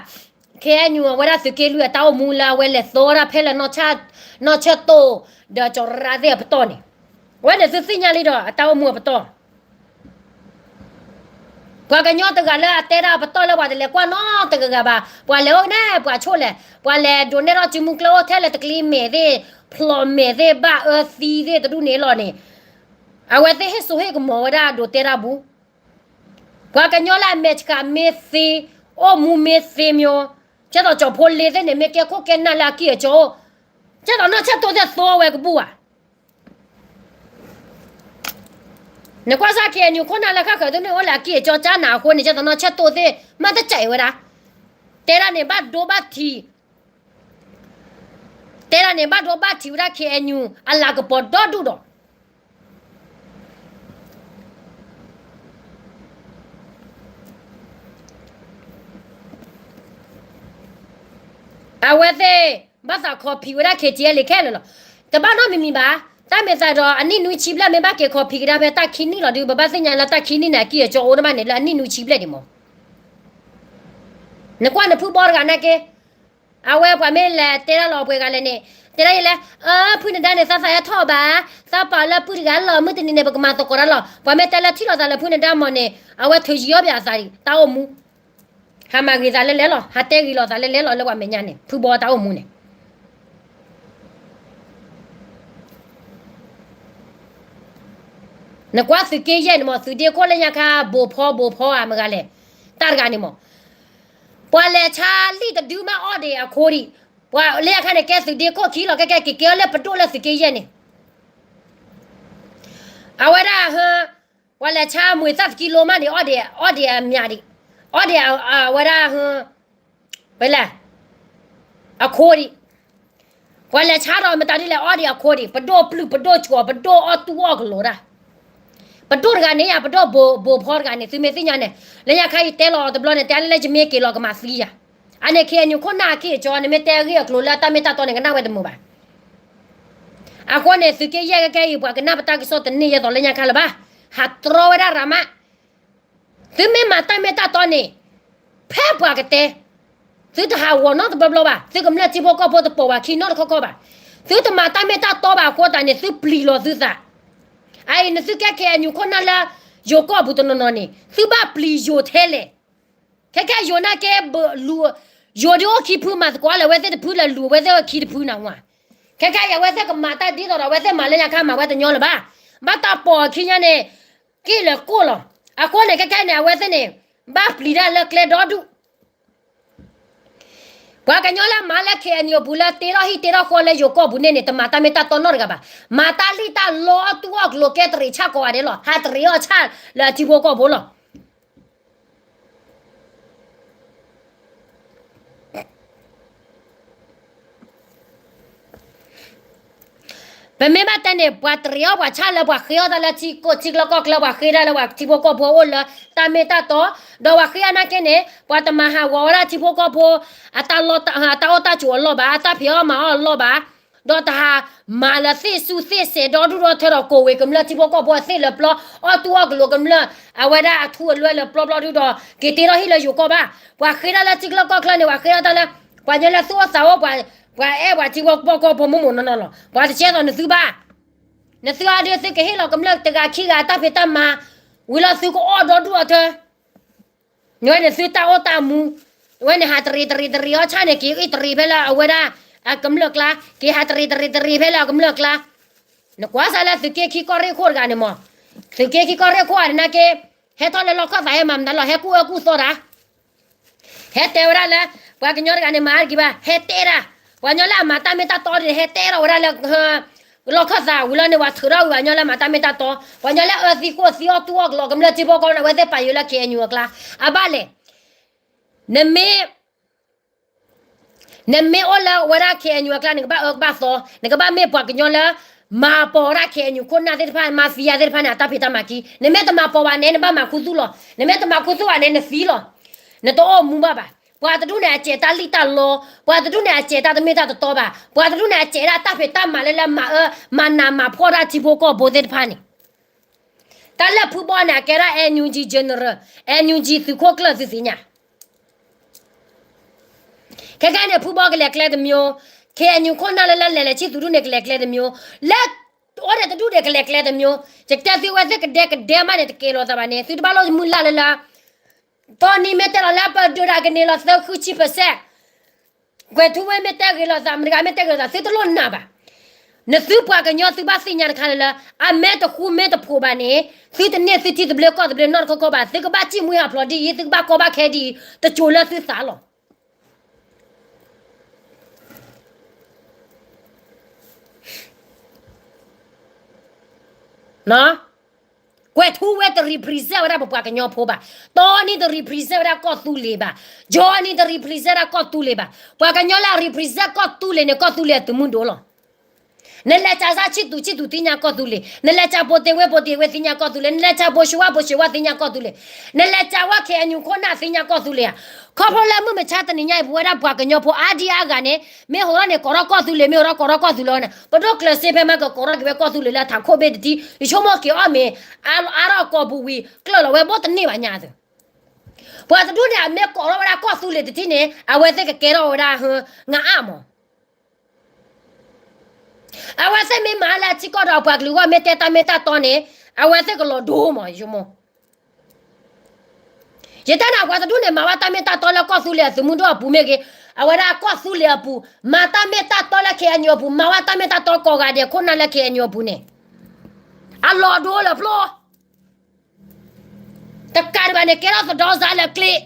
KNU အဝဲဒၣ်သုးက့လွံၢ်အတၢ်အိၣ်မူလၢအဝဲလဲၤသိဝဲဒၣ်ဖဲလၢ နီၢ်ဆၢၣ်တိၣ် ဒီးကၠီၤရၣ်သ့ၣ်အပတီၢ်န့ၣ်, အဝဲန့ၣ်သုသ့ၣ်ညါလံဒီးအတၢ်အိၣ်မူအပတီၢ် ပှၤကညီတဂၤလၢအတဲဒၣ်အပတီၢ်လၢပှၤတလဲၤကွၢ်နီတဂၤဂၤဘၣ်, ပှၤလဲၤအိၣ်န့ၣ် ပှၤဆိၣ်လဲၣ်, ပှၤလဲၤဒိးနဲၣ်ထီၣ်စုမုၢ်ကျၢၢ်အိၣ်ထဲလၢတကျံမဲာ်သ့ၣ်, ဖျိးမဲာ်သ့ၣ်, ဘၣ်အၢသံသ့ၣ်တဒူၣ်န့ၣ်လီၤန့ၣ်, အဝဲသ့ၣ်ဟ့ၣ်စိဟ့ၣ်ကမီၤဝဲဒၣ်ဒိးတဲတၢ်ပူၤ, ပှၤကညီလၢအမဲာ်ဆှးမ့ၢ်သ့, အိၣ်မူမ့ၢ်သ့မ့ၢ်, ကဲသိးကၠီၤဖိလ့သ့ၣ်န့ၣ် မ့ၢ်ကဲခိၣ်ကဲနၢ်လၢအကံၢ်အကီအိၣ်, ကဲသိးနီၢ်ဆၢၣ်တိၣ်သ့ၣ်သိဝဲကဘူၣ်ဧါ. နကွၢ်စၢ် KNU ခိၣ်နၢ်လၢဃၣ်ဃၢၤသ့ၣ်န့ၣ် အိၣ်လၢအကံၢ်အကီကၠါနၤအဃိန့ၣ် ကဲသိးနီၢ်ဆၢၣ်တိၣ်သ့ၣ် မၤတစဲးဝဲဒၣ်, တဲဒၣ်န့ၣ်ဘၣ်ဒိဘၣ်ထံး, တဲဒၣ်န့ၣ်ဘၣ်ဒိဘၣ်ထံးဝဲဒၣ် KNU အလၤကပီၤဒီဒူၣ်ဒီး အဝဲသ့ၣ် ဘၣ်သး copy ဝဲဒၣ် KTLA ခဲလၢာ်လီၤ. တဘၣ်နီတမံၤမံၤဘၣ်, တၢ်မ့ၢ်သးဒီးအနံၣ်နွံဆံဘျဲၣ် မ့ၢ်ဘၣ်က့ၤ copy ကဒါဖဲတၢ်ခံနံၣ်လီၤဒုး ပဘၣ်သ့ၣ်ညါလၢတၢ်ခံနံၣ်န့ၣ် အကံၢ်အကီအိၣ်တဘၣ်န့ၣ် လၢအနံၣ်နွံဆံဘျဲၣ်ဒံးမး. နကွၢ်နဖုဘီတဂၤနာ်က့, အဝဲပှၤမ့ၢ်လဲၤတဲဒၣ်လီၤပှဲၤဂၤလဲၣ်န့ၣ်, တဲဒၣ်ယဲလဲၣ်, အၢ ဖုနဒါန့ၣ် သးသးဟဲထီၣ်ဘၣ်, သးပာ်လၢပုၢ်တဂၤလီၤ မုၢ်တနံၤန့ၣ် ပကမၤသကိးတၢ်လီၤ. ပှၤမ့ၢ်တဲလၢထံၣ်လိာ်သးလၢဖုနဒါမးန့ၣ် အဝဲထုးယံၤအီၣ်ဘၣ်အသးဒံး တၢ်အိၣ်မူ, ဟးမၤဂ့ၤသးလဲၣ်လဲၣ်လီၤ, ဟးတဲဂ့ၤလိာ်သးလဲၣ်လဲၣ်လီၤ လၢပှၤမဲာ်ညါန့ၣ် ဖုဘီတၢ်အိၣ်မူန့ၣ် နကွၢ်သုးက့ယဲၢ်န့ၣ်မး သုးဒ့ခိၣ်လၢညါခါ ဘိးဖီဘိးဖီဧါ မ့ၢ်ဂၤလဲၣ်, တၢ်တဂၤန့ၣ်မး, ပှၤလဲၤဆါလံာ်တဒုမးအီၣ်ဒံးအခိဒံး, ပှၤလၢညါခါန့ၣ် ကဲသုးဒ့ခိၣ်ခံလီၤ ကဲကဲက့ၤကဲအီၤလၢပဒိၣ်လၢသုးက့ယဲၢ်န့ၣ် အဝဲဒၣ်ဟၢ, ပှၤလဲၤဆါမွေသၣ်သကံလိမးန့ၣ် အီၣ်ဒံးအီၣ်ဒံးအမၠးဒံး, အီၣ်ဒံးအဝဲဒၣ်ဟၢ, ဝဲလဲၣ်, အခိဒံး, ပှၤလဲၤဆါဒီးမတၤဒ်လဲၣ် အီၣ်ဒံးအခိဒံး ပဒိၣ်ပျုၢ်ပဒိၣ်ဆှီၤ ပဒိၣ်အီၣ်တူၢ်အီၣ်ကလိာ်ဒၣ်, ပဒိၣ်တဂၤန့ၣ်ယါ ပဒိၣ်ဘိးဖီတဂၤန့ၣ် သုမ့ၢ်သ့ၣ်ညါန့ၣ်, လၢညါခါအံၤတဲလီၤတဘျီန့ၣ် တဲလၢလၢယမ့ၢ်က့ၤလီၤကမၤသံယၤ, အန့ၣ် KNU ခိၣ်နၢ်အက့ၢ်အကီန့ၣ် မ့ၢ်တဲအဂ့ၢ်အကျိၤလၢအတၢ်မ့ၢ်တၢ်တီန့ၣ် ကနၣ်ဝဲတမုာ်ဘၣ် အဃိန့ၣ် သုးက့ယဲၢ်ကဲကဲအံၤ ပှၤကနၣ်ပတၢ်ကစီၣ်တန့ၢ်ယဲသိးလၢညါခါလၢၤဘၣ်, ဟးတြီဝဲဒၣ်ရၤမး, သုမ့ၢ်မၤတၢ်မ့ၢ်တၢ်တီန့ၣ်, ဖဲပှၤကတဲ, သုတဟးဂီၤနီတဘျီဘျီဘၣ်, သုကမျၢၢ်ထံဖိကီၢ်ဖိတပိာ်ဘၣ်ခံနီတခီခီဘၣ်, သုတမၤတၢ်မ့ၢ်တၢ်တီဘၣ်အဃိသတးန့ၣ် သုပျံၤလီၤသုသး, အအံၤနသုကဲ KNU ခိၣ်နၢ်လၢ, ယိၤကီၢ်ပူၤတနီၤနီၤန့ၣ် သုဘၣ်ပျံၤယိၤထဲလဲၣ် ခဲခဲယိၤနာ်က့, ယိၤဒ်အိၣ်ခံဖုမၤသကိးလၢအဝဲသ့ၣ်တဖုလၢလူၤအဝဲသ့ၣ်ခံတဖုနၤဝဲ, ခဲခဲအံၤအဝဲသ့ၣ်ကမၤတၢ်ဒ်သိးဒီးအဝဲသ့ၣ်မၤလၢညါခါမၤဝဲတညီလၢၤဘၣ်, ဘၣ်တၢ်ပိာ်အခံညါန့ၣ်, က့ၣ်လၢကိၣ်လီၤ, အဃိန့ၣ်ခဲခဲန့ၣ် အဝဲသ့ၣ်န့ၣ်, ဘၣ်ပျံၤတၢ်လၢကျဲဒီဒူၣ် ပှၤကညီလၢမၤလၢ KNU ပူၤလၢတ့ထီၣ်ဟံၣ်တ့ထီၣ်ဃီလၢယိၤကီၢ်ပူၤန့ၣ်န့ၣ် တမၤတၢ်မ့ၢ်တၢ်တီနီတဂၤဘၣ်, မၤတၢ်လံၣ်တၢ်လီအီၣ်တူၢ်အီၣ်ကလိၤကဲတရံးဆၣ်ကိးဂၤဒဲးလီၤ, ဟးတရံးအီၣ်ဆၣ်လၢအထံဖိကီၢ်ဖိလီၤ ပမ့ၢ်ဘၣ်တဲန့ၣ် ပှၤတရံးအီၣ်ပှၤဆၣ်လၢပှၤဃ့အီၣ်တၢ်လၢထံကျိကီၢ်ချၢ ပှၤဃ့ဒၣ်လၢပှၤထံဖိကီၢ်ဖိအိၣ်လၢတၢ်မ့ၢ်တၢ်တီ, ဒီးပှၤဃ့အနာ်က့န့ၣ် ပှၤတမၤဟးဂီၤဝဲဒၣ်ထံဖိကီၢ်ဖိ အတၢ်အိၣ်တၢ်ဆိးအလီၢ်ဘၣ်, အတၢ်ဖံးအီၣ်မၤအီၣ်အလီၢ်ဘၣ်, ဒီးတဟးမၤလၢသ့ၣ်စူၣ်သ့ၣ်စဲးဒီဒူၣ်ဒီထၢဒီးကိးဝဲကမျၢၢ်ထံဖိကီၢ်ဖိအသ့ၣ်လၢပျီ, အီၣ်တူၢ်အီၣ်ကလိၤကမျၢၢ်, အဝဲဒၣ်အထူအလွဲလၢပျီပျီဒုဒီး က့ၤတ့ထီၣ်ဟံၣ်လၢယိၤကီၢ်ဘၣ်, ပှၤဃ့ဒၣ်လၢထံကျိကီၢ်ချၢန့ၣ် ပှၤဃ့ဒၣ်တၢ်လၢ, ပှၤညီလၢသူၣ်အိၣ်သးအိၣ်, ပှၤအဲၣ်ပှၤထံဖိကီၢ်ဖိမိၢ်မိၢ်နီၢ်နီၢ်လီၤ, ပှၤတကဲသိးနသုဘၣ်, နသုအဒုးသုကဟ့ၣ်လီၤကမျၢၢ်တဂၤခံဂၤတၢ်ဖံးတၢ်မၤ, ဝံၤလီၤသုကအီၣ်ဒီဒူၣ်အထၢ နဝဲန့ၣ်သုတၢ်အိၣ်တၢ်မူ, ဝဲန့ၣ်ဟးတရံးတရံးတရံးအီၣ်ဆၣ်န့ၣ် က့ၤအံၣ်တရံးဖဲလၢအဝဲဒၣ်အကမျၢၢ်ကျါ, က့ၤဟးတရံးတရံးတရံးဖဲလၢအကမျၢၢ်ကျါ, နကွၢ်စၢ်လၢသုးက့ခံကီၢ်ရ့ၣ်ခိၣ်တဂၤန့ၣ်မး, သုးက့ခံကီၢ်ရ့ၣ်ခိၣ်အန့ၣ်နာ်က့, ဟဲထီၣ်လၢလီၢ်ခီၣ်သးဟဲမၤမနုၤလီၤ ဟဲကူၣ်အၢကူၣ်သီတၢ် ဟဲတဲဝဲဒၣ်လၢ, ပှၤကညီတဂၤန့ၣ်မၤတက့ၤဘၣ် ဟဲတဲဒၣ်, ပှၤညီလၢအမၤတၢ်မ့ၢ်တၢ်တီဒ်န့ၣ် ဟဲတဲထီၣ်ဝဲဒၣ်လၢ လီၢ်ခီၣ်သးဝံၤလီၤန့ၣ် ပှၤထုးထီၣ်ဝံၤပှၤညီလၢမၤတၢ်မ့ၢ်တၢ်တီ, ပှၤညီလၢအၢသံကိၢ်သံအီၣ်တူၢ်အီၣ်ကလိၤကမျၢၢ်ထံဖိကီၢ်ဖိန့ၣ် အဝဲသ့ၣ်ပာ်ယိၤလၢ KNU အကျါ, အဘၣ်လဲၣ် နမ့ၢ်, နမ့ၢ်အိၣ်လၢဝဲဒၣ် KNU အကျါန့ၣ် ကဘၣ်အၢကဘၣ်သီ, နကဘၣ်မ့ၢ်ပှၤကညီလၢ မၤပိာ်ဝဲဒၣ် KNU ခိၣ်နၢ်သ့ၣ်တဖၣ် mafia သ့ၣ်တဖၣ်န့ၣ် အတၢ်ဖံးတၢ်မၤခံ, နမ့ၢ်တမၤပိာ်ဘၣ်န့ၣ် နဘၣ်မၤခူသူၣ်လီၤ, နမ့ၢ်တမၤခူသူၣ်ဘၣ်န့ၣ် နသံလီၤ, နတအိၣ်မူဘၣ်ဘၣ် ပှၤတဒူၣ်န့ၣ်အစဲးတၢ်လံၣ်တၢ်လီ, ပှၤတဒူၣ်န့ၣ်အစဲးတၢ်တမ့ၢ်တၢ်တတီဘၣ်, ပှၤတဒူၣ်န့ၣ်အစဲးဒၣ်တၢ်ဖံးတၢ်မၤလၢလၢမၤအၢ မၤနးမၤဖှီၣ်တၢ်ထံဖိကီၢ်ဖိသ့ၣ်တဖၣ်န့ၣ်, တၢ်လၢဖုဘီန့ၣ် အကဲဒၣ် NUG general, NUG သုးခိၣ်ကျၢၢ်သုသ့ၣ်ညါ ခဲကနံၣ်န့ၣ် ဖုဘီကလဲၤကျဲတမျိုး, KNU ခိၣ်နၢ်လၢလၢလဲၤလဲၤဆံၣ်သုးဒူၣ်န့ၣ်ကလဲၤကျဲတမျိုး, လၢအိၣ်ဒီးတဒူၣ်န့ၣ်ကလဲၤကျဲတမျိုး, ယတဲသုဝဲသ့ၣ်ကဒဲကဒဲမးန့ၣ် တကဲလီၤသးဘၣ်န့ၣ် သုတဘၣ်လိၣ်မုၢ်လၢ်လၢလၢ တီနံၤမ့ၢ်တဲလီၤလၢပဒုးဒၣ်ကန့ၢ်လီၤသၢဃုဆံ percent, ကွဲးထူဝ့မ့ၢ်တဲဂ့ၤလိာ်သး မတဂၤမ့ၢ်တဲဂ့ၤလိာ်သး သုတလိၣ်နာ်ဘၣ်. နသုပှၤကညီသုဘၣ်သ့ၣ်ညါတခါလၢလၢ အမဲာ်တဃူမ့ၢ်တဖိးဘၣ်န့ၣ်, သုတန့ၢ်သုထံသဘျ့ကီၢ်သဘျ့နီတခီခီဘၣ်, သုကဘၣ်စံၣ်မှံဟးဖျိးဒ်အံၤ, သုကဘၣ်ကီဘၣ်ခဲဒ်အံၤ, တစိၤလၢသုသးလီၤ. ကွဲးထူဝ့တ represent ဝဲဒၣ်ပပှၤကညီဖိဘၣ်, တီနံၤတ represent ဝဲဒၣ်ကီၢ်သူလ့ၤဘၣ်, ကၠီနံၤတ represent ဝဲဒၣ်ကီၢ်သူလ့ၤဘၣ်. ပှၤကညီလၢအ represent ကီၢ်သူလ့ၤန့ၣ် ကီၢ်သူလ့ၤအသုးမုၢ်ဒိၣ်လီၤ. နလဲၤကးစၢ်ဆံၣ်သူးဆံၣ်သူးသ့ၣ်ညါကီၢ်သူလ့ၤ, နလဲၤကးပိတ့ဝ့ပိတ့ဝ့သ့ၣ်ညါကီၢ်သူလ့ၤ, နလဲၤကးပိၡ့ဝါပိၡ့ဝါသ့ၣ်ညါကီၢ်သူလ့ၤ, နလဲၤကးဝဲ KNU ခိၣ်နၢ်သ့ၣ်ညါကီၢ်သူလ့ၤဧါ. ခီဖျိလၢမုၢ်မဆါတနံၤညါအံၤ ပဝဲဒၣ်ပှၤကညီဖိအါဒံအါဂၤန့ၣ် မ့ၢ်ဟိးထီၣ်န့ၣ် ကိးထီၣ်ကီၢ်သူလ့ၤ, မ့ၢ်ဟိးထီၣ်ကိးထီၣ်ကီၢ်သူလ့ၤန့ၣ် ပဒိၣ်ကျၢၤစ့ဖဲမးကကိးထီၣ်က့ၤဝဲကီၢ်သူလ့ၤလၢထးခိၣ်ဘ့ၣ်တထံး, ယဆိကမိၣ်က့ၤအီၣ်မ့ၤ အါထီၣ်ကိာ်ပူၤဝံၤ ကျၢၢ်လီၤဝဲဘိၣ်တန့ၢ်ဘၣ်ညါသုး. ပှၤတဒူၣ်န့ၣ် အမ့ၢ်ကိးထီၣ်ဝဲဒၣ်ကီၢ်သူလ့ၤတထံးန့ၣ် အဝဲသ့ၣ်ကကဲထီၣ်ဝဲဒၣ် ငအၣ်မး အဝဲသ့ၣ်မ့ၢ်မၤလၢအထံကီၢ်ဒီးပှၤကလုာ်ဂီၢ်မ့ၢ်တဲတၢ်မ့ၢ်တၢ်တီန့ၣ် အဝဲသ့ၣ်ကလီၤဒိမး ယဆိကမိၣ်. ယတဲန့ၣ် ပှၤတဒူၣ်န့ၣ် မၤဝဲတၢ်မ့ၢ်တၢ်တီလၢကီၢ်သူလ့ၤအသုးမုၢ်ဒိၣ်အပူၤမ့ၢ်ဂ့ၤ, အဝဲဒၣ်ကီၢ်သူလ့ၤအပူၤ မၤတၢ်မ့ၢ်တၢ်တီလၢ KNU အပူၤ မၤဝဲတၢ်မ့ၢ်တၢ်တီကိးဂၤဒဲးခိၣ်နၢ်လၢ KNU အပူၤန့ၣ် အလီၤဒိလၢဖျိ တကးဒံးဘၣ်န့ၣ် ကဲထီၣ်သဒီစါလၢကျ့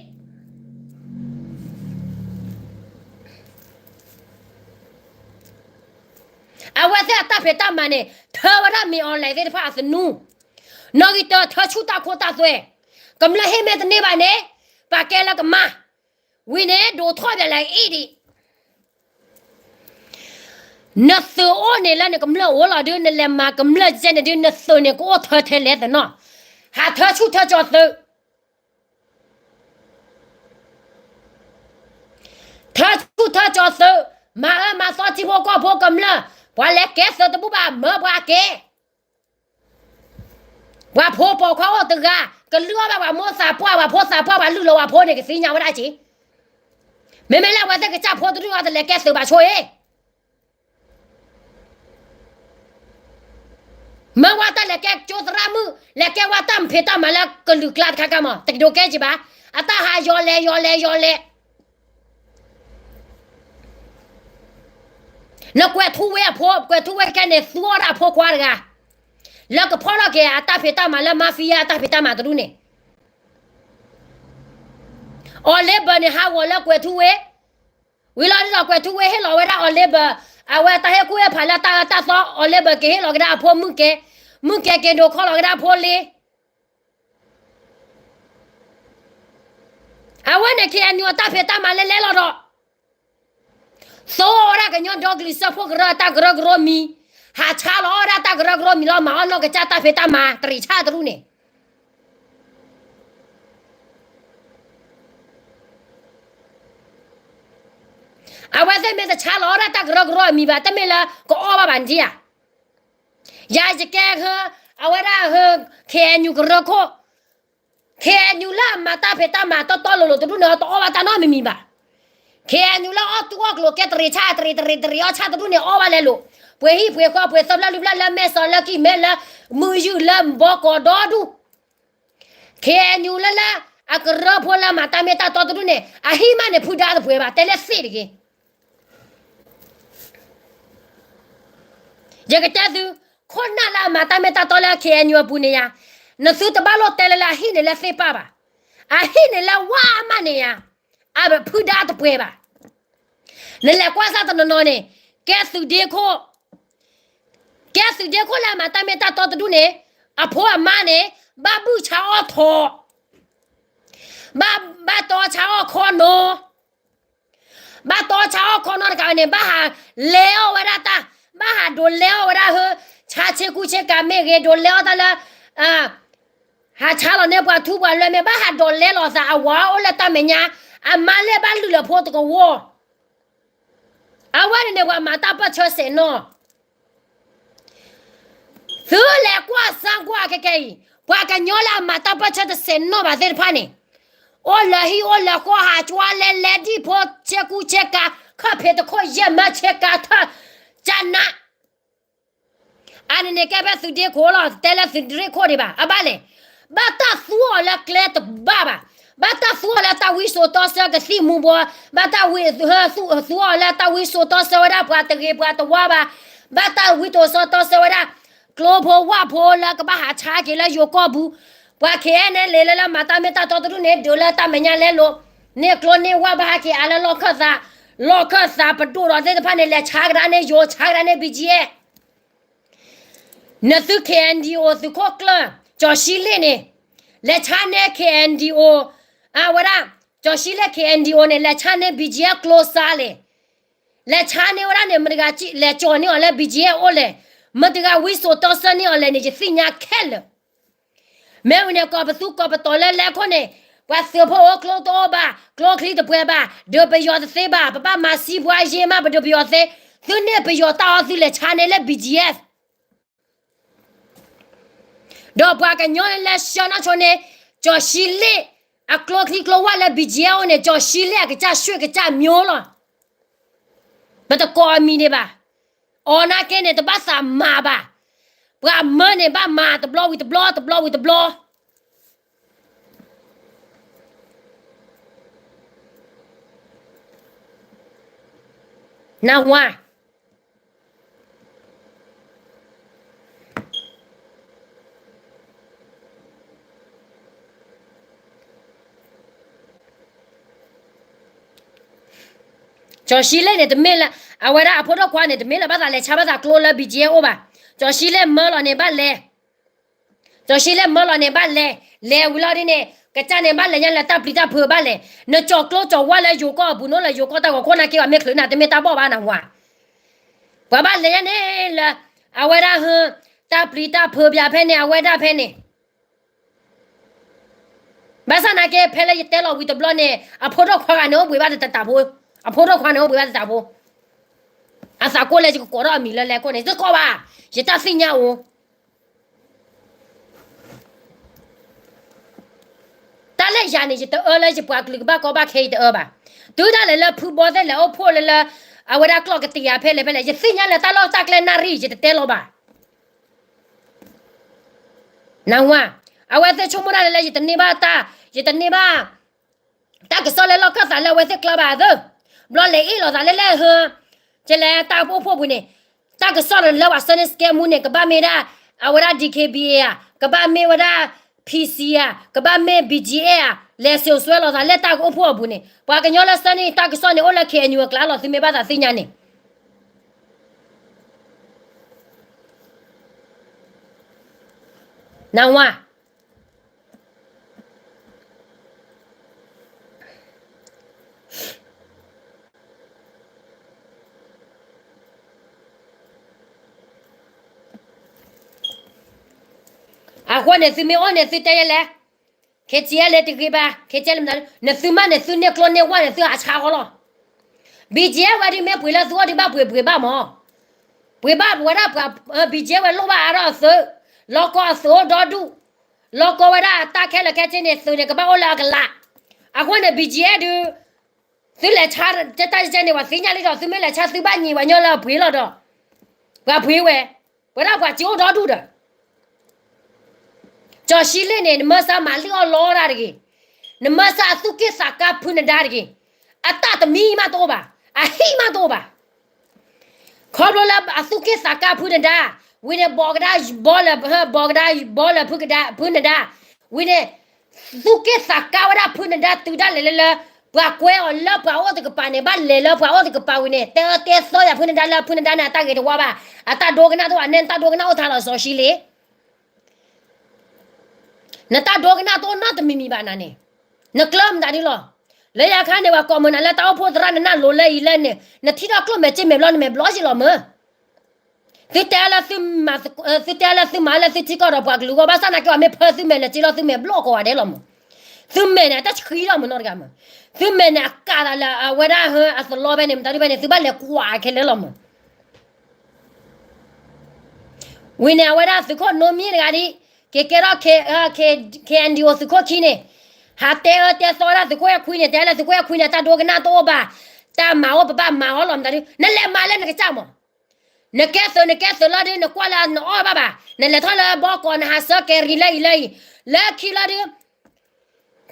အဝဲသ့ၣ်အတၢ်ဖံးတၢ်မၤန့ၣ် ထၢဝဲဒၣ်မ့ၢ် online သ့ၣ်တဖၣ်အသနူ, နီၣ်ဂံၢ်တၢ ထၢဆူၣ်တၢ်ခိတၢ်သွဲ, ကမျၢၢ်ဟ့ၣ်မ့ၢ်တန့ၢ်ဘၣ်န့ၣ် ပာ်ကဲလၢကမါ, ဝံၤန့ၣ် ဒိးထီၣ်ဒ်လဲၣ်အံၤဒံး နသုးအိၣ်န့ၣ်လၢနကမျၢၢ်အိၣ်လီၤဒုး နလဲၤမၤကမျၢၢ်ကဲန့ၣ်ဒုး နသုးန့ၣ်ကအိၣ်ထၢထဲလဲၣ်သနီၤ, ဟးထၢဆူၣ်ထၢကၠီၤသုး ထၢဆူၣ်ထၢကၠီၤသုး, မၤအၢမၤသီထံဖိကီၢ်ဖိကမျၢၢ်, ပှၤလဲၤကဲသုးတဘူၣ်ဘၣ် မၢပှၤကဲ, ပှၤဖိပိာ်ခွါအိၣ်တဂၤ, ကလုၢ်အီၣ်ဘၣ်ပှၤမိၢ်သးပှၢ် ပှၤဖိသးပှၢ် ပှၤလုၢ်လီၤပှၤဖိန့ၣ် ကသ့ၣ်ညါဝဲဒၣ်က့ၤ, မ့မ့ၢ်လၢအဝဲသ့ၣ်ကစၢ်ဖိတဒူၣ်အီၤတလဲၤကဲသုးဘၣ်ဆိအံၤ မ့ၢ်ဝဲတၢ်လဲၤကဲကၠိသရၣ်မုၣ် လဲၤကဲဝဲတၢ်ဖံးတၢ်မၤလၢကလုာ်ကျါတခါခါမး တကဒိးကဲက့ၤဘၣ်, အတၢ်ဟးယီၤလဲၤယီၤလဲၤယီၤလဲၤ, နကွဲးထူဝ့အဖိ ကွဲးထူဝ့ခဲန့ၣ် သူအီၣ်ဒၣ်အဖိခွါတဂၤ, လၢကဖီၣ်ထီၣ်က့ၤအတၢ်ဖံးတၢ်မၤလၢ mafia အတၢ်ဖံးတၢ်မၤတဒူၣ်န့ၣ်, အီၤလ့ဘၢၣ်န့ၣ် ဟးဂီၤလၢကွဲးထူဝ့ ဝံၤလီၤဒ်သိးကွဲးထူဝ့ဟ့ၣ်လီၤဝဲဒၣ်အီၤလ့ဘၢၣ်, အဝဲတၢ်ဟ့ၣ်ကူၣ်ဟ့ၣ်ဖးလၢတၢ်အၢတၢ်သီ အီၤလ့ဘၢၣ်က့ၤဟ့ၣ်လီၤကဒါအဖိမုၣ်ကဲ, မုၣ်ကဲက့ၤဒိးခီလီၤကဒါအဖိလ့, အဝဲန့ၣ် KNU အတၢ်ဖံးတၢ်မၤလဲလဲလီၤဒီး သိဝဲဒၣ်ကညီဒီကလုာ်စၢဖှိၣ်ကရၢအတၢ်ကရၢကရိမံၤ, ဟးဆါလီၤအီၣ်ဝဲဒၣ်တၢ်ကရၢကရိမံၤလီၤ မၤအီၣ်နီၢ်ကစၢ်တၢ်ဖံးတၢ်မၤတရံးဆၣ်တရူၢ်န့ၣ် အဝဲသ့ၣ်မ့ၢ်တဆါလီၤအီၣ်ဒၣ်တၢ်ကရၢကရိအမံၤဘၣ် တမ့ၢ်လၢကအီၣ်ဘၣ်ဘၣ်န့ၣ်ဧါ. ယၤယကဲ အဝဲဒၣ် KNU ကရၢခိၣ်, KNU လၢအမၤတၢ်ဖံးတၢ်မၤတီတီလိၤလိၤတဒူၣ်န့ၣ် တအီၣ်ဘၣ်တၢ်နီတမံၤမံၤဘၣ်. KNU လၢအီၣ်တူၢ်အီၣ်ကျိၤကဲတရံးဆၣ်တရံးတရံးတရံးအီၣ်ဆၣ်တဒူၣ်န့ၣ် အီၣ်ဘၣ်လဲလိၤ, ပှ့ၤဟံၣ်ပှ့ၤဃီပှ့ၤသၢဖျၢၣ်လွံၢ်ဖျၢၣ်လၢမဲာ်စီၤလၢကံၢ်မဲလၢ မုၢ်ယုၢ်လၢဘီကီးဒီဒူၣ် KNU လၢလၢ အကရၢဖိလၢမၤတၢ်မ့ၢ်တၢ်တီတဒူၣ်န့ၣ် အဟံၣ်မးန့ၣ် ဖုဒါတပှဲၤဘၣ် တဲလၢသ့ၣ်တဂ့ၤ. ယကတဲသု, ခိၣ်နၢ်လၢအမၤတၢ်မ့ၢ်တၢ်တီလၢ KNU အပူၤန့ၣ်ယါ, နသုတဘၣ်လိၣ်တဲလၢလၢအဟံၣ်န့ၣ်လၢသ့ၣ်ပၢ်ဘၣ်. အဟံၣ်န့ၣ်လၢဝါအမးန့ၣ်ယါ, အဖုဒါတပှဲၤဘၣ်. နလဲၤကွၢ်စၢ်တနီၤနီၤန့ၣ်, ကဲသုးဒ့ခိၣ်, ကဲသုးဒ့ခိၣ်လၢအမၤတၢ်မ့ၢ်တၢ်တီတဒူၣ်န့ၣ်, အဖိအမါန့ၣ်, ဘၣ်ဘုၣ်ဆါအီၣ်ထိး, ဘၣ်, ဘၣ်တီဆါအီၣ်ခီနီၤ, ဘၣ်တီဆါအီၣ်ခီနီၤတကးဝဲန့ၣ် ဘၣ်ဟးလဲၤအီၣ်ဝဲဒၣ်တၢ်, ဘၣ်ဟးဒိးလဲၤအီၣ်ဝဲဒၣ်ဟၢ, ဆါဆ့ကူဆ့ကၤမ့ၢ်ဂ့ၤ, ဒိးလဲၤအီၣ်တၢ်လၢ ဟးဆါလီၤန့ၢ်ပှၤထူပှၤလွဲမ့ၢ်ဘၣ်ဟးဒိးလဲလီၤသးအဝၤအိၣ်လၢတၢ်မဲာ်ညါ, အ အမါလၢဘၣ်လုၢ်လၢဖိတကဝီၤ, အဝဲန့ၣ်န့ၣ် ပှၤမၤတၢ်ပၢၢ်ဆၢစဲးနီၣ် သုလဲၤကွၢ်စၢကွၢ်ခဲကနံၣ်အံၤ, ပှၤကညီလၢအမၤတၢ်ပၢၢ်ဆၢတစဲးနီၣ်ဘၣ်သ့ၣ်တဖၣ်န့ၣ်, အိၣ်လၢဟံၣ်အိၣ်လၢဃီ ဟးကွၢ်လဲလဲဒံၣ်ဖိဆ့ကူဆ့ကၤ ခီၣ်ဖံးတခိၣ်ယဲၢ်မၢဆ့ကၤထၢၣ် ကနး အန့ၣ်န့ၣ်ကဲဖဲသုးဒ့ခိၣ်လီၤ, တဲလၢသုးဒ့ခိၣ်ဒံးဘၣ်, အဘၣ်လဲၣ်, ဘၣ်တၢ်သူအီၤလၢကျဲတဘၣ်ဘၣ်, ဘၣ်တၢ်သူအီၤလၢတၢ်ဝံစိာ်တီဆှၢကသံၣ်မူၤဘှီး, ဘၣ်တၢ်ဝံ, သူအီၤလၢတၢ်ဝံစိာ်တီဆှၢဝဲဒၣ်ပှၤတဂ့ၤပှၤတဝါဘၣ်, ဘၣ်တၢ်ဝံစိာ်တီဆှၢဝဲဒၣ် ကျိဖိဝၣ်ဖိလၢကဘၣ်ဟးဆါက့ၤလၢယိၤကီၢ်ပူၤ, ပှၤ ခဲအံၤန့ၣ် လဲၤလၢလၢမၤတၢ်မ့ၢ်တၢ်တီတဒူၣ်န့ၣ် ဒုးလၢတၢ်မဲာ်ညါလဲလိာ်, န့ၢ်ကျိန့ၢ်ဝၣ်ဘၣ်ဟဲက့ၤအါလၢလီၢ်ခၢၣ်သး, လီၢ်ခၢၣ်သးပဒိၣ်ဒီးသ့ၣ်တဖၣ်န့ၣ် လဲၤဆါကဒါန့ၢ်ယိၤ ဆါကဒါန့ၢ် ဘံၣ်ကၠံၣ်အဲၣ် နသု ခဲအံၤဒံၣ်အိၣ် သုးခိၣ်ကျၢၢ် ကၠီၤၡံလ့ၣ်န့ၣ်, လဲၤဆါန့ၢ် ခဲအံၤဒံၣ်အိၣ်, အဝဲဒၣ်, ကၠီၤၡံလ့ၣ် ခဲအံၤဒံၣ်အိၣ်န့ၣ် လဲၤဆါန့ၢ် ဘံၣ်ကၠံၣ်အဲၣ် ကျိစါလဲၣ်, လဲၤဆါန့ၢ်ဝဲဒၣ်န့ၣ် မတဂၤလဲၤကၠီၤန့ၢ်အီၤလၢ ဘံၣ်ကၠံၣ်အဲၣ် အိၣ်လဲၣ်, မတဂၤဝံစိာ်တီဆှၢန့ၢ်အီၤလဲၣ်န့ၣ် ယသ့ၣ်ညါခဲလၢာ် မ့ၢ်ဝံၤန့ၣ် ကီၢ်ပသူကီၢ်ပတီၤလၢလဲၤခိၣ်န့ၣ်, ပှၤသုးဖိအိၣ်ကျိတအိၣ်ဘၣ်, ကျိချံတပှဲၤဘၣ်, ဒုးပယီၤတသ့ဘၣ်, ပဘၣ်မၤစံးပှၤယ့မး ပဒုးပယီၤသ့, သုန့ၢ်ပယီၤတၢ်အီၣ်သုလဲၤဆါန့ၢ်လၢ ဘံၣ်ကၠံၣ်အဲၣ် ဒီးပှၤကညီလၢဆှၢနီၢ်ဆိန့ၣ်, ကၠီၤၡံလ့ၣ်, အကျိချံကျိဝၣ်လၢ ဘံၣ်ကၠံၣ်အဲၣ် အိၣ်န့ၣ် ကၠီၤၡံလ့ၣ်အကစၢ်ဆှံကစၢ်မျိၤလီၤ. ပတကိးအမံၤဒံးဘၣ်. အီၤနာ်က့န့ၣ် တဘၣ်သးမၤဘၣ်. ပှၤမၢန့ၣ် ဘၣ်မၤတဘျီဝံၤတဘျီ တဘျီဝံၤတဘျီ နၢ်ဟူဧါ. ကၠီၤၡံလ့ၣ်န့ၣ် တမ့ၢ်လၢ, အဝဲဒၣ်အဖိဒိၣ်ခွါန့ၣ် တမ့ၢ်လၢဘၣ်သးလဲၤဆါဘၣ်သးကျိလၢ ဘံၣ်ကၠံၣ်အဲၣ် အိၣ်ဘၣ်. ကၠီၤၡံလ့ၣ်မၢလီၤန့ၣ်ဘၣ်လဲၤ ကၠီၤၡံလ့ၣ်မၢလီၤန့ၣ်ဘၣ်လဲၤ, လဲၤဝံၤလီၤဒ်န့ၣ် ကစၢ်န့ၣ်ဘၣ်လဲၤညါလၢတၢ်ပျံၤတၢ်ဖုးဘၣ်လဲၤ, နကၠီၤကျိကၠီၤဝၣ်လၢယိၤကီၢ်အပူၤ နအိၣ်လၢယိၤကီၢ်တၢ်ဂီၤခိၣ်နာ်က့ ပှၤမ့ၢ်ချုးနၤ တမ့ၢ်တၢ်ဘီၣ်ဘၣ် နၢ်ဟူဧါ. ပှၤဘၣ်လဲၤညါန့ၣ်လၢ, အဝဲဒၣ်ဟ, တၢ်ပျံၤတၢ်ဖုးပၠးဖဲန့ၣ် အဝဲဒၣ်ဖဲန့ၣ် ဘၣ်ဆၣ်နာ်က့ ဖဲလၢယတဲလီၤဝံၤတဘျီန့ၣ် အဖိဒိၣ်ခွါဂၤန့ၣ်အိၣ်ဘှံးဘၣ်တတးဖိ, အဖိဒိၣ်ခွါန့ၣ်အိၣ်ဘှံးဘၣ်တတးဖိ, အသးကိၢ်လၢယကကိးထီၣ်အမံၤလၢလဲၤခိၣ်န့ၣ် တကိးဘၣ်, ယတၢ်သ့ၣ်ညါအိၣ် တၢ်လၢယၤန့ၣ် ယတအၢလၢယပှၤကလုာ်ကဘၣ်ကီဘၣ်ခဲ ယတအၢဘၣ်. တုၤဒၣ်လဲာ်လၢဖုဘီသ့ၣ်လဲၤအိၣ်ဖှိၣ်လၢလၢ, အဝဲဒၣ်ကျီၢ်ကတံာ်ဧါ ဖဲလဲၣ်ဖဲလဲၣ် ယသ့ၣ်ညါလၢတၢ်လီၢ်တၢ်ကျဲနၣ်ရံၣ် ယတတဲလီၤဘၣ်. နၢ်ဟူဧါ. အဝဲသ့ၣ်ဆိကမိၣ်ဒၣ်လၢလၢယတန့ၢ်ဘၣ်တၢ်, ယတန့ၢ်ဘၣ် တၢ်ကစီၣ်လၢလီၢ်ခၢၣ်သးလၢအဝဲသ့ၣ်ကျါဘၣ်သၢ, ဘျီလဲၤအ့ၣ်လိာ်သးလၢလဲၣ်ဟ, ကလဲၤတၢ်အိၣ်ဖှိၣ်ပူၤန့ၣ်, တၢ်ကစီၣ်လၢပှၤဆှၢန့ၢ်စကဲမူန့ၣ် ကဘၣ်မ့ၢ်ဒၣ်, အဝဲဒၣ် DKBA ဧါ, ကဘၣ်မ့ၢ်ဝဲဒၣ် PC ဧါ, ကဘၣ်မ့ၢ် BGF ဧါ, လဲၤစိာ်စွဲလိာ်သးလၢတၢ်ကအိၣ်ဖှိၣ်အပူၤန့ၣ် ပှၤကညီလၢဆှၢန့ၢ်တၢ်ကစီၣ်န့ၣ် အိၣ်လၢ KNU အကျါလီၤ သုမ့ၢ်ဘၣ်သးသ့ၣ်ညါန့ၣ် နၢ်ဟူဧါ. အဃိန့ၣ် သုမ့ၢ်အိၣ်န့ၣ် သုတဲယဲလဲၣ်, KTLA တဂ့ၤဘၣ်, KTLA နသုမးန့ၣ် သုန့ၢ်ကျိန့ၢ်ဝၣ်န့ၣ် သုအဆါဃီလီၤ. BGF ဝဲဒၣ်မ့ၢ်ပှ့ၤလၢသုအိၣ်ဒံးဘၣ်ပှ့ၤပှ့ၤဘၣ်မး, ပှ့ၤဘၣ်ပဝဲဒၣ်ပှၤ, BGF ဝဲလိၣ်ဘၣ်အါထီၣ်အသုး, လီၢ်ကီအသုးအိၣ်ဒီဒူၣ်, လီၢ်ကီဝဲဒၣ်တၢ်ခဲလၢာ်ခဲဆ့န့ၣ် သုးန့ၣ် ကဘၣ်အိၣ်လၢအကလး. အဃိန့ၣ် BGF ဒုး သုလဲၤဆါတၢ်တကဲန့ၣ် ပှၤသ့ၣ်ညါလံဒီး သုမ့ၢ်လဲၤဆါသုဘၣ်ညံၤပှၤညီလၢအပှ့ၤလီၤဒီး, ပှၤပှ့ၤဝဲ, ပဝဲဒၣ်ပှၤစ့အိၣ်ဒီဒူၣ်ဒီး ကၠီၤၡံလ့ၣ်န့ၣ် နမၢဆါမၤလံၣ်အီၣ်လီတၢ်တဂ့ၤ, နမၢဆါအသူၣ်က့ၣ်သးကါဖုနဒါတဂ့ၤ, အတၢ်တမံၤမးတအိၣ်ဘၣ်, အဟံၣ်မးတအိၣ်ဘၣ်. ခီဖျိလၢအသူၣ်က့ၣ်သးကါဖုနဒါ, ဝံၤန့ၣ် ဘီကဒါဘီလၢ, ဘီကဒါဘီလၢဖုကဒါ, ဖုနဒါ, ဝံၤန့ၣ် သူၣ်က့ၣ်သးကါဝဲဒၣ်ဖုနဒါတုၤဒၣ်လဲာ်လၢလၢ, ပှၤကွဲအီၤလၢပှၤအိၣ်တကပၤန့ၣ် ဘၣ်လဲၤလၢပှၤအိၣ်တကပၤဝံၤန့ၣ် တဲအၢတဲသီယၤဖုနဒါလၢဖုနဒါန့ၣ် အတၢ်ဂ့ၤတဝါဘၣ်, အတၢ်ဒိကနၣ်တအိၣ်ဘၣ်, နဲနတၢ်ဒိကနၣ်အိၣ်ထါလီၤစီၤၡံလ့ၣ် နတၢ်ဒိကနၣ်တအိၣ်နီတမံၤမံၤဘၣ်နၤန့ၣ်, နကျၢၢ်မတၤဒ်လီၤ. လၢယခါန့ၣ် ပှၤကိးမုၢ်နၤလၢတၢ်အိၣ်ဖှိၣ်သရၣ်နနၢ်လိၤလၢအံၤလၢန့ၣ် နထံၣ်ထီၣ်ကျိၣ်မဲာ်စ့မဲာ်ဘျီ နမဲာ်ဘျီက့ၤလီၤမၢ်. သုတဲလၢသုမၤ, သုတဲလၢသုမၤလၢသုထံကီၢ်ဒီးပှၤကလုာ်အဂီၢ် ဘၣ်ဆၣ်သနာ်က့ ပှၤမ့ၢ်ဖၢသုမဲာ်လဲၤစ့လီၤသုမဲာ်ဘျီကိးဂၤဒဲးလီၤမၢ်. သုမဲာ်န့ၣ် အတၢ်ဆှံထီၣ်မးနီတဂၤမး, သုမဲာ်န့ၣ် အကးသးလၢအဝဲဒၣ်အသလီဖဲန့ၣ် မတၤဒုဖဲန့ၣ် သုဘၣ်လဲၤကွၢ်ခဲလၢာ်လီၤမး. ဝံၤန့ၣ် အဝဲဒၣ်သုးခိၣ်နိမံၤတဂၤဒ်, က့ၤကဲထီၣ် K, K, KNDO သုးခိၣ်ခံန့ၣ်, ဟးတဲအၢတဲသီဝဲဒၣ်သုးခိၣ်အဲၣ်ခွံန့ၣ်, တဲလၢသုးခိၣ်အဲၣ်ခွံန့ၣ် တၢ်ဒိကနၣ်တအိၣ်ဘၣ်, တၢ်မၤအိၣ်ပဘၣ်မၤအီၤလီၤမတၤဒု, နလဲၤမၤလၢနကစၢ်မး. နကဲသုးနကဲသုးလီၤဒု နကွၢ်လၢနအီၣ်ဘၣ်ဘၣ်, နလဲၤထီၣ်လၢဘီကီး နဟးဆၢကဲၤရံလၢအံၤလၢအံၤ, လၢခံလီၤဒု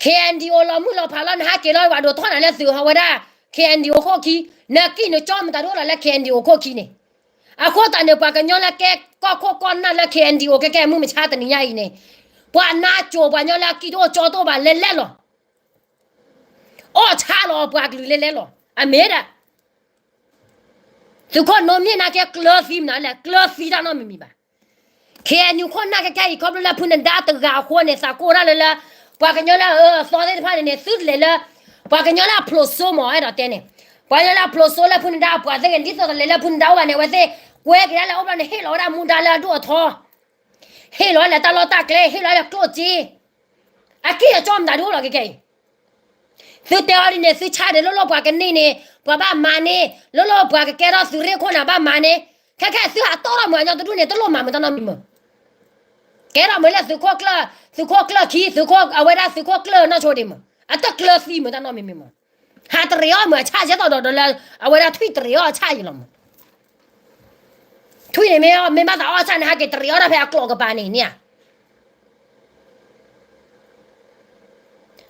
KNDO လီၤမုၢ်လီၤဖးလီၤ နဟးက့ၤလီၤ ပှၤဒိးထီၣ်နၤလၢသုးဟီဝဲဒၣ် KNDO ခိၣ်ခံ, နကံၣ်နကၠီမတၤဒုအိၣ်လီၤလၢ KNDO ခိၣ်ခံန့ၣ်. အဃိသတးန့ၣ် ပှၤကညီလၢကဲကီၢ်ခိၣ်ကီၢ်နၢ်လၢ KNDO ကဲကဲမုၢ်မဆါတနံၤညါအံၤန့ၣ်, ပှၤနါကိၤပှၤကညီလၢအကံၣ်တအိၣ်ကၠီတအိၣ်ဘၣ်လဲၤလဲၤလီၤ. အီၣ်ဆၣ်လီၤပှၤကလုာ်လဲၤလဲၤလီၤ. အမ့ၢ်ဒၣ် သုးခိၣ်နိမံၤနာ်က့ ကျၢၤသံမနုၤလဲၣ်, ကျၢၤသံတၢ်နီတမံၤမံၤဘၣ်. KNU ခိၣ်နၢ်ခဲခဲအံၤ ခီဖျိလၢဖုနဒါတဂၤအဃိန့ၣ် သးကိၢ်တၢ်လၢလၢ ပှၤကညီလၢအအၢအသီသ့ၣ်တဖၣ်န့ၣ်န့ၣ် သုတလဲၤလၢ ပှၤကညီလၢအဖျိးစိမး အဲၣ်ဒိးတဲန့ၣ်, ပှၤကညီလၢအဖျိးစိလၢဖုနဒါအပှၤသ့ၣ်ဂ့ၤ ဒ်သိးတလဲၤလၢဖုနဒါအိၣ်ဘၣ်န့ၣ် အဝဲသ့ၣ် ကွဲက့ၤဒၣ်လၢအိၣ်ဘျီန့ၣ် ဟ့ၣ်လီၤဝဲဒၣ်မူဒါလၢအဒိၣ်အထီ ဟ့ၣ်လီၤဝဲလၢတၢ်လီၢ်တၢ်ကျဲ ဟ့ၣ်လီၤဝဲလၢကျိၣ်စ့, အကံၣ်အကၠီမတၤဒုအိၣ်လီၤခဲခဲအံၤ. သုတဲအီၤဒ်န့ၣ် သုဆါဒံးလိၣ်လိၣ်ပှၤကန့ၢ်န့ၣ် ပှၤဘၣ်မၤန့ၢ်, လိၣ်လိၣ်ပှၤကကဲထီၣ်သုးရ့ၣ်ခိၣ်န့ၣ် ဘၣ်မၤန့ၢ်, ခဲခဲသုဟးတီၣ်ထီၣ်မုာ်အညီတဒူၣ်န့ၣ် တလိၣ်မၤမုာ်တၢ်နီတမံၤမုာ်. ကဲထီၣ်မုာ်လၢသုးခိၣ်ကျၢၢ်, သုးခိၣ်ကျၢၢ်ခံ, သုးခိၣ်, အဝဲဒၣ်သုးခိၣ်ကျၢၢ်နီၢ်ဆိဒံးမုာ်, အတကျၢၤသံမုာ်တၢ်နီတမံၤမံၤမုာ်. ဟးတရံးအီၣ်မုာ်အဆၣ် ဒ်သိးဒီးလၢ အဝဲဒၣ်ထွံၣ်တရံးအီၣ်အဆၣ်အံၤလီၤမုာ်. ထွံၣ်န့ၣ်မ့ၢ်အီၣ် မ့ၢ်ဘၣ်သးအီၣ်ဆၣ်န့ၣ် ဟးက့ၤတရံးအီၣ်ဒၣ်ဖဲအကျိးကပၤန့ၣ်န့ၣ်ဧါ.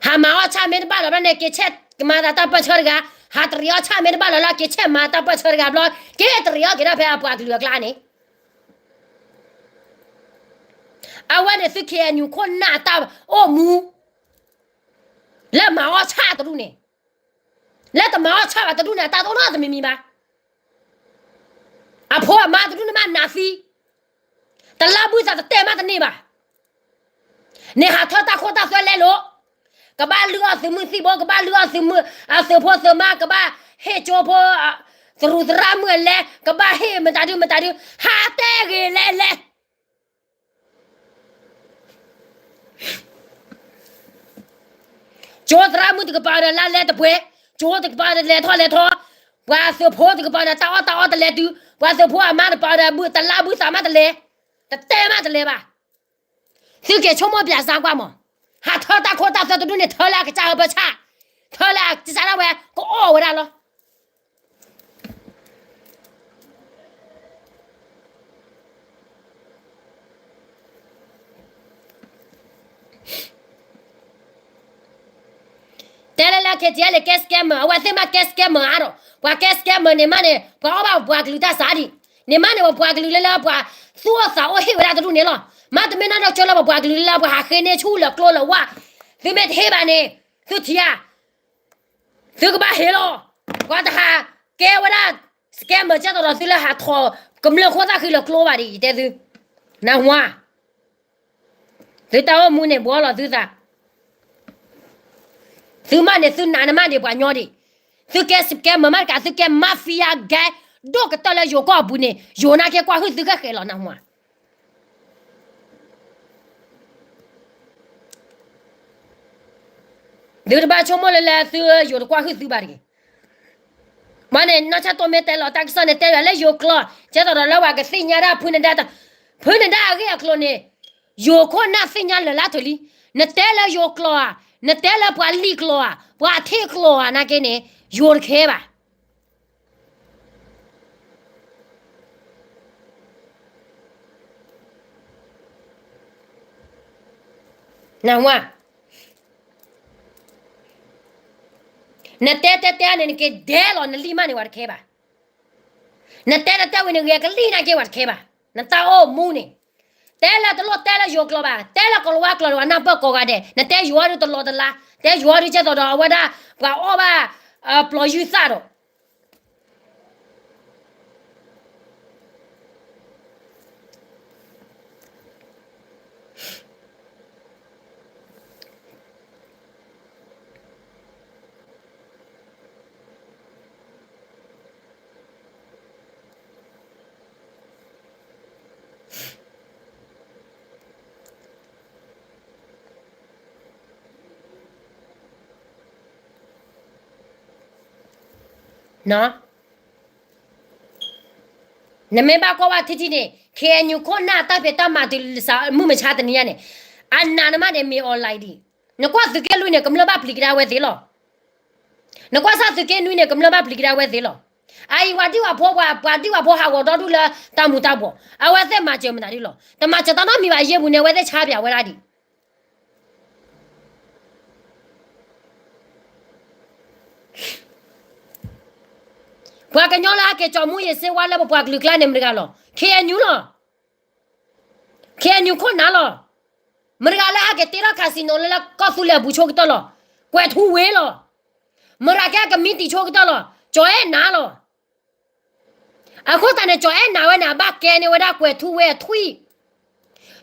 ဟးမၤအီၣ်ဆၣ်မ့ၢ်တဘၣ်လီၤဘျီန့ၣ် က့ၤဆဲးမၤသးတၢ်ပၢၢ်ဆၢတဂၤ, ဟးတရံးအီၣ်ဆၣ်မ့ၢ်တဘၣ်လီၤလၢက့ၤဆဲးမၤတၢ်ပၢၢ်ဆၢတဂၤဘျီ, က့ၤတရံးအီၣ်က့ၤဒၣ်ဖဲအပှၤကလုာ်အကျါန့ၣ်. အဝဲန့ၣ်သု KNU ခိၣ်နၢ်အတၢ်အိၣ်မူ လၢမၤအီၣ်ဆၣ်တဒူၣ်န့ၣ်, လၢတမၤအီၣ်ဆၣ်ဘၣ်တဒူၣ်န့ၣ် အတၢ်တအိၣ်နီတမံၤမံၤဘၣ်. အဖိအမါတဒူၣ်န့ၣ်မးနးသံ, တလါဘုသးတတဲမးတန့ၢ်ဘၣ်. န့ၣ်ဟးထၢတၢ်ခိတၢ်သွဲလဲလိာ်, ကဘၣ်လုၢ်အီၣ်သုးမုၢ်သံၣ်ဘိ, ကဘၣ်လုၢ်အီၣ်သုးမုၢ်, အသုးဖိသုးမါ, ကဘၣ်ဟ့ၣ်ကၠိဖိ, သရူးသရၣ်မုၣ်အလဲ, ကဘၣ်ဟ့ၣ်မတၤဒုမတၤဒု, ဟးတဲဂ့ၤလဲလဲ ကၠိသရၣ်မုၣ်တကပၤဒီးလါလဲတပှဲၤ, ကၠိတကပၤဒီးလဲၤထီၣ်လဲၤထီ, ပှၤသုးဖိတကပၤဒီးတၢ်အီၣ်တၢ်အီတလဲၤတုၤ, ပှၤသုးဖိအမါတကပၤဒီးဘုတလါဘုသးမးတလဲၤ, တတဲမးတလဲၤဘၣ်. သုက့ၤဆိကမိၣ်ပၠးစါကွၢ်မး, ဟးထၢတၢ်ခိတၢ်သွဲတဒူၣ်န့ၣ် ထၢလၢအကစၢ်အၢပၢဆၣ်, ထၢလၢအကစၢ်ဒၣ်ဝဲ ကအီၣ်ဝဲဒၣ်လီၤ. တဲလၢလၢ KTLA ကဲ scammer, အဝဲသ့ၣ်မးကဲ scammer အါဒီး, ပှၤကဲ scammer န့ၣ်မးန့ၣ် ပှၤအီၣ်ဘၣ်ပှၤကလုာ်တၢ်စးဒံး, န့ၣ်မးန့ၣ် ပှၤကလုာ်လၢလၢပှၤသူၣ်အိၣ်သးအိၣ်ဟ့ၣ်ဝဲဒၣ်တဒူၣ်န့ၣ်လီၤ. မ့တမ့ၢ်နီၢ်နီၢ်ကၠိလၢပှၤကလုာ်လၢလၢပှၤဟးဃ့န့ၢ်ဆူၣ်လၢကျိလၢဝၢ်, သုမ့ၢ်တဟ့ၣ်ဘၣ်န့ၣ်, သုထံၣ်ဧါ, သုကဘၣ်ဟ့ၣ်လီၤ, ပှၤတဟးကဲဝဲဒၣ် scammer ကဲသိးဒီးသုလၢဟးထီၣ်ကမျၢၢ်ခိၣ်သၣ်ဃံလၢကျိဘၣ်ဒံး ယတဲသု, နၢ်ဟူဧါ. သုတၢ်အိၣ်မူန့ၣ် ဘှီလီၤသုသး, သုမးန့ၣ် သုနာ်န့ၢ်မးဒံးပှၤညီဒံး, သုကဲ scammer မးတကး သုကဲ mafia gang ဒိၣ်ကတၢၢ်လၢယိၤကီၢ်အပူၤန့ၣ် ယိၤနာ်က့ကွၢ်ဟုၣ်သုဃဲၣ်ဃဲၣ်လီၤ နၢ်ဟူဧါ. သုတဘၣ်ဆိကမိၣ်လၢလၢသုယိၤတကွၢ်ဟုၣ်သုဘၣ်တဂ့ၤ. မ့ၢ်န့ၣ် နီၢ်ဆၣ်တိၢ်မ့ၢ်တဲလီၤတၢ်ကစီၣ်န့ၣ် တဲလၢယိၤကျိာ်, ကဲသိးဒီးလၢပှၤကသ့ၣ်ညါဒၣ်ဖုနဒါ, ဖုနဒါအဂ့ၢ်အကျိၤန့ၣ်, ယိၤခိၣ်နၢ်သ့ၣ်ညါလၢာ်လၢထၢၣ်လံ. နတဲလၢယိၤကျိာ်ဧါ, နတဲလၢပှၤလံၣ်ကျိာ်ဧါ, ပှၤထ့ကျိာ်ဧါ နာ်က့န့ၣ် ယိၤတခဲဘၣ်. နၢ်ဟူဧါ. နတဲတဲတဲန့ၣ် နက့ၤဒဲလီၤ နလံၣ်မးန့ၣ်ဝဲတခဲဘၣ်. နတဲတဲတဲဝံၤန့ၣ် ဂဲၤကလံၣ်နာ်က့ဝဲတခဲဘၣ်. နတၢ်အိၣ်မူန့ၣ်, တဲလၢတလိၣ်တဲလၢယိၤကျိာ်ဘၣ်, တဲလၢကိၤလၤဝါကျိာ်န့ၣ် ပှၤနၢ်ပၢၢ်ကိးဂၤဒဲး, နတဲယိၤအီၤဒုတလီၤတလါ, တဲယိၤအီၤဒုကဲသိးဒီးအဝဲဒၣ် ပှၤအီၣ်ဘၣ် ပျီၤယုၢ်သၣ်ဒီး နမ့ၢ်ဘၣ်ကွၢ်ဘၣ်ထံထံန့ၣ် ခ့ၣ်အဲၣ်ယူၣ်ခိၣ်နၢ်တၢ်ဖံးတၢ်မၤတုၤမုၢ်မဆါတနံၤညါန့ၣ် အနးနမးန့ၣ် မ့ၢ်အီၤလၢဒ်အံၤ, နကွၢ်သုးက့လွံၢ်န့ၣ် ကမျၢၢ်ဘၣ်ပျံၤကဒါဝဲသ့လီၤ. နကွၢ်စၢ်သုးက့နွံန့ၣ် ကမျၢၢ်ဘၣ်ပျံၤကဒါဝဲသ့လီၤ. အအံၤပှၤဒံၣ်ပှၤဖိ ပှၤဒံၣ်ပှၤဖိဟးဂီၤဒီဒူၣ်လၢတၢ်မူၤတၢ်ဘှီး အဝဲသ့ၣ်မၤစၢၤမတၤဒ်လီၤ. တမၤစၢၤတၢ်နီတမံၤဘၣ် ယဲၢ်ပူၤန့ၣ် အဝဲသ့ၣ်ဆါပၠးဝဲဒၣ်ဒံး ပှၤကညီလၢအက့ၤကၠီၤမူယံၤစ့ဝါလၢပပှၤကလုာ်ကျါန့ၣ် မတၤတဂၤလီၤ. ခ့ၣ်အဲၣ်ယူၣ်လီၤ. ခ့ၣ်အဲၣ်ယူၣ်ခိၣ်နၢ်လီၤ. မတၤတဂၤလၢအက့ၤတ့ထီၣ် casino လၢကီၢ်သူလ့ၤအပူၤဆိကတၢၢ်လီၤ. ကွဲၤထူဝ့လီၤ. မတၤကဲကမံးတံာ်ဆိကတၢၢ်လီၤ. ကၠီၤအဲၣ်နၤလီၤ. အဃိသတးန့ၣ် ကၠီၤအဲၣ်နၤဝဲန့ၣ် အဘၣ်ကဲန့ၢ်ဝဲဒၣ်ကွဲၤထူဝ့အထွံၣ်,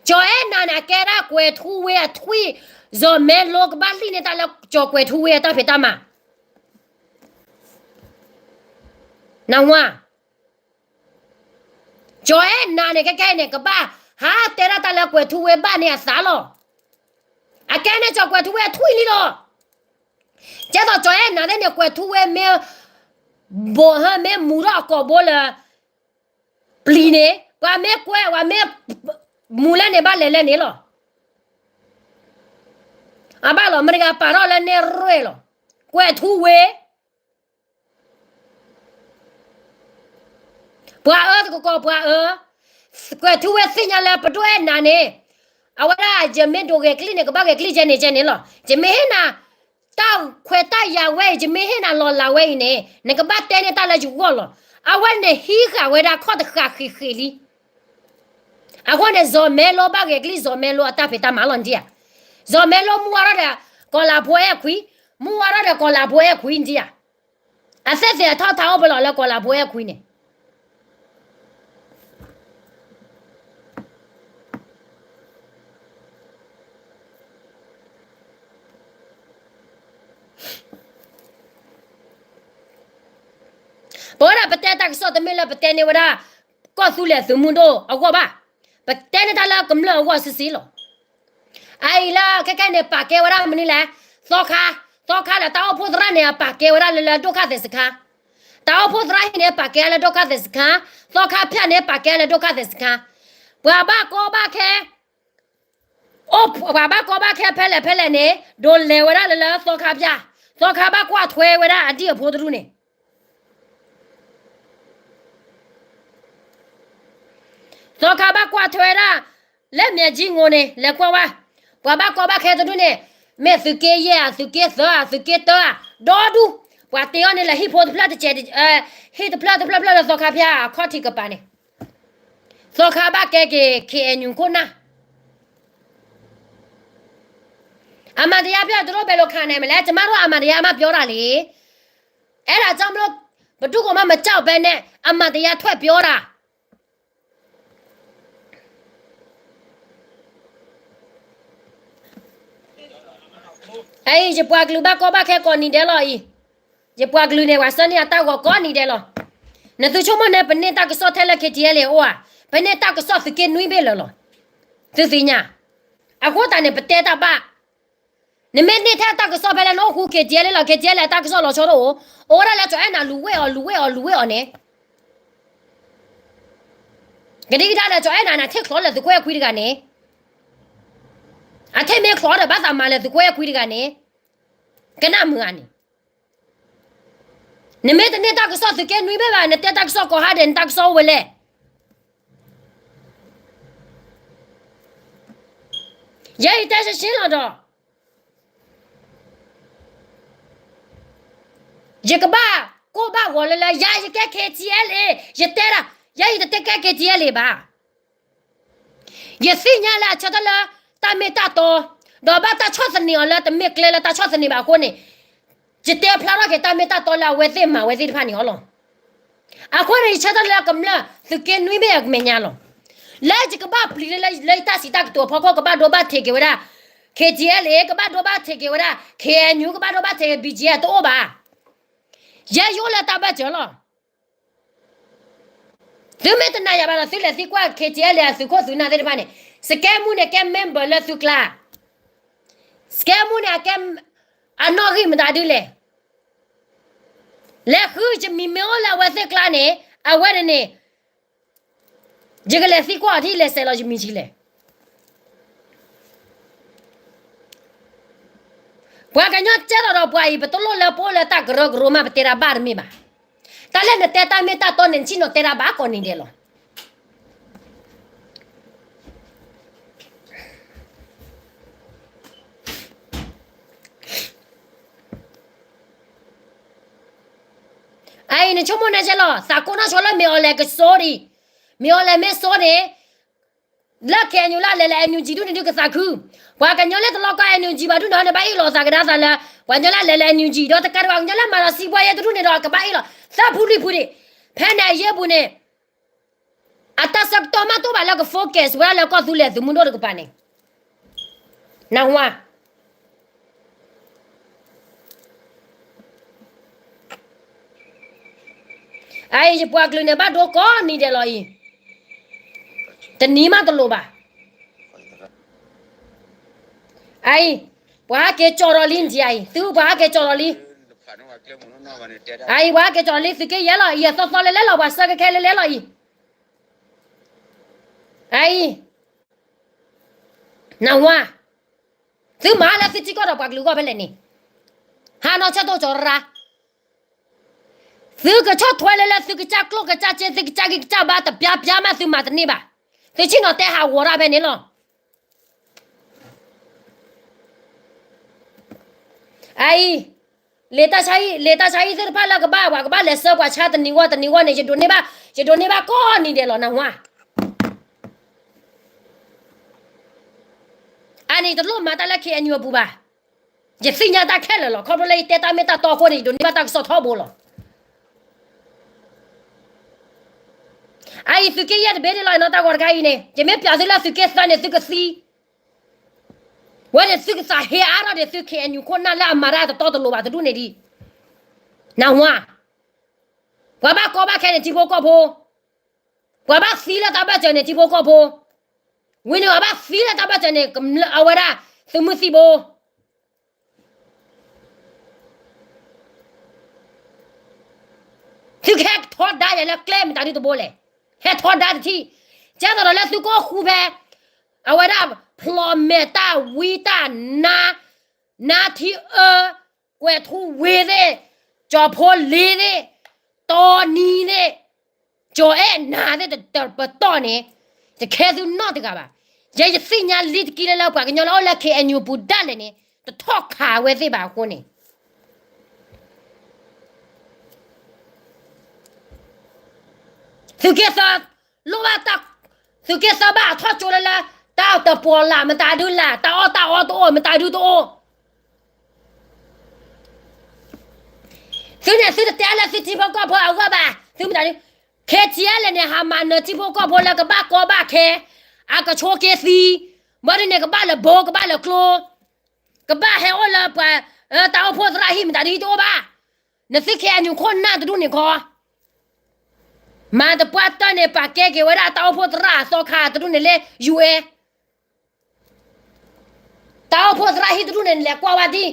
ကၠီၤအဲၣ်နၤန့ၣ် အကဲဒၣ်ကွဲၤထူဝ့အထွံၣ်, စီၤမဲလိကဘၣ်လံၣ်န့ၢ်တၢ်လၢကၠီၤကွဲၤထူဝ့အတၢ်ဖံးတၢ်မၤ နၢ်ဟူဧါ. ကၠီၤအဲၣ်နၤန့ၣ် ခဲကဲအံၤန့ၣ် ကဘၣ်ဟးတဲဒၣ်တၢ်လၢကွဲၤထူဝ့ဘၣ်န့ၢ်အသးလီၤ. အကဲန့ၢ်ကၠီၤကွဲၤထူဝ့အထွံၣ်လံလီၤ. ကဲသိးကၠီၤအဲၣ်နၤသ့ၣ်န့ၣ် ကွဲၤထူဝ့မ့ၢ် ဘိးဟၢမ့ၢ်မူထီၣ်အကိာ်ဘိလၢ ပျံၤန့ၣ် ပှၤမ့ၢ်ကွဲး ပှၤမ့ၢ်မူလၢန့ၣ် ဘၣ်လဲၤလၢန့ၣ်လီၤ. အဘၣ်လီၤ မတၤတဂၤပာ်ထီၣ်လၢန့ၣ်ရဲၣ်လီၤ. ကွဲၤထူဝ့ ပှၤအၢတကကိးပှၤအၢ, ကွဲၤထူဝ့သ့ၣ်ညါလၢပဒိၣ်အဲၣ်နၤန့ၣ်, အဝဲဒၣ်ယမ့ၢ်ဒိးဂဲၤကလံၣ်န့ၣ် ကဘၣ်ဂဲၤကလံၣ်ကဲန့ၣ်ကဲန့ၣ်လီၤ. ယမ့ၢ်ဟ့ၣ်နၤ တၢ်ခွဲးတၢ်ယာ်ဝဲအံၤ, ယမ့ၢ်ဟ့ၣ်နၤလီၤလးဝဲအံၤန့ၣ် နကဘၣ်တဲန့ၢ်တၢ်လၢယဂီၢ်လီၤ. အဝဲန့ၣ်ဟံးဃာ်ဝဲဒၣ်ခီၣ်တဃာ်ဃံးဃံးလံ. အဃိန့ၣ် စီၤမဲလိဘၣ်ဂဲၤကလံၣ် စီၤမဲလိအတၢ်ဖံးတၢ်မၤလီၤနထံၣ်ဧါ. စီၤမဲလိမုၢ်ဝါထီၣ်ဒီး ကီၤလၤဖိအဲၣ်ခွံ, မုၢ်ဝါထီၣ်ဒီးကီၤလၤဖိအဲၣ်ခွံနထံၣ်ဧါ. အသ့ၣ်သ့ၣ်အထီၣ်ထါအိၣ်ဖဲလဲၣ်လၢကီၤလၤဖိအဲၣ်ခွံန့ၣ် ပဝဲဒၣ်ပတဲတၢ်ကစီၣ်တမ့ၢ်လၢပတဲန့ၢ်ဝဲဒၣ် ကီၢ်သူလ့ၤသုးမုၢ်ဒိၣ်အဂီၢ်ဘၣ်. ပတဲန့ၢ်တၢ်လၢကမျၢၢ်အဂီၢ်ဆံးဆံးလီၤ. အအံၤလၢခဲကဲန့ၣ် ပာ်ကဲဝဲဒၣ်မနုၤလဲၣ်, သီခါ, သီခါဒီးတၢ်အိၣ်ဖှိၣ်သရၣ်န့ၣ် အပာ်ကဲဝဲဒၣ်လၢလၢဒိၣ်ခါသဲးစခါ, တၢ်အိၣ်ဖှိၣ်သရၣ်ဟံၣ်န့ၣ် ပာ်ကဲလၢဒိၣ်ခါသဲးစခါ, သီခါဖၠၣ်န့ၣ် ပာ်ကဲလၢဒိၣ်ခါသဲးစခါ, ပှၤဘၣ်ကီဘၣ်ခဲ ပှၤဘၣ်ကီဘၣ်ခဲဖဲလဲၣ်ဖဲလဲၣ်န့ၣ် ဒိးလဲၤဝဲဒၣ်လၢလၢသီခါဖၠၣ်, သီခါဘၣ်ကွၢ်ထွဲဝဲဒၣ်အဒံၣ်အဖိတဒူၣ်န့ၣ် သီခါဘၣ်ကွၢ်ထွဲဝဲဒၣ် လၢမဲာ်ကၠံငိၤန့ၣ် လဲၤကွၢ်ဝဲ, ပှၤဘၣ်ကီဘၣ်ခဲတဒူၣ်န့ၣ် မ့ၢ်သုးက့ယဲၢ်ဧါ, သုးက့သၢဧါ, သုးက့တၢဧါ, ဒီဒူၣ်, ပှၤတ့အီၤန့ၣ်လၢဟံၣ်ဖိတဖျၢၣ်တကဲး, ဟံၣ်တဖျၢၣ်တဖျၢၣ်ဖျၢၣ်လၢသီခါဖၠၣ်အခီၣ်ထံးကပၤန့ၣ်, သီခါဘၣ်ကဲက့ၤ ခ့ၣ်အဲၣ်ယူၣ်ခိၣ်နၢ် အမၤတယါဖျၢၣ်တရိၣ်ဘဲလိာ်ခးန့ၣ် မ့ၢ်လဲၣ် ကမၣ်ထီၣ်အမၤတယါမးပျီတၢ်လံ. အဲၣ်ဒိးကၠီမ့ၢ် ပဒူၣ်ကိးမးမ့ၢ်ကၠီၣ်ဖဲန့ၣ် အမၤတယါထွဲပျီတၢ် အံၤ ယပှၤကလုာ်ဘၣ်ကီဘၣ်ခဲကိးနံၤဒဲးလီၤအံၤ, ယပှၤကလုာ်န့ၣ် ပှၤဆၢန့ၢ်အတၢ်ဂီၤကိးနံၤဒဲးလီၤ. နသုဆိကမိၣ်န့ၣ် ပန့ၢ်တၢ်ကစီၣ်ထဲလၢ ခ့ၣ်ထံအဲလ်အ့ အိၣ်ဧါ, ပန့ၢ်တၢ်ကစီၣ်သုးက့နွံဘ့ၣ်လၢာ်လီၤ. သုသ့ၣ်ညါ, အဃိသတးန့ၣ် ပတဲတၢ်ဘၣ် နမ့ၢ်န့ၢ်ထဲတၢ်ကစီၣ်ဖဲလၢနအိၣ်ဃူ ခ့ၣ်ထံအဲလ့လီၤ, ခ့ၣ်ထံအဲလ့အတၢ်ကစီၣ်လီၤဆီတအိၣ်, အိၣ်ဝဲဒၣ်လၢကၠီအဲၣ်နၤလူၤဝဲအီၤ လူၤဝဲအီၤ လူၤဝဲအီၤန့ၣ်, ကဒံကဒါဒီး ကၠီအဲၣ်နၤန့ၣ် ထံၣ်ချီလၢသုးခိၣ်အဲၣ်ခွံတဂၤန့ၣ်, အထံၣ်မ့ၢ်ချီဒီး ဘၣ်သးမၤလၢသုးခိၣ်အဲၣ်ခွံတဂၤန့ၣ်, ကနၣ်မုာ်ဧါန့ၣ် နမ့ၢ်တန့ၢ်တၢ်ကစီၣ်သုးက့နွံဘ့ၣ်ဘၣ်, နတဲတၢ်ကစီၣ်ကိးဟါဒဲး နတၢ်ကစီၣ်အိၣ်ဝဲလဲၣ်. ယဲအံၤတဲရှဲရှဲလီၤဒီး ယကဘၣ်ကိၢ်ဘၣ်ဂီၤလၢလၢ ယၤယကဲ ခ့ၣ်ထံအဲလ့, ယတဲဒၣ်, ယဲအံၤတတဲကဲ ခ့ၣ်ထံအဲလ့ဘၣ်. ယသ့ၣ်ညါလၢအဆၢထၢၣ်လၢတၢ်မ့ၢ်တၢ်တီ, ဒီးဘၣ်တၢ်ဆီၣ်သနံးအီၤလၢတမ့ၢ်ကျဲလၢတၢ်ဆီၣ်သနံးဘၣ်အဃိန့ၣ်, ယတဲဖျါထီၣ်က့ၤတၢ်မ့ၢ်တၢ်တီလၢအဝဲသ့ၣ်မၤဝဲသ့ၣ်တဖၣ်န့ၣ်အီၤလီၤ. အဃိန့ၣ် ယဆၢထၢၣ်လၢကမျၢၢ်သုးက့နွံဘ့ၣ်အမဲာ်ညါလီၤ. လၢယကဘၣ်ပျံၤလၢ လၢယတၢ်စံးတၢ်ကတိၤအဖီခိၣ် ကဘၣ်ဒိဘၣ်ထံးက့ၤဝဲဒၣ် ခ့ၣ်ထံအဲလ့, ကဘၣ်ဒိဘၣ်ထံးက့ၤဝဲဒၣ် ခ့ၣ်အဲၣ်ယူၣ်, ကဘၣ်ဒိဘၣ်ထံးက့ၤ ဘံၣ်ကၠံ တအိၣ်ဘၣ်. ယဲယအိၣ်လၢတၢ်ဘၢၣ်စၢၤလီၤ. သုမ့ၢ်တနာ်ယၤဘၣ်ဒီး သုလဲၤသံကွၢ် ခ့ၣ်ထံအဲလ့ အသုးခိၣ်သုးနၢ်သ့ၣ်တဖၣ်န့ၣ်, စကဲမူန့ၣ် ကဲ member လၢသုကျါ, စကဲမူန့ၣ် အကဲ အနီၣ်ဂံၢ်မတၤဒ်လဲၣ်. လဲၤဃုယမံၤမ့ၢ်အိၣ်လၢအဝဲသ့ၣ်ကျါန့ၣ်, အဝဲန့ၣ်န့ၣ် ယကလဲၤသံကွၢ်အီၤထံလဲၤစဲးလီၤယမံၤထံလဲၣ်. ပှၤကညီကဲထီၣ်ဒီးပှၤအံၤ ပတလိၣ်လၢပအိၣ်လၢတၢ်ကရၢကရိမး ပတဲတၢ်ဘၣ်တမ့ၢ်ဘၣ်. တၢ်လၢနတဲတၢ်မ့ၢ်တၢ်တီန့ၣ် နဆ့ၣ်နီၤတဲတၢ်ဘၣ်ကိးနံၤဒဲးလီၤ. အအံၤနဆိကမိၣ်န့ၣ်ကဲလီၤ, သးကိးနီၢ်ဆိလၢမ့ၢ်အီၤလဲၣ်ကစိဒံး, မ့ၢ်အီၤလဲၣ်မ့ၢ်စိန့ၣ်, လၢ K N U လၢလဲၤလၢ N U G ဒူၣ်န့ၣ်ဒုးကသးခု, ပှၤကညီလၢတလီၤကီ N U G ဘၣ်ဒူၣ်န့ၣ် ဟီန့ၣ်ဘၣ်အ့ၣ်လိာ်သးကဒါသးလၢ ပှၤကညီလၢလဲၤလၢ N U G ဒီးတကးဒံးဘၣ် ပှၤကညီလၢမၤလီၤစံးဘှါယဲတဒူၣ်န့ၣ်ဒီးကဘၣ်အ့ၣ်လိာ်, သၢဖုလွံၢ်ဖုဒံး, ဖဲန့ၣ်အယဲၢ်ပူၤန့ၣ် အတၢ်ဆၢကတီၢ်မးတအိၣ်ဘၣ်လၢက focus ဝဲဒၣ်လၢကီၢ်သူလ့ၤသုးမုၢ်ဒိၣ်တကပၤန့ၣ်, နၢ်ဟူဧါ. အအံၤယပှၤကလုာ်န့ၣ်ဘၣ်ဒိကိးနံၤဒဲးလီၤအံၤ, တနံၤမးတလိၣ်ဘၣ်. အအံၤ, ပှၤဟဲက့ၤကၠီၤဒီးလံနထံၣ်အံၤ, သုပှၤဟဲက့ၤကၠီၤဒီးလံ. အအံၤ ပှၤဟဲက့ၤကၠီၤဒီးလံ သုးက့ယဲလီၤအံၤ, အသီသီလဲၤလဲၤလီၤ ပှၤဆၢကခဲလဲၤလဲၤလီၤအံၤ. အအံၤ, နၢ်ဟူဧါ. သုမၤလၢသုထံကီၢ်ဒီးပှၤကလုာ်ဂီၢ်ဖဲလဲၣ်န့ၣ်, ဟးနီၢ်ဆၢတိၢ်ကၠီၤရၤ သုကဆီၣ်ထွဲလၢလၢသုကစၢ်ကျိၣ်ကစၢ်စ့ သုကစၢ်ဂံၢ်ကစၢ်ဘါတပျါပျါမးသုမၤတန့ၢ်ဘၣ်. သုဆ့ၣ်နီၤတဲဟးဂီၤတၢ်ဖဲန့ၣ်လီၤ. အအံၤ, လံာ်တၢ်ဆါဟံၣ် လံာ်တၢ်ဆါဟံၣ်သ့ၣ်တဖၣ်လၢကဘၣ်ပှၤကဘၣ်လဲၤဆှၢပှၤဆါတနံၤဂီၢ်တနံၤဂီၢ်န့ၣ် ယဒိးန့ၢ်ဘၣ်, ယဒိးန့ၢ်ဘၣ်ကိးနံၤဒဲးလီၤ နၢ်ဟူဧါ. အန့ၣ်တလိၣ်မၤတၢ်လၢ K N U အပူၤဘၣ်. ယသ့ၣ်ညါတၢ်ခဲလၢာ်လီၤ. ခီဖျိလၢယတဲတၢ်မ့ၢ်တၢ်တီအဃိန့ၣ် ယဒိးန့ၢ်ဘၣ်တၢ်ကစီၣ်ထီဘိလီၤ. အအံၤသုးက့ယဲၢ်တဘ့ၣ်န့ၣ်လီၤ. နီၢ်တၢ်ဂီၤတခါအံၤန့ၣ် ယမ့ၢ်ပျးသုလၢသုးက့သၢန့ၣ် သုကသံ, ဝဲန့ၣ်သုကသးဟ့အါထီၣ်ဒီးသု K N U ခိၣ်နၢ်လၢအမၤတၢ်တတီတလိၤဘၣ်တဒူၣ်န့ၣ်ဒံး, နၢ်ဟူဧါ. ပှၤဘၣ်ကီဘၣ်ခဲန့ၣ်ထံဖိကီၢ်ဖိ, ပှၤဘၣ်သံလၢတၢ်ဘၢၣ်စၢၤန့ၣ်ထံဖိကီၢ်ဖိ, ဝံၤန့ၣ်ပှၤဘၣ်သံလၢတၢ်ဘၢၣ်စၢၤန့ၣ် အဝဲဒၣ်သုးမုၢ်သံၣ်ဘိ သုကဟဲထီဒါယၤလၢကျဲမတၤဒုတဘိလဲၣ်. ဟဲထီဒါတထံၣ်, ကဲသိးဒီးလၢသုကအိၣ်ဃူဖဲ အဝဲဒၣ်ဖျိးမဲာ်တၢ်ဝံတၢ် နါထံအၢ, ကွဲးထူဝ့သ့ၣ်, ကၠီၤဖိလ့သ့ၣ်, တီနံသ့ၣ်, ကၠီၤအဲၣ်နၤသ့ၣ်တပတီၢ်န့ၣ်, တခဲသုနီတဂၤဘၣ်. ယဲယသ့ၣ်ညါလံတကံလၢလၢပှၤကညီလၢအိၣ်လၢ K N U ပူၤဒၣ်လဲာ်န့ၣ် တထီၣ်ခးဝဲသ့ၣ်ဘၣ်အဃိန့ၣ် သုးက့သၢ, လိၣ်ဘၣ်တၢ်, သုးက့သၢဘၣ်အထီၣ်ကၠိလၢလၢ, တၢ်တပီၤလၢ်မတၤဒုလၢ်, တၢ်အီၣ်တၢ်အီတအိၣ်မတၤဒုတအိၣ်. သုန့ၣ်သုတတဲလၢသုထံဖိကီၢ်ဖိအဂီၢ်ဘၣ်, သုမတၤဒု, ခဲထံအလဲၣ်န့ၣ် ဟးမၤနၢၤထံဖိကီၢ်ဖိလၢကဘၣ်ကီဘၣ်ခဲ, အကဆိးက့သံ, ဘၣ်ဒ်န့ၣ်ကဘၣ်လၢဘိကဘၣ်လၢကျိ ကဘၣ်ဟဲအိၣ်လၢပှၤ, တၢ်အိၣ်ဖှိၣ်သရၣ်ဟံၣ်မတၤဒုဟံၣ်တအိၣ်ဘၣ်. နသု K N U ခိၣ်နၢ်တဒူၣ်န့ၣ်ခီ, မၤတပှၢ်တၢၢ်န့ၣ် ပာ်ကဲက့ၤဝဲဒၣ်တၢ်အိၣ်ဖှိၣ်သရၣ်အသီခါတဒူၣ်န့ၣ်လၢ ယူၢ်အဲၣ် တၢ်အိၣ်ဖှိၣ်သရၣ်ဟံၣ်တဒူၣ်န့ၣ် နလဲၤကွၢ်ဝဲဒ်,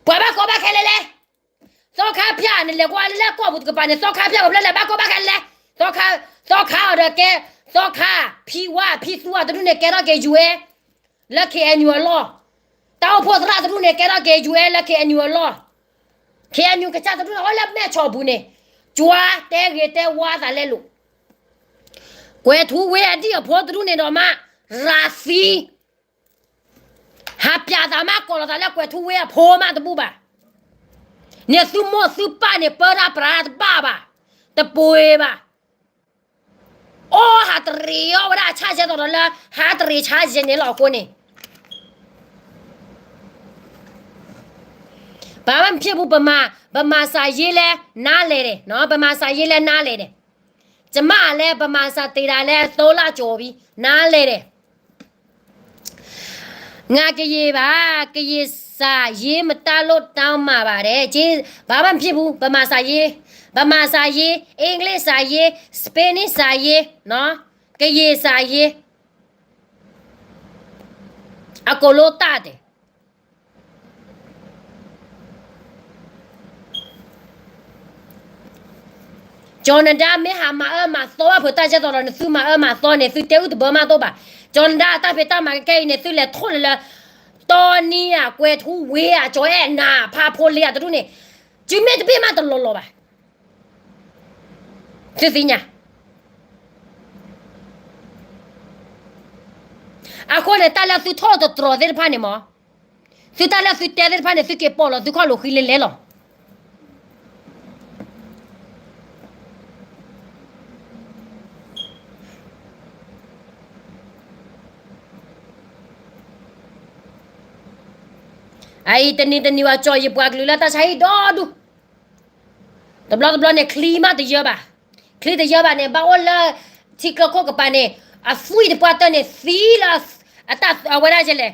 ပှၤဘၣ်ကီဘၣ်ခဲလဲၣ်လဲၣ်. သီခါဖၠၣ်န့ၣ် လဲၤကွၢ်လၢကီၢ်ပူၤတကပၤန့ၣ် သီခါဖၠၣ်ပှၤဖျၢၣ်လဲၤဘၣ်ကီဘၣ်ခဲလဲၣ်. သီခါအီၤဒီးကဲ, သီခါ, ဖံဝါဖံသူအတဒူၣ်န့ၣ် ကဲထီၣ်က့ၤယူၢ်အဲၣ် လၢ K N U အလီၢ်. တၢ်အိၣ်ဖှိၣ်သရၣ်တဒူၣ်န့ၣ် ကဲထီၣ်က့ၤယူၢ်အဲၣ်လၢ K N U အလီၢ်. K N U ကစၢ်တဒူၣ်န့ၣ် အိၣ်လၢမဲၢ်ဆီးပူၤန့ၣ်, ကွၢ်တဲဂ့ၤတဲဝါသးလဲလိာ်. ကွဲးထူဝ့အဒံၣ်အဖိတဒူၣ်န့ၣ်ဒီးမး, ရၤသံ ဟးပျးသးမး ကိးလီၤသးလၢကွဲးထူဝ့အဖိမးတဘူၣ်ဘၣ်. န့ၣ်သုမိၢ်သုပၢ်န့ၣ် ပၢတၢ်ပြးတၢ်တဘၣ်ဘၣ်, တပှ့ၤဘၣ်. အိၣ်ဟးတရံးအီၣ်ဝဲဒၣ်အဆၣ်ယဲသိးဒီးလၢ ဟးတရံးဆါယဲန့ၣ်လီၤအဃိန့ၣ် ပမ့ၢ်ဖံးပူၤ ပမၤ, ပမၤစၢ်ယ့လဲၣ် နါလဲၣ်ဒဲး, ပမၤစၢ်ယ့လဲၣ် နါလဲၣ်ဒဲး, ကမၣ်လဲၣ် ပမၤစၢ်တ့ၢ်ဒၣ်လဲၣ် သိလၢကၠိၤဘံ နါလဲၣ်ဒဲး. ငါကယံာ်ဘၣ်, ကယံာ်စၢ်ယ့ မတၤလိၣ်တၢ်မၤဘၣ်ဒဲး, ပမ့ၢ်ဖံးပူၤ ပမၤစၢ်ယ့, ပမၤစၢ်ယ့, English စၢ်ယ့, Spanish စၢ်ယ့, ကယံာ်စၢ်ယ့ အကိးလိတၢ်တဲ ပှၤဘၣ်ကီဘၣ်ခဲလဲၣ်လဲၣ်. ကၠီၤနဒါမ့ၢ်ဟးမၤအၢမၤသီဘၣ်ဖုးတၢ်ကဲသိးဒီး နသုမၤအၢမၤသီန့ၣ် သုတဲအုၣ်တဘၢမးတအိၣ်ဘၣ်. ကၠီၤနဒါအတၢ်ဖံးတၢ်မၤကကဲအံၤန့ၣ် သုလဲၤထိၣ်လၢလၢ တီနံဧါ ကွဲၤထူဝ့ဧါ ကၠီၤအဲၣ်နၤ ဖးဖိလ့ဧါတဒူၣ်န့ၣ် စုမ့ၢ်တဘ့ၣ်မးတလီၤလီၤဘၣ်. သုသ့ၣ်ညါ အဃိန့ၣ် တၢ်လၢသုထီၣ်တတြီၤသ့ၣ်တဖၣ်န့ၣ်မ့ၢ် သုတၢ်လၢသုတဲသ့ၣ်တဖၣ်န့ၣ် သုက့ၤပိာ်လီၤသုခီၣ်လိာ်ဃံလဲၤလဲၤလီၤ. အအံၤတနံၤတနံၤဝဲကၠီၤယပှၤကလုာ်လၢတၢ်ဆါဟံၣ်ဒီဒူၣ် တဘျီတဘျီန့ၣ် ချံမးတယၢဘၣ်. ချံတယၢဘၣ်န့ၣ် ဘၣ်အိၣ်လၢ ထံကျိခိၣ်ကပၤန့ၣ် အသွံၣ်တပှၢ်တၢၢ်န့ၣ် သံလၢ အတၢ်အဝဲဒၣ်လဲၣ်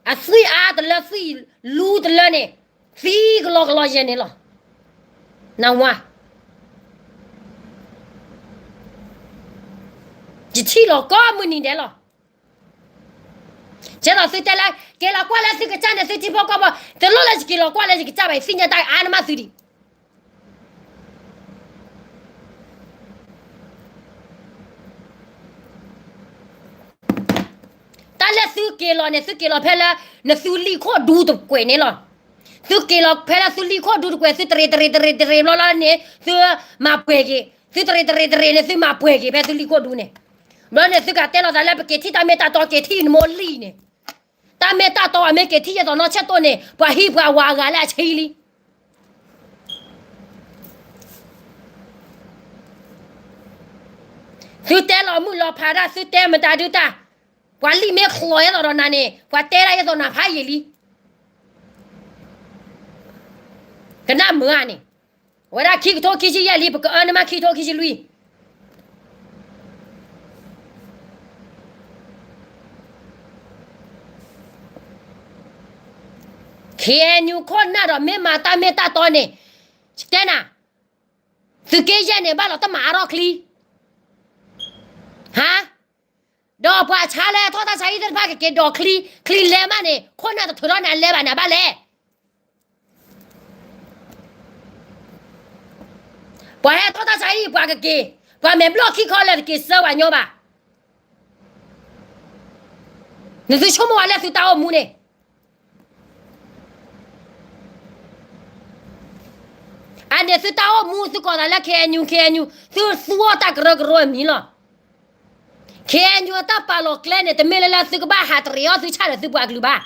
အသွံၣ်အါတလၢ သွံၣ်လူတလၢန့ၣ် သံကလီကလီယဲၢ်န့ၣ်လီၤ. နဝါ ယထံၣ်လီၤကိးမုၢ်နံၤဒဲးလီၤ. ကဲသိးသုတဲလၢ က့ၤလီၤကွၢ်လၢသုကစၢ်န့ၣ် သုထံဖိကီၢ်ဖိ တလိၣ်လၢယက့ၤလီၤကွၢ်လၢယကစၢ်ဘၣ် ယသ့ၣ်ညါတၢ်အါနမးသုဒံး တၢ်လၢသုက့ၤလီၤန့ၣ် သုက့ၤလီၤဖဲလၢ နသုလံာ်ခိၣ်ဒူတကွဲးန့ၣ်လီၤ. သုက့ၤလီၤဖဲလၢသုလံာ်ခိၣ်ဒူတကွဲး သုတရံးတရံးတရံးတရံးဘျီလီၤန့ၣ် သုမၤပှဲၤက့ၤ သုတရံးတရံးတရံးန့ၣ် သုမၤပှဲၤက့ၤဖဲသုလံာ်ခိၣ်ဒူန့ၣ် ဘျီန့ၣ်သုကတဲလီၤသးလၢပက့ၤထံၣ်တၢ်မ့ၢ်တၢ်တီက့ၤထံၣ်နမိၢ်လံၢ်န့ၣ် တၢ်မ့ၢ်တၢ်တီအမ့ၢ်က့ၤထံၣ်ယဲသိးနီၢ်ဆဲၣ်တိၣ်န့ၣ် ပှၤဟံးပှၤဝၤအဂၤလၢအဆံလံ သုတဲလီၤမုၢ်လီၤဖးတၢ် သုတဲမတၤဒုတၢ် ပှၤလံၣ်မ့ၢ်ချီယဲသိးဒီးနၤန့ၣ် ပှၤတဲဒၣ်ယဲသိးနၤဖးယံာ်လံ ကနၣ်မုာ်ဧါန့ၣ် အဝဲဒၣ်ခံကထိခံဆံယဲၢ်လံ ပကအၢနမးခံကထိခံဆံလွံၢ် ခ့ၣ်အဲၣ်ယူၣ်ခိၣ်နၢ်ဒီးမ့ၢ်မၤတၢ်မ့ၢ်တၢ်တီန့ၣ် တဲနၤ သုးက့ယဲၢ်န့ၣ် ဘၣ်လီၤတမၤအါထီၣ်ချံ ဟါ ဒီးပှၤဆါလၢထီၣ်တၢ်ဆါဟံၣ်သ့ၣ်တဖၣ်ကက့ၤဒိးချံ ချံလဲမးန့ၣ် ခိၣ်နၢ်တထုးထီၣ်န့ၣ်အလဲဘၣ်န့ၣ် အဘၣ်လဲၣ် ပှၤဟဲထီၣ်တၢ်ဆါဟံၣ်ပှၤကက့ၤ ပှၤမဲာ်ဘျီၣ်ခံခီလၢာ်တက့ၤစၢဝဲညီဘၣ် နသုဆိကမိၣ်ဝဲလၢသုတၢ်အိၣ်မူန့ၣ် အန့ၣ်သုတၢ်အိၣ်မူ သုကိးသးလၢ ခ့ၣ်အဲၣ်ယူၣ် ခ့ၣ်အဲၣ်ယူၣ် သုသူအီၣ်တၢ်ကရၢကရိအမံၤလီၤ. ခ့ၣ်အဲၣ်ယူၣ် အတၢ်ပာ်လီၤကျဲန့ၣ် တမ့ၢ်လၢလၢသုကဘၣ်ဟးတရံးအီၣ်သုဆၣ်ဒီးသုပှၤကလုာ်ဘၣ်.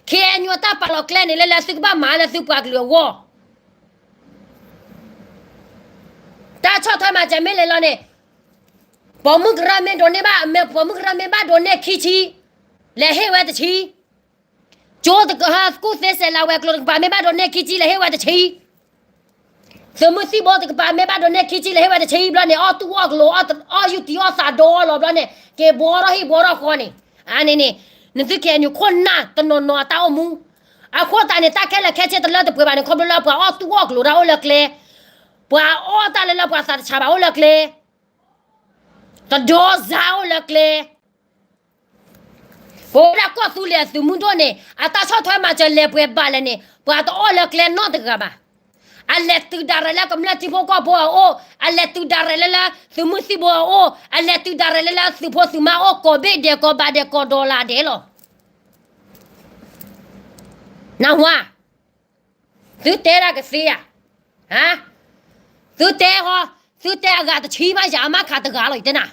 ခ့ၣ်အဲၣ်ယူၣ် အတၢ်ပာ်လီၤကျဲန့ၣ် လၢလၢသုကဘၣ်မၤလၢသုပှၤကလုာ်အဂီၢ် တၢ်ဆီၣ်ထွဲမၤစၢၤမ့ၢ်လဲၤလီၤန့ၣ် ပိာ်မုၣ်ကရၢမ့ၢ်ဒိးန့ၢ်ဘၣ် ပိာ်မုၣ်ကရၢမ့ၢ်ဘၣ်ဒိးန့ၢ်ခံဆံ လဲၤဟ့ၣ်ဝဲတဆံ ကၠိတကဟၢ ကူၣ်သ့စဲးလၤဝဲၤကျိၤတကပၤမ့ၢ်ဘၣ်ဒိးန့ၢ်ခံဆံ လဲၤဟ့ၣ်ဝဲတဆံ သုးမုၢ်သံၣ်ဘိတကပၤမ့ၢ်ဘၣ်ဒိးန့ၢ်ခံဆံ လဲၤဟ့ၣ်ဝဲတဆံဘျီန့ၣ် အီၣ်တူၢ်အီၣ်ကျိၤ အီၣ်ယူၢ်တံၢ်အီၣ်သးဒီလီၤဘျီန့ၣ် က့ၤဘှီထီၣ်ဟံၣ်ဘှီထီၣ်ဃီန့ၣ် အန့ၣ်န့ၣ် နသုခ့ၣ်အဲၣ်ယူၣ်ခိၣ်နၢ်တနီၤနီၤအတၢ်အိၣ်မူ အဃိသတးန့ၣ် တၢ်ခဲလၢာ်ခဲဆ့တလၢတပှဲၤဘၣ်န့ၣ် ခီဖျိလၢပှၤအီၣ်တူၢ်အီၣ်ကျိၤတၢ်အိၣ်လၢကျဲ ပှၤအီၣ်တၢ်လၢလၢပှၤသးတဆးဘၣ်အိၣ်လၢကျဲ တဒီစါအိၣ်လၢကျဲ ပဝဲဒၣ်ကီၢ်သူလ့ၤအသုးမုၢ်ဒိၣ်န့ၣ် အတၢ်ဆီၣ်ထွဲမၤစၢၤလဲၤပှဲၤဘၣ်လဲၣ်န့ၣ် ပှၤတအီၣ်လၢကျဲနီတဂၤဘၣ်. အလဲၤတုၤဒၣ်ရဲၣ်လၢကမျၢၢ်ထံဖိကီၢ်ဖိအအိၣ်, အလဲၤတုၤဒၣ်ရဲၣ်လၢလၢသုးမုၢ်သံၣ်ဘိအအိၣ်, အလဲၤတုၤဒၣ်ရဲၣ်လၢလၢသုးဖိသုးမါအိၣ် ကိးဘ့ၣ်ဒဲးကိးဘးဒဲးကိးဒီလၣ်ဒဲးလီၤ. နၢ်ဟူဧါ, သုတဲဒၣ်ကသ့ဧါ, သုတဲဟီ, သုတဲအဂၤတဆံဘၣ်ယၤအမါခးတဂၤလီၤ ယတဲနၤ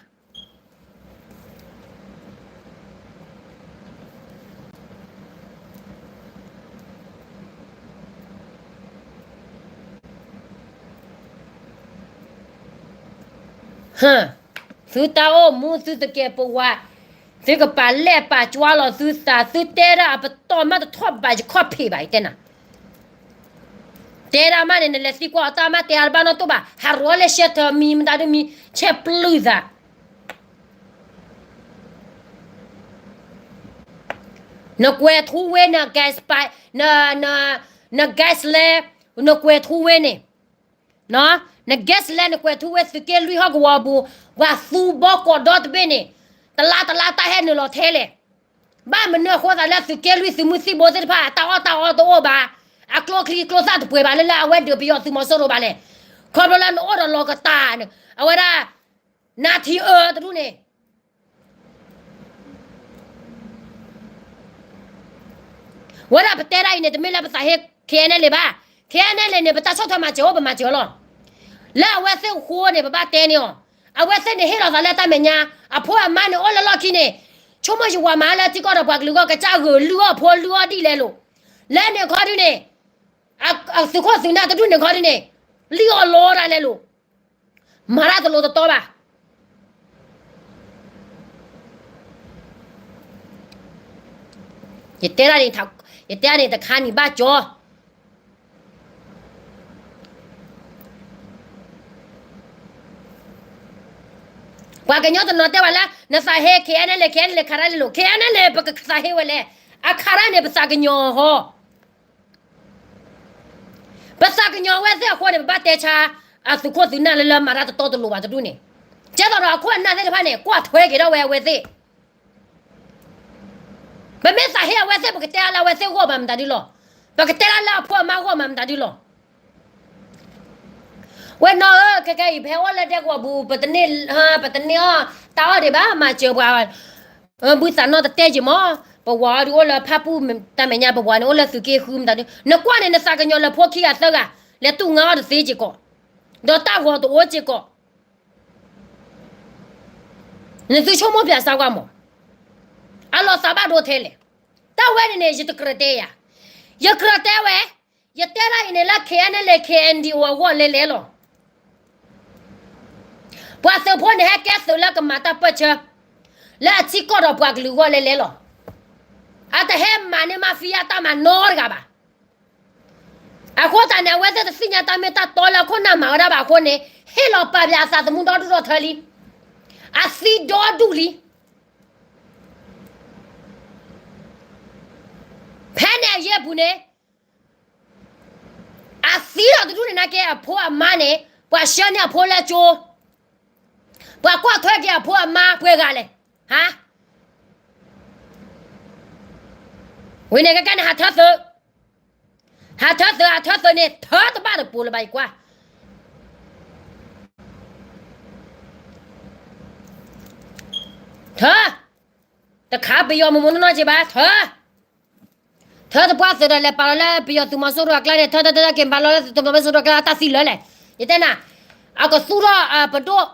သုတၢ်အိၣ်မူသုသကဲးပဝး, သုကပာ်လဲၢ်ပာ်ကွၢ်လီၤသုသး သုတဲဒၣ်အပတီၢ်မးတထီၣ်ဘးယခီၣ်ဖံးဘၣ် ယတဲနၤ တဲဒၣ်မးန့ၣ် နလဲၤသံကွၢ်အီၤတၢ်မး တဲအါတဘၣ်နီတဘၣ် ဟးရီၤလၢရှဲထၢမံၤမတၤဒုမံၤ ဆဲးပျုၢ်သး နကွဲၤထူဝ့ န gas pipe န န gas line နကွဲၤထူဝ့န့ၣ် န gas line နကွဲၤထူဝ့ သုးက့လွံၢ်ဟီၣ်ကဝီၤပူၤ ပှၤသူဘီကီးဒီတဘ့ၣ်န့ၣ် တလါတလါတၢ်ဟဲနုာ်လီၤထဲလဲၣ် ဘၣ်မနုၤအဃိသးလၢသုးက့လွံၢ်သုးမုၢ်သံၣ်ဘိသ့ၣ်တဖၣ် တၢ်အီၣ်တၢ်အီတအိၣ်ဘၣ်, အကျိချံကျိသၣ်တပှဲၤဘၣ်လၢလၢအဝဲဒုးပယီၤသုးမီၤစိရိၤဘၣ်လဲၣ်. ခီဖျိလၢနအိၣ်ဒီးလီၤကတၢ်န့ၣ် အဝဲဒၣ် နါထံအၢတဒူၣ်န့ၣ် ဝဲဒၣ်ပတဲဒၣ်အံၤန့ၣ် တမ့ၢ်လၢပသးဟ့ ခ့ၣ်အဲၣ်နဲၣ်လ့ဘၣ်. ခ့ၣ်အဲၣ်နဲၣ်လ့န့ၣ် ပတၢ်ဆီၣ်ထွဲမၤစၢၤအိၣ် ပမၤစၢၤလီၤ. လၢအဝဲသ့ၣ်အဃိန့ၣ် ပဘၣ်တဲန့ၢ်အီၤ. အဝဲသ့ၣ်န့ၣ်ဟ့ၣ်လီၤသးလၢတၢ်မဲာ်ညါ, အဖိအမါန့ၣ်အိၣ်လၢလီၢ်ခံန့ၣ်, ဆိကမိၣ်ယဝၤမၤလၢထံကီၢ်ဒီးပှၤကလုာ်အဂီၢ် ကစၢ်ဂုာ်လုၢ်အီၣ်ဖိလုၢ်အီၣ်ဒ်လဲၣ်လိၤ. လၢန့ၣ်ခီဒုန့ၣ် အသုးခိၣ်သုးနၢ်တဒူၣ်န့ၣ်ခီဒုန့ၣ် လံၣ်အီၣ်လီတၢ်လဲၣ်လိၤ. မၤတၢ်တလိၤတတီဘၣ်. ယတဲဒၣ်န့ၣ်, ယတဲဒၣ်န့ၣ်တခါန့ၣ်ဘၣ်ကၠီ ပှၤကညီတနီၤတဲဝဲလၢ နသးဟ့ ခ့ၣ်အဲၣ်နဲၣ်လ့, ခ့ၣ်အဲၣ်နဲၣ်လ့ ခးတၢ်လဲၣ်လိၤ, ခ့ၣ်အဲၣ်နဲၣ်လ့ ပကသးဟ့ဝဲလဲၣ်, အခးတၢ်န့ၣ် ပသးကညီၤဟီ, ပသးကညီၤဝဲသ့ၣ်အဃိန့ၣ် ပဘၣ်တဲဆါ အသုးခိၣ်သုးနၢ်လၢလၢမၤတၢ်တတီတလိၤဘၣ်တဒူၣ်န့ၣ်, ကဲသိးဒီးအခိၣ်အနၢ်သ့ၣ်တဖၣ်န့ၣ် ကွၢ်ထွဲက့ၤထီၣ်ဝဲအဝဲသ့ၣ် ပမ့ၢ်သးဟ့အဝဲသ့ၣ် ပကတဲလၢအဝဲသ့ၣ်ဂီၢ်မၤမတၤဒုလီၤ. ပကတဲလၢလၢအဖိအမါဂီၢ်မၤမတၤဒုလီၤ. ဝဲနီၢ်ဧၢ, ခဲကဲအံၤ ပဟဲအိၣ်လၢဒဲကဝီၤပူၤ ပတန့ၢ်, ပတန့ၢ်အီၣ်တၢ်အီၣ်ဒံးဘၣ် မၤစၢၤပှၤ, ဘုသးနီၢ်တတဲက့ၤမး, ပဝၤအီၤဒုးအိၣ်လၢဖၣ်ပူၣ်တၢ်မဲာ်ညါ ပဝၤန့ၣ်အိၣ်လၢသုးက့ဃုမတၤဒု, နကွၢ်န့ၣ် နသးကညီၤလၢဖိခံဂၤသၢဂၤ လဲၤတူၢ်ငါအီၣ်တသ့က့ၤကီး, ဒီးတၢ်ဂီၤတအိၣ်က့ၤကီး နသုဆိကမိၣ်ပၠးစါကွၢ်မး, အလီၤသးဘၣ်ဒိထဲလဲၣ်. တၢ်ဝဲန့ၣ်န့ၣ် ယတကြၢးတဲယၤ, ယကြၢးတဲဝဲ, ယတဲဒၣ်အံၤန့ၣ်လၢ ခ့ၣ်အဲၣ်နဲၣ်လ့ ခ့ၣ်အဲၣ်အ့ၣ်အဂီၢ်လဲၤလဲၤလီၤ. ပှၤသုးဖိန့ၣ် ဟဲကဲသုးလၢကမၤတၢ်ပၢၢ်ဆၢ လၢအထံကီၢ်ဒီးပှၤကလုာ်အဂီၢ်လဲၤလဲၤလီၤ. အတဟဲမၤန့ၢ် mafia တၢ်မၤနီတဂၤဘၣ်. အဃိသတးန့ၣ် အဝဲသ့ၣ်တသ့ၣ်ညါတၢ်မ့ၢ်တၢ်တီလၢအခိၣ်နၢ်မၤဝဲဒၣ်ဘၣ်အဃိန့ၣ် ဟ့ၣ်လီၤပာ်ပၠးအသးသမူဒီဒူၣ်ဒီထၢလံ. အသံဒီဒူၣ်လံ. ဖဲန့ၣ်အယဲၢ်ပူၤန့ၣ် အသံဒီးတဒူၣ်န့ၣ်နာ်က့ အဖိအမါန့ၣ် ပှၤဆှၢန့ၢ်အဖိလၢကၠိ, ပှၤကွၢ်ထွဲက့ၤအဖိအမါပှဲၤဂၤလဲၣ်. ဟါ, ဝံၤန့ၣ်ကကဲန့ၣ် ဟးထၢသုး, ဟးထၢသုး ဟးထၢသုးန့ၣ် ထၢတဘၣ်တပိၤလၢၤဘၣ် ယကွၢ် ထၢ, တခါပယီၤမုၢ်မုၢ်နီၢ်နီၢ်က့ၤဘၣ် ထၢ, ထၢတပှၢ်သုးဒီးလဲၤပာ်လီၤလၢပယီၤသုးမီၤစိရိၤအကျါန့ၣ် ထၢထၢထၢက့ၤ ပာ်လီၤလၢသုးမီၤစိရိၤအကျါ တၢ်သံလၢလဲၣ်. ယတဲနၤ, အကသူၣ်ထီၣ်ပဒိၣ်,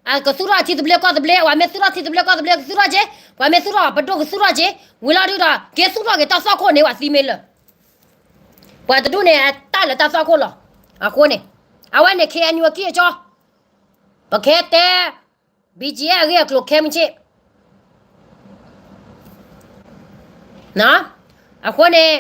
အကသူၣ်ထီၣ်ထံသဘျ့ကီၢ်သဘျ့, ပှၤမ့ၢ်သူၣ်ထီၣ်ထံသဘျ့ကီၢ်သဘျ့ကသူၣ်ထီၣ်က့ၤ, ပှၤမ့ၢ်သူၣ်ထီၣ်ပဒိၣ်ကသူၣ်ထီၣ်က့ၤ, ဝံၤလီၤဒုးဒီး က့ၤသူၣ်ထီၣ်က့ၤတၢ်သွၣ်ခိၣ်န့ၣ် ပှၤသံမ့ၢ်လၢာ် ပှၤတဒူၣ်န့ၣ် တၢ်လၢတၢ်သွၣ်ခိၣ်လီၤ. အဃိန့ၣ်, အဝဲန့ၣ် ခ့ၣ်အဲၣ်ယူၣ် အကံၢ်အကီ, ပကဟဲတဲ ဘံၣ်ကံၣ်အဲၣ် အဂ့ၢ်အကျိၤခဲမုၢ်ဆ့ၣ်, အဃိန့ၣ်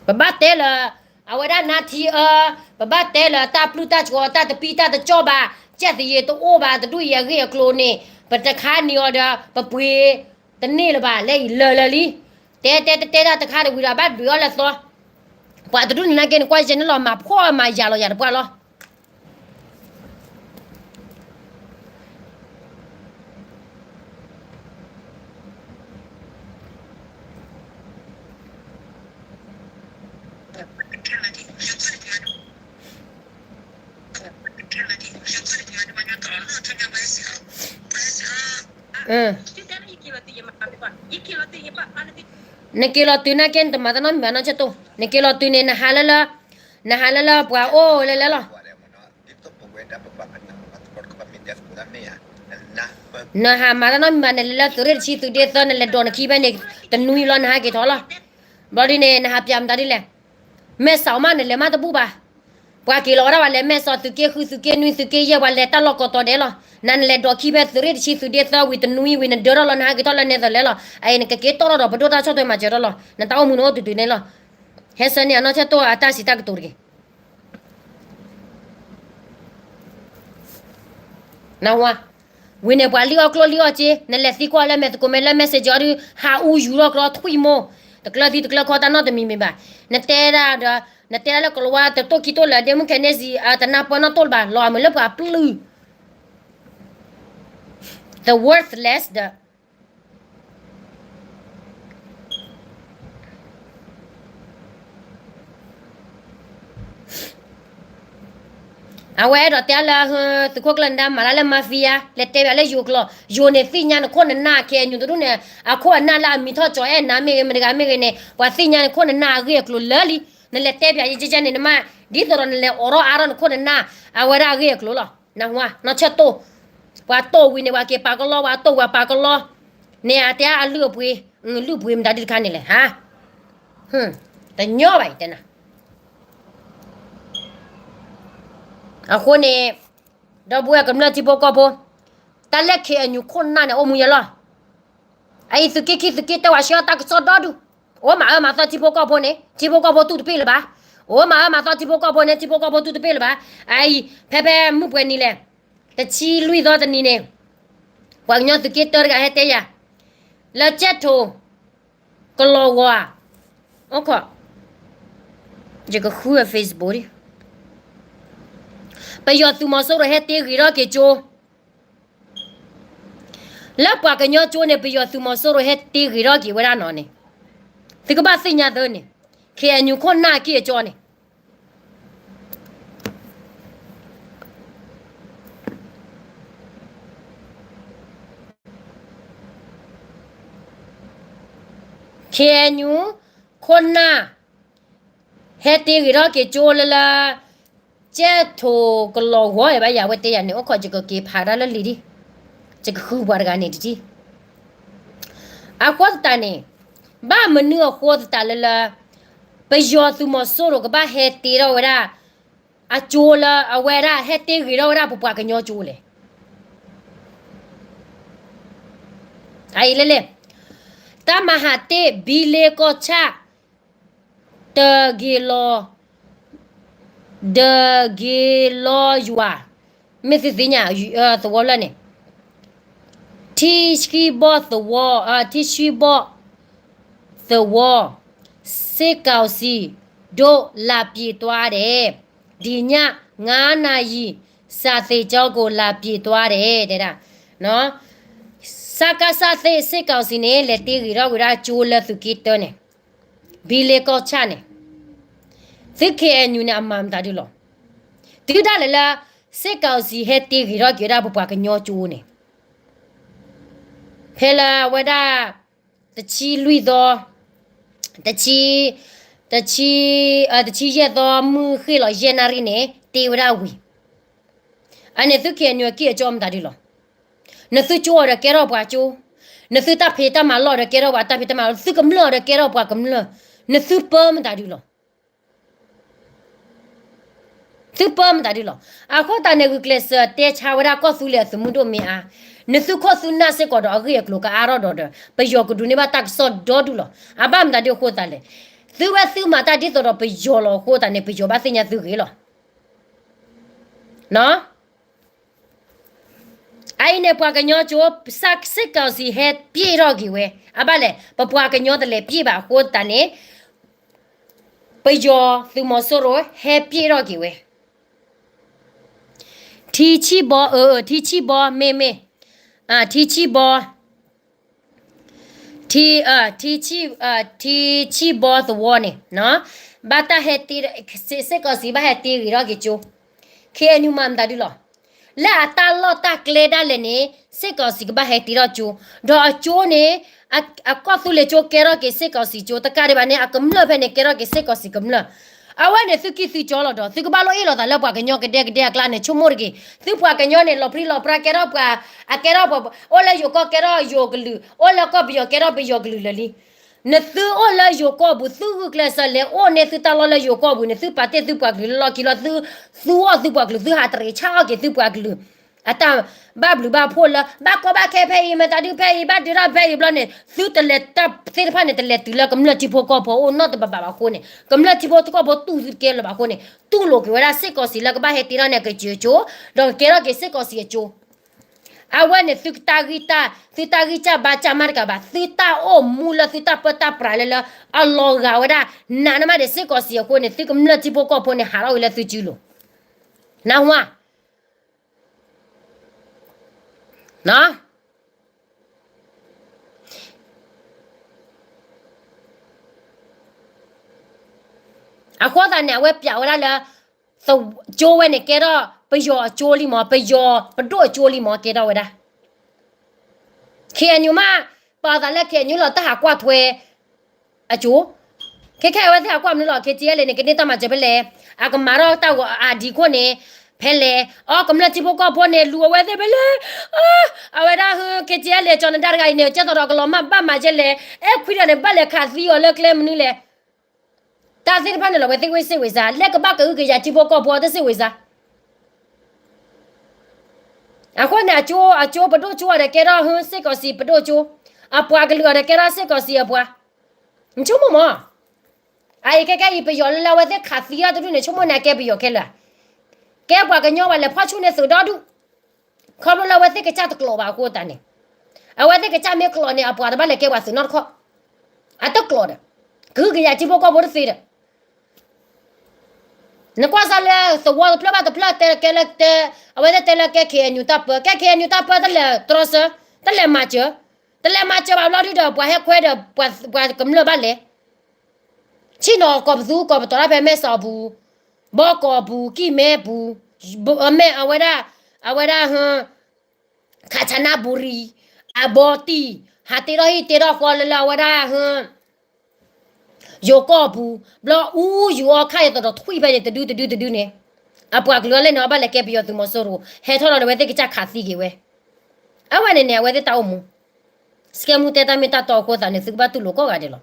ပဘၣ်တဲလၢ အဝဲဒၣ်နါထံအၢ, ပဘၣ်တဲလၢတၢ်ပျုၢ်တၢ်ကီ တၢ်တပံၢ်တၢ်တကီဘၣ်, ကဲသယံၤတအိၣ်ဘၣ် တဒူၣ်အံၤအဂ့ၢ်အကျိၤန့ၣ် ပတခါန့ၢ်အီၤဒီး ပပှ့ၤတန့ၢ်လၢၤဘၣ် လၢအံၤလၢာ်လၢာ်လံ. တဲတဲတဲတဲတၢ်တခါတဝံၤဒီး ဘၣ်ဒွံးအီၤလၢသီ, ပှၤတဒူၣ်န့ၣ်နာ်က့န့ၣ် ကွၢ်ယဲန့ၣ်လီၤ မၤဖှီၣ်မၤယာ်လီၤယၤတပှၢ်လီၤ. နက့ၤလီၤတုၤနာ်က့ နတမၤတၢ်နီတမံၤဘၣ်နီၢ်ဆၢၣ်တိၢ်, နက့ၤလီၤတုၤန့ၣ် နဟးလၢလၢ, နဟးလၢလၢပှၤအိၣ်လဲၤလဲၤလီၤ. နဟးမၤတၢ်နီတမံၤဘၣ် နလဲၤလၢသုးရ့ၣ်တဆံသုးဒ့သၢ နလဲၤဒိးနခံဖဲန့ၣ် တနွံလီၤ နဟးက့ၤထီၣ်လီၤ. ဘျီဒ်န့ၣ် နဟးပၠးမတၤဒ်လဲၣ်. မဲၢ်စီၤမး နလဲၤမးတဘူၣ်ဘၣ်. ပှၤက့ၤလီၤဝဲဒၣ် ပှၤလဲၤမဲၢ်စီၤ သုးက့ဃု သုးက့နွံ သုးက့ယဲၢ် ပှၤလဲၤတၢ်လီၢ်ကိးတီၤဒဲးလီၤ. နနလဲၤဒိးခံဖဲသုးရ့ၣ်တဆံသုးဒ့သၢဝံၤ တနွံဝံၤ နဒၢထီၣ်လီၤ နဟးက့ၤထီၣ်လၢနဲသိးလဲၤလီၤ. အအံၤ နကက့ၤတီၢ်ထီၣ်ဒီးပဒိၣ်တၢ်ဆီၣ်ထွဲမၤစၢၤထီၣ်လီၤ. နတၢ်အိၣ်မူနအိၣ်တုၤတုၤန့ၣ်လီၤ. ဟဲဆၢန့ၢ်အနီၢ်ဆၢၣ်တိၢ်အတၢ်စံးတၢ်ကတိၤတဂ့ၤ. နဝၤ, ဝံၤန့ၣ် ပှၤလံၣ်အီၣ်ကျိၣ်လံၣ်အီၣ်စ့, နလဲၤသံကွၢ်လၢမဲာ်သကိးမဲာ်လၢ messenger အီၤဒုး ဟးအူယူၤထီၣ်ကျီထွံၣ်မိၢ်, တကျၢၤသံတကျၢၤခီတၢ်နီတမံၤမံၤဘၣ်. နတဲဒၣ်ဒီး, နတဲဒၣ်လၢကလၤဝါတတိၢ်ခံတိၢ်လၢာ် ဒ့မုၣ်ခဲန့ၣ်စံး တနၢ်ပၢၢ်နီၢ်တိၢ်လၢၤဘၣ် လီၤမုာ်လၢပှၤပျုၢ် the worthless ဒီး န အဝဲအဲၣ်ဒိးတဲလၢ သုးခိၣ်ကျၢၢ်နဒါမၤတၢ်လၢ mafia လဲၤတဲဘၣ်လၢယိၤကျိာ်, ယိၤန့ၣ်သ့ၣ်ညါနခိၣ်နနၢ် ခဲအံၤ တဒူၣ်န့ၣ် အခိၣ်အနၢ်လၢအမံၤထီၣ်ကၠီၤအဲၣ်နၤမ့ၢ်ဂ့ၤ မတဂၤမ့ၢ်ဂ့ၤန့ၣ် ပှၤသ့ၣ်ညါနခိၣ်နနၢ်အဂ့ၢ်အကျိၤလၢာ်လံ. နလဲၤတဲဘၣ်ယဲကဲန့ၣ် နမ့ၢ် ဒ်သိးဒီးနလဲၤအိးထီၣ်အါထီၣ်နခိၣ်နနၢ် အဝဲဒၣ်အဂ့ၢ်အကျိၤလီၤ. နဝါ နီၢ်ဆၢၣ်တိၢ်, ပှၤတိၢ်ဝံၤန့ၣ် ပှၤက့ၤပာ်ကလီ ပှၤတိၢ်ဝံၤပာ်ကလီ, န့ၣ်အတဲအလုၢ်အပှ့ၤ, လုၢ်ပှ့ၤမတၤဒ်တခါန့ၣ်လဲၣ်, ဟါ, တညီဘၣ်အံၤတဲနၤ အဃိန့ၣ် ဒီပုၢ်ဝဲၢ်ကမျၢၢ်ထံဖိကီၢ်ဖိ, တၢ်လၢ KNU ခိၣ်နၢ်န့ၣ် အိၣ်မူယဲလီၤ. အအံၤသုးက့ခံသုးက့တၢဝဲဆှၢတၢ်ကစီၣ်ဒီဒူၣ်, အိၣ်မၤအၢမၤသီထံဖိကီၢ်ဖိန့ၣ် ထံဖိကီၢ်ဖိတူၢ်တပ့ၢ်လၢၤဘၣ်. အိၣ်မၤအၢမၤသီထံဖိကီၢ်ဖိန့ၣ် ထံဖိကီၢ်ဖိတူၢ်တပ့ၢ်လၢၤဘၣ်. အအံၤ ဖဲဖဲမုၢ်ပှဲၤနံၤလဲၣ်, တဆံလွံၢ်သီတနံၤန့ၣ်, ပှၤကညီသုးက့တၢတဂၤဟဲတဲယၤ, လၢကၠဲၣ်ထိၣ် ကလီၤဝါ, အိၣ်ခိး, ယကဃုအ Facebook ဒံး, ပယီၤသုးမီၤစိရိၤဟဲတ့ဂ့ၤထီၣ်က့ၤကၠိ, လၢပှၤကညီကၠိန့ၣ် ပယီၤသုးမီၤစိရိၤဟဲတ့ဂ့ၤထီၣ်က့ၤဝဲဒၣ်နီၤန့ၣ်, သုကဘၣ်သ့ၣ်ညါသၢန့ၣ်, KNU ခိၣ်နၢ်အက့ၢ်အကၠီန့ၣ် KNU ခိၣ်နၢ် ဟဲတ့ဂ့ၤထီၣ်က့ၤကၠိလၢလၢ ကၠဲၣ်ထိၣ်ကလီၤဝါ ဘၣ်ယၤဝဲတဲယၤန့ၣ် အိၣ်ခိး ယကက့ၤဖးဒၣ်လၢလံာ်ဒံး, ယကဃုပှၤတဂၤန့ၣ်တထံၣ်, အဃိသတးန့ၣ်, ဘၣ်မနုၤအဃိသတးလၢလၢ ပယီၤသုးမီၤစိရိၤကဘၣ်ဟဲတ့ထီၣ်ဝဲဒၣ် အကၠိလၢအဝဲဒၣ်ဟဲတ့ဂ့ၤထီၣ်ဝဲဒၣ်ပပှၤကညီကၠိလဲၣ်. အအံၤလဲၣ်လဲၣ်, တၢ်မၤဟးတ့ၢ် ဘံလ့ကီၢ်ဆၣ် တဂ့ၤလီၤ, တဂ့ၤလီၤယွၤ, မ့ၢ်သုသ့ၣ်ညါသဝီလၢ်န့ၣ်, ထံဆှံဘီၣ်သဝီ, ထံဆှံဘီၣ်သဝီ, စစ်ကောင်စီ ဒိၣ်လာပြေးသွားတယ်, ဒီည ငါးနာရီ စာသင်ကျောင်းကို လာပြေးသွားတယ် တဲဒၣ်, စကစ စစ်ကောင်စီ န့ၣ် လဲၤတ့ဂ့ၤထီၣ်ဝဲဒၣ်ကၠိလၢသုးက့တၢန့ၣ်, ဘံလ့ကီၢ်ဆၣ်န့ၣ်, သု KNU န့ၣ် အမၤမတၤဒုလီၤ. တုၤဒၣ်လဲာ်လၢ စစ်ကောင်စီ ဟဲတ့ဂ့ၤထီၣ်က့ၤဝဲဒၣ်ပပှၤကညီကၠိန့ၣ်, ဖဲလၢအဝဲဒၣ် တဆံလွံၢ်သီ, တဆံ, တဆံ, တဆံယဲၢ်သီ မုၢ်ဃ့ၢ်လီၤယဲၢ်နၣ်ရံၣ်န့ၣ် တ့ဝဲဒၣ်ဝံၤ, အန့ၣ်သု KNU အက့ၢ်အကၠီမတၤဒုလီၤ. နသုကၠိအီၤဒီးကဲထီၣ်ပှၤကၠိ, နသုတၢ်ဖံးတၢ်မၤလီၢ်ဒီးကဲထီၣ်ပှၤတၢ်ဖံးတၢ်မၤလီၢ်, သုကမျၢၢ်အီၤဒီးကဲထီၣ်ပှၤကမျၢၢ်, နသုပၢမတၤဒုလီၤ. သုပၢမတၤဒုလီၤ. အဃိသတးန့ၣ် ဂုာ်ကျဲးစၢးတဲဆါဝဲဒၣ်ကီၢ်သူလ့ၤအသုးမုၢ်ဒိၣ်မ့ၢ်အါ, နသုခိၣ်သုနၢ်စ့ၢ်ကီးဒီးအဂ့ၢ်အကျိၤကအါထီၣ်ဒီးဒီး ပယီၤကဒုးန့ၢ်ဘၣ်တၢ်ကစီၣ်ဒီဒူၣ်လီၤ. အဘၣ်မတၤဒုအဃိသတးလဲၣ်, သုဝဲသုမၤတၢ်ဒ်သိးဒီးပယီၤလီၤအဃိသတးန့ၣ် ပယီၤဘၣ်သ့ၣ်ညါသုဂ့ၤလီၤ. အအံၤန့ၣ် ပှၤကညီကၠိ စစ်ကောင်စီ ဟဲပျဲၢ်ထီၣ်က့ၤဝဲ, အဘၣ်လဲၣ် ပပှၤကညီတလဲၤပျဲၢ်ဘၣ်အဃိသတးန့ၣ် ပယီၤသုးမီၤစိရိၤဟဲပျဲၢ်ထီၣ်က့ၤဝဲ, ထံဆံၣ်ဘီ, ထံဆံၣ်ဘီ မ့မ့ၢ်, ထံဆံၣ်ဘီ, ထံ, ထံဆံၣ်ဘီသဝီန့ၣ်, ဘၣ်တၢ်ဟဲတ့, စစ်ကောင်စီ ဘၣ်ဟဲတ့ဂ့ၤထီၣ်က့ၤကၠိ, KNU မၤမတၤဒုလီၤ. လၢအတၢ်လီၢ်တၢ်ကျဲဒၣ်လဲာ်န့ၣ် စစ်ကောင်စီကဘၣ်ဟဲတ့ထီၣ်ကၠိ, ဒီးအကၠိန့ၣ် အကီၢ်သူလ့ၤကၠိကဲထီၣ်က့ၤ စစ်ကောင်စီကၠိ, တကးဒံးဘၣ်န့ၣ် အကမျၢၢ်ဖဲန့ၣ် ကဲထီၣ်က့ၤ စစ်ကောင်စီကမျၢၢ်, အဝဲန့ၣ်သုကံၢ်သုကၠီလီၤဒီး သုကဘၣ်လိၣ်အ့ၣ်လိာ်သးလၢပှၤကညီကဒဲကဒဲအကျါန့ၣ် ဆိကမိၣ်တက့ၢ်, သုပှၤကညီန့ၣ် လီၤပြံလီၤပြါကဲထီၣ်ပှၤ, အကဲထီၣ်ပှၤ, အိၣ်လၢယိၤကီၢ်ကဲထီၣ်ယိၤကလုာ်, အိၣ်လၢကီၢ်ပယီၤကဲထီၣ်ပယီၤကလုာ်လၢာ်လံ. နသုအိၣ်လၢယိၤကီၢ်ပူၤ သုဂုာ်ကျဲးစၢးလဲၤအိၣ်န့ၢ်သုတၢ်လီၢ်လၢယိၤကီၢ်ပူၤန့ၣ် သုပာ်တ့ၢ်သုပှၤကလုာ်လၢလီၢ်ခံလီၤ, သုသူအီၣ်သုပှၤကလုာ် သုဟးတရံးဆါအီၣ်က့ၤသုပှၤကလုာ် အတၢ်ဘၣ်ဘျုးဘၣ်ဖှိၣ်လၢ ဘၣ်ကီဘၣ်ခဲဖဲအံၤ မတၤဒုဖဲအံၤ ဘၣ်ဒုးထီၣ်ဖဲအံၤဘျီန့ၣ် သုတလဲၤတၢ်သ့ၣ်တဖၣ်န့ၣ် တလဲၤတုၤလၢကမျၢၢ်ထံဖိကီၢ်ဖိအအိၣ်နီတဘးဘၣ်ဘၣ်အဃိန့ၣ် ကမျၢၢ်ထံဖိကီၢ်ဖိတူၢ်သုတကဲလၢၤဘၣ်အဃိန့ၣ် တူၢ်လိာ်က့ၤဝဲဒၣ် စ့ၢ်ကီးစံးလၢကဘၣ်ဟဲတ့ထီၣ်န့ၢ်ကစၢၢ်ကၠိ ဒီးကကဲထီၣ်က့ၤစ့ၢ်ကီးစံးအကၠိ အဝဲန့ၣ် သုတၢ်ဂံၢ်တၢ် သုတၢ်ဂံၢ်စၢ်ဘါစၢ်မးတကးဘၣ် သုတၢ်အိၣ်မူလၢသုတၢ်ပၢတၢ်ပြးလၢလၢ အလီၤဂာ်ဝဲဒၣ် နးနမးဒံးစ့ၢ်ကီးစံးအဃိန့ၣ် သုကမျၢၢ်ထံဖိကီၢ်ဖိန့ၣ် ဟးထီၣ်ဝံၤလၢသုစုလိၤ နၢ်ဟူဧါ အဃိသတးန့ၣ် အဝဲပျးဝဲဒၣ်လၢ ကၠိဝဲန့ၣ် ကဲထီၣ် ပယီၤအကၠိလံမး, ပယီၤပဒိၣ်အကၠိလံမး ကဲထီၣ်ဝဲဒၣ် ခ့ၣ်အဲၣ်ယူၣ်မး, ပာ်သးလၢ ခ့ၣ်အဲၣ်ယူၣ် လီၤတၢ်ဟးကွၢ်ထွဲအကၠိ, ခဲခဲအဝဲသ့ၣ်ဟးကွၢ်မနုၤလီၤ ခ့ၣ်အဲၣ်ယူၣ်န့ၣ် ကန့ၢ်တၢ်မၤစၢၤဖဲလဲၣ်, အကမၤထီၣ်တၢ်ဂီၤအဒံခိၣ်န့ၣ် ဖဲလဲၣ်, အီ ကမျၢၢ်ထံဖိကီၢ်ဖိန့ၣ် လူၤအဝဲသ့ၣ်ဖဲလဲၣ်, အဝဲဒၣ် ခ့ၣ်အဲၣ်ယူၣ် ကၠီၤနဒါတဂၤအံၤန့ၣ် ကဲသိးဒီးကလီၤမၢ်ဘၣ်မၤကဲလဲၣ်, အဲၣ်ခွံတဂၤန့ၣ် ဘၣ်လဲၤခးသံအီၤလၢကျဲမနုၤလဲၣ်, တၢ်သ့ၣ်တဖၣ်န့ၣ်လီၤ အဝဲသ့ၣ်ဝဲစ့ၢ်ဝံၤစါ, လၢကဘၣ်ကအုကယာ်ထံဖိကီၢ်ဖိတစ့ၢ်ဝံၤစါ အဃိန့ၣ် အကၠိ အကၠိပဒိၣ်ကၠိအီၤဒီးကဲထီၣ် ဟ့ၣ် စ့ၢ်ကီးစံးပဒိၣ်ကၠိ, အပှၤကလုာ်အီၤဒီးကဲထီၣ်စ့ၢ်ကီးစံးအပှၤ, နဆိကမိၣ်မး, အအံၤခဲခဲအံၤ ပယီၤလၢလၢအဝဲသ့ၣ်ခးသံအီၤတဒူၣ်န့ၣ် ဆိကမိၣ်န့ၣ် အကဲပယီၤခဲလၢာ်, ကဲပှၤကညီဘၣ်လဲၤဖီၣ်ဆူၣ်န့ၢ်သုးဒီဒူၣ်, ခီဖျိလၢအဝဲသ့ၣ်ကစၢ်တကျိာ်ဘၣ်အဃိသတးန့ၣ်, အဝဲသ့ၣ်ကစၢ်မ့ၢ်ကျိာ်န့ၣ် အပှၤတဘၣ်လဲၤကဲပှၤသုးနီတခီၣ်, အတကျိာ်ဒီး, ကအုကယာ်ထံဖိကီၢ်ဖိတသ့ဒီး နကွၢ်စၢ်လၢသဝီတဖျၢၣ်ဘၣ်တဖျၢၣ် တဲကဲလၢတဲ, အဝဲသ့ၣ်တဲလၢကဲ ခ့ၣ်အဲၣ်ယူၣ် တၢ်ပၢ, ကဲ ခ့ၣ်အဲၣ်ယူၣ် တၢ်ပၢ တလဲၤတြီဆၢ, တလဲၤမၤစၢၤ, တလဲၤမၤစၢၤဘၣ်ဘျီဒုဒီး ပှၤဟဲခွဲဒီး ပှၤကမျၢၢ်ဘၣ်လဲၤ, ဆ့ၣ်နီၤကီၢ်ပသူ ကီၢ်ပတီၤတၢ်ဖဲမဲၢ်စီၤပူၤ, ဘီကီၢ်ပူၤ ကံၢ်မဲပူၤ, မဲၢ်အဝဲဒၣ်, အဝဲဒၣ် ခၣ်ဆၣ်နါဘူရံၤ, အဘီတံၢ်, ဟးတ့ထီၣ်ဟံၣ်တ့ထီၣ်ဃီလၢလၢအဝဲဒၣ် ယိၤကီၢ်ပူၤ, ဘျီအူယူၤအီခါယသိးဒီးထွံၣ်ဖဲန့ၣ် တဒုတဒုတဒုန့ၣ်, အပှၤကလုာ်အီၤလဲၣ်န့ၣ် အဘၣ်လဲၤကဲပယီၤသုးမီၤစိရိၤ ဟဲထီၣ်ဒီးအဝဲသ့ၣ်ကစၢ်ခးသံက့ၤဝဲ, အဝဲန့ၣ်န့ၣ် အဝဲသ့ၣ်တၢ်အိၣ်မူ, စကဲမူတဲတၢ်မ့ၢ်တၢ်တီအဃိသတးန့ၣ် သုကဘၣ်တူၢ်လိာ်ကိးဂၤဒဲးလီၤ.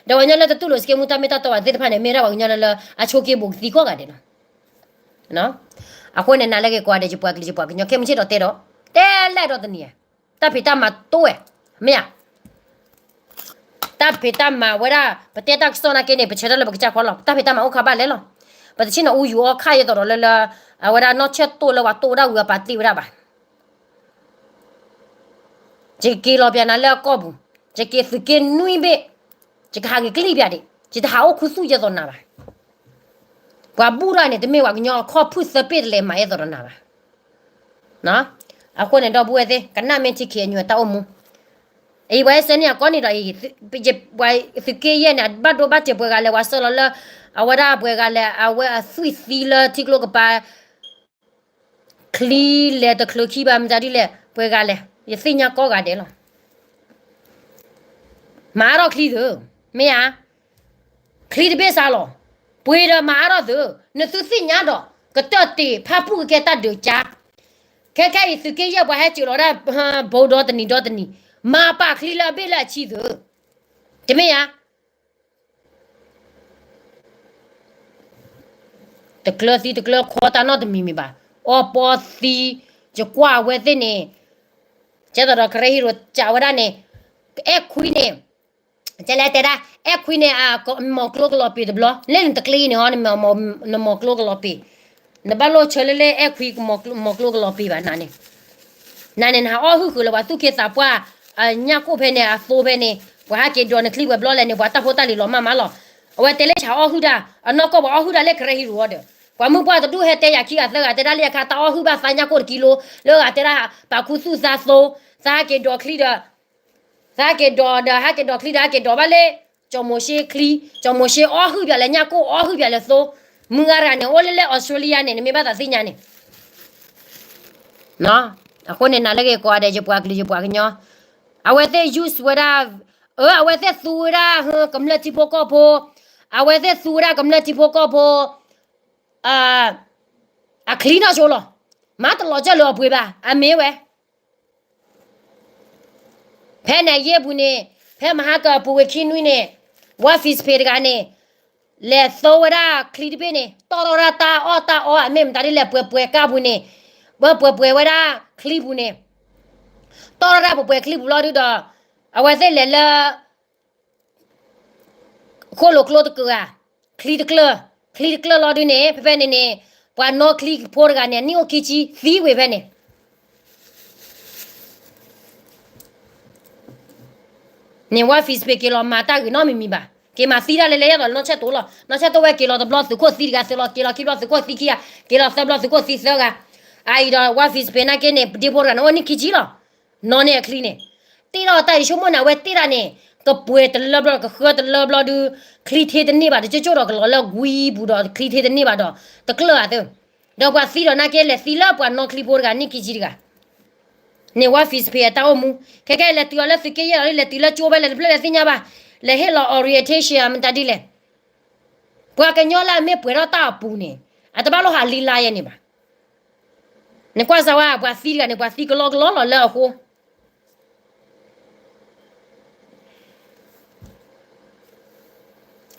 ဒီးပှၤကညီလၢတတူၢ်လိာ်စကဲမူတၢ်မ့ၢ်တၢ်တီဘၣ်သ့ၣ်တဖၣ်န့ၣ် မ့ၢ်ဒၣ်ပှၤကညီလၢလၢအဆိးက့ဘူးကသံကိးဂၤဒဲးလီၤ. အဃိန့ၣ် နၤလၢဂ့ၤကိးဂၤဒဲး ယပှၤကလုာ်ယပှၤကညီ ခဲမုၢ်ဆ့ၣ်ဒီးတဲဒီး, တဲလဲၣ်ဒီးတနံၤဧါ, တၢ်ဖံးတၢ်မၤတိဝဲ, မ့ၢ်ဧါ, တၢ်ဖံးတၢ်မၤဝဲဒၣ် ပတဲတၢ်ကစီၣ်နာ်က့န့ၣ် ပဆၢထၢၣ်လၢပကစၢ်ခီလီၤ, တၢ်ဖံးတၢ်မၤအိၣ်ခါဘၣ်လဲၣ်လီၤ. ပတဆ့ၣ်နီၤအူယူၤအီခါယသိးဒီးလၢလၢ, အဝဲဒၣ်နီၢ်ဆၢၣ်တိၢ်လၢပှၤတိၢ်ဝဲဒၣ်ဝံၤအပာ်တ့ၢ်ဝဲဒၣ်ဘၣ် ယက့ၤလီၤပၠးနၤလၢအကီၢ်ပူၤ, ယက့ၤသုးက့နွံဘ့ၣ်, ယကဟးဂ့ၤကလံၣ်ပၠးဒံး, ယတဟးအိၣ်ခူသူၣ်ယဲသိးနၤဘၣ်. ပှၤဘူၣ်တၢ်န့ၣ် တမ့ၢ်ပှၤကညီအခီၣ်ဖုၣ်သၢပ့ၢ်တလဲၤမၤအဲၣ်သိးဒီးနၤဘၣ်. အဃိန့ၣ် ဒီပုၢ်ဝဲၢ်သ့ၣ် ကနၣ်မ့ၢ်ထံ ခ့ၣ်အဲၣ်ယူၣ် အတၢ်အိၣ်မူ, အံၤပှၤဟဲဆှၢန့ၢ်အကိးန့ၣ်ဒီးအံၤ, ပှၤသုးက့ယဲၢ်န့ၣ် ဘၣ်ဒိဘၣ်ထံးပှဲၤဂၤလဲၣ် ပှၤဆှၢလီၤလၢ, အဝဲဒၣ်ပှဲၤဂၤလဲၣ် အဝဲအသွံၣ်သံလၢထံကျိကပၤ ချံလဲၤတချုးခံဘၣ် မတၤဒ်လဲၣ် ပှဲၤဂၤလဲၣ် ယသ့ၣ်ညါကိးဂၤဒဲးလီၤ. မၤအါထီၣ်ချံသု, မ့ၢ်ဧါ, ချံတဘ့ၣ်စးလီၤ, ပှ့ၤဒီးမၤအါထီၣ်သု, နသုသ့ၣ်ညါဒီး ကတၢၢ်တ့ၢ်ဖၣ်ပူၣ်ကကဲတၢ်ဒုးကါ, ခဲခဲအံၤသုးက့ယဲၢ်ပှၤဟဲစၢၤလီၤဒၣ် ဘိဒီတနံၤဒီတနံၤ, မၤပာ်ချံလၢအဘ့ၣ်လၢအဆံသု, တမ့ၢ်ဧါ တကျၢၤသံတကျၢၤခီတၢ်နီတမံၤမံၤဘၣ်, အီပီသံ, ယကွၢ်အဝဲသ့ၣ်န့ၣ်, ကဲသိးဒီးကရၢဟံၣ်ရိၤကးဝဲဒၣ်န့ၣ်, အဲၣ်ခွံန့ၣ်, ကလဲၤတဲဒၣ် အဲၣ်ခွံန့ၣ် မီၤကျိကလီၤပ့ၤတဘျီ, လၢနတကျ့န့ၣ်ဟီ, နမီၤကျိကလီၤပ့ၤ, နဘၣ်လိၣ်ဆၢလၢလၢအဲၣ်ခွံမီၤကျိကလီၤပ့ၤဘၣ်နၤန့ၣ်, နၤန့ၣ်နဟးအီၣ်ဟုၣ်ဃုာ်လၢပှၤသူၣ်က့သးပှၢ်, အညၣ်ကိၣ်ဖဲန့ၣ် အသိဖဲန့ၣ်, ပှၤဟဲက့ၤဒိးနချံပှဲၤဘျီလဲၣ်န့ၣ် ပှၤတၢ်ဖိတၢ်လံၤလီၤမၢ်မၢ်လီၤ. အဝဲတဲလၢယဟးအီၣ်ဟုၣ်တၢ်, အနီၢ်ကီၢ်ပှၤအီၣ်ဟုၣ်တၢ်လၢကရၢဟံၣ်ရိၤအီၤဒီး, ပှၤမုၢ်ပှၢ်တဒူၣ်ဟဲတဲယၤခံဂၤသၢဂၤ တဲဒၣ်လၢယခါ တၢ်အီၣ်ဟုၣ်ဘၣ်သးညၣ်ကိၣ်တကံလိ, လၢဂၤတဲဒၣ် ပာ်ခူသူၣ်သးသိ, သးဟဲက့ၤဒိးချံဒီး သးဟဲက့ၤဒိးဒီး ဟဲက့ၤဒိးချံဒီး ဟဲက့ၤဒိးဘၣ်လၢ, ကၠီၤမိၤၡ့ချံ, ကၠီၤမိၤၡ့အီၣ်ဟုၣ်ပၠးလၢညၣ်ကိၣ် အီၣ်ဟုၣ်ပၠးလၢသိ, မုၢ်ဂၤတဂၤန့ၣ် အိၣ်လၢလၢ Australia န့ၣ် နမ့ၢ်ဘၣ်သးသ့ၣ်ညါန့ၣ်, အဃိန့ၣ် နၤလၢဂ့ၤကိးဂၤဒဲး ယပှၤကလုာ်ယပှၤကညီ, အဝဲသ့ၣ် use ဝဲဒၣ်, အဝဲသ့ၣ်သူဝဲဒၣ် ကမျၢၢ်ထံဖိကီၢ်ဖိ, အဝဲသ့ၣ်သူဝဲဒၣ်ကမျၢၢ်ထံဖိကီၢ်ဖိ အချံနီၢ်ဆိလီၤ, မၤတလီၤကၢၢ်လၢအပှ့ၤဘၣ် အမ့ၢ်ဝဲ ဖဲန့ၣ်ယဲၢ်ပူၤန့ၣ်, ဖဲမဟါကအပူၤဝဲခံနွံန့ၣ်, ဝါ Fishpay တဂၤန့ၣ်, လဲၤသိဝဲဒၣ်ချံတဘ့ၣ်န့ၣ် တီၢ်ထီၣ်ဝဲဒၣ်တၢ်အီၣ်တၢ်အီ အမ့ၢ်မတၤဒ်လဲၣ် ပှဲၤပှဲၤကါပူၤန့ၣ်, ပှဲၤပှဲၤဝဲဒၣ်ချံပူၤန့ၣ်, တီၢ်ထီၣ်ဝဲဒၣ်ပှဲၤပှဲၤချံပူၤလီၤဒုဒီး, အဝဲသ့ၣ်လဲၤလၢ ဃိၣ်လိာ်ကျိတကၢၢ်ဧါ, ချံတကျၢၢ်, ချံတကျၢၢ်လီၤဒုန့ၣ် ဖဲဖဲန့ၣ်န့ၣ်, ပှၤနီၣ်ချံဖိတဂၤန့ၣ် အနံၣ်အိၣ်ခံဆံ သံဝဲဖဲန့ၣ်, န့ၣ် ဝါ Fishpay က့ၤလီၤမၤတၢ်ဂ့ၤနီတမံၤမံၤဘၣ်, က့ၤမၤသံတၢ်လဲၤလဲၤ ယဲသိးလၢနီၢ်ဆဲၣ်တိဝဲလီၤ, နီၢ်ဆဲၣ်တိဝဲက့ၤလီၤတဘျီ သုးခိၣ်သံတဂၤ, သုးလီၤက့ၤလီၤခံဘျီ သုးခိၣ်သံခံဂၤ, က့ၤလီၤသၢဘျီ သုးခိၣ်သံသၢဂၤ, အအံၤဒီး ဝါ Fishpay နာ်က့န့ၣ် ဒ့ဖိတဂၤန့ၣ် အိၣ်နံၣ်ခံဆံလီၤ, နီၣ်န့ၢ်အချံန့ၣ်, တ့ထီၣ်တၢ်ယဆိကမိၣ်န့ၣ် အဝဲတ့တၢ်န့ၣ်, ကပှဲၤတလၢဘျီ ကဃၢတလၢဘျီဒု, ချံထ့တန့ၢ်ဘၣ် တကၠိကၠိဒီးကလီၤလၢဝံပူၤဒီး ချံထ့တန့ၢ်ဘၣ်ဒီး, တကျၢၢ်ဧါသု, ဒီးပှၤသံဒီးနာ်က့ လဲၤသံလၢပှၤနီၣ်ချံဖိတဂၤ နံၣ်ခံဆံတဂၤ န့ၣ် Wafis Pay အတၢ်အိၣ်မူ ခဲခဲအံၤလဲၤတုၤအီၤလၢသုးက့ယဲၢ်လီၤ လဲၤတုၤလၢကၠိဖဲလဲၣ်တဖျၢၣ်လဲၤသ့ၣ်ညါဘၣ်, လဲၤဟ့ၣ်လီၤ orientation မတၤဒ်လဲၣ်, ပှၤကညီလၢအမ့ၢ်ပှဲၤထီၣ်တၢ်အပူၤန့ၣ် အတဘၣ်လိၣ်ဟးလံလါယဲန့ၣ်ဘၣ်. နကွၢ်စၢၤဝဲ ပှၤသံတဂၤန့ၣ် ပှၤသံကလီကလီလီၤလၢအဃိ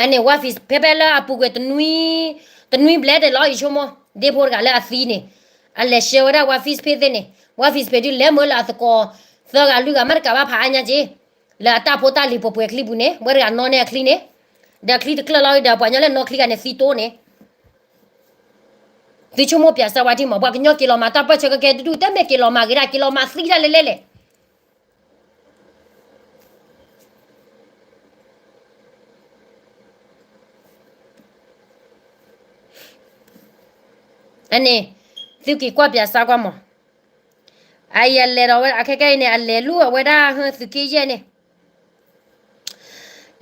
အန့ၣ် Wafis ဖဲဖဲလၢအပူၤကွံာ် တနွံဘျဲၣ်တလီၤ ယဆိကမိၣ် ဒ့ဖိတဂၤလၢအသံန့ၣ် အလဲၤဆှၢဝဲဒၣ် Wafis Pay သ့ၣ်န့ၣ် Wafis Pay ဒုးလဲၤမၢလၢအသကိး သၢဂၤလွံၢ်ဂၤမ့ၢ်တကးဘၣ်ဖးအါညါက့ လၢအတၢ်ဖိတၢ်လံၤပှဲၤပှဲၤချံပူၤန့ၣ် ဝဲတဂၤနီၣ်န့ၢ်အချံန့ၣ်, ဒီးချံတကျၢၢ်လီၤဒီး ပှၤကညီလၢနီၣ်ချံဂၤန့ၣ်သံတိၢ်န့ၣ် သုဆိကမိၣ်ပၠးစၢၤဝဲထံမး ပှၤကညီက့ၤလီၤမၤတၢ်ပၢၢ်ဆၢကကဲတဒူၣ် တမ့ၢ်က့ၤလီၤမၤဂ့ၤဒၣ် က့ၤလီၤမၤသံဒၣ်လဲၣ်လဲၣ်လဲၣ်. အန့ၣ် သုက့ၤကွၢ်ပၠးစၢၤကွၢ်မး, အအံၤအလဲၤဒီးဝဲ အခဲကဲအံၤန့ၣ် အလဲၤလူၤအဝဲဒၣ်ဟၢသုးက့ယဲၢ်န့ၣ်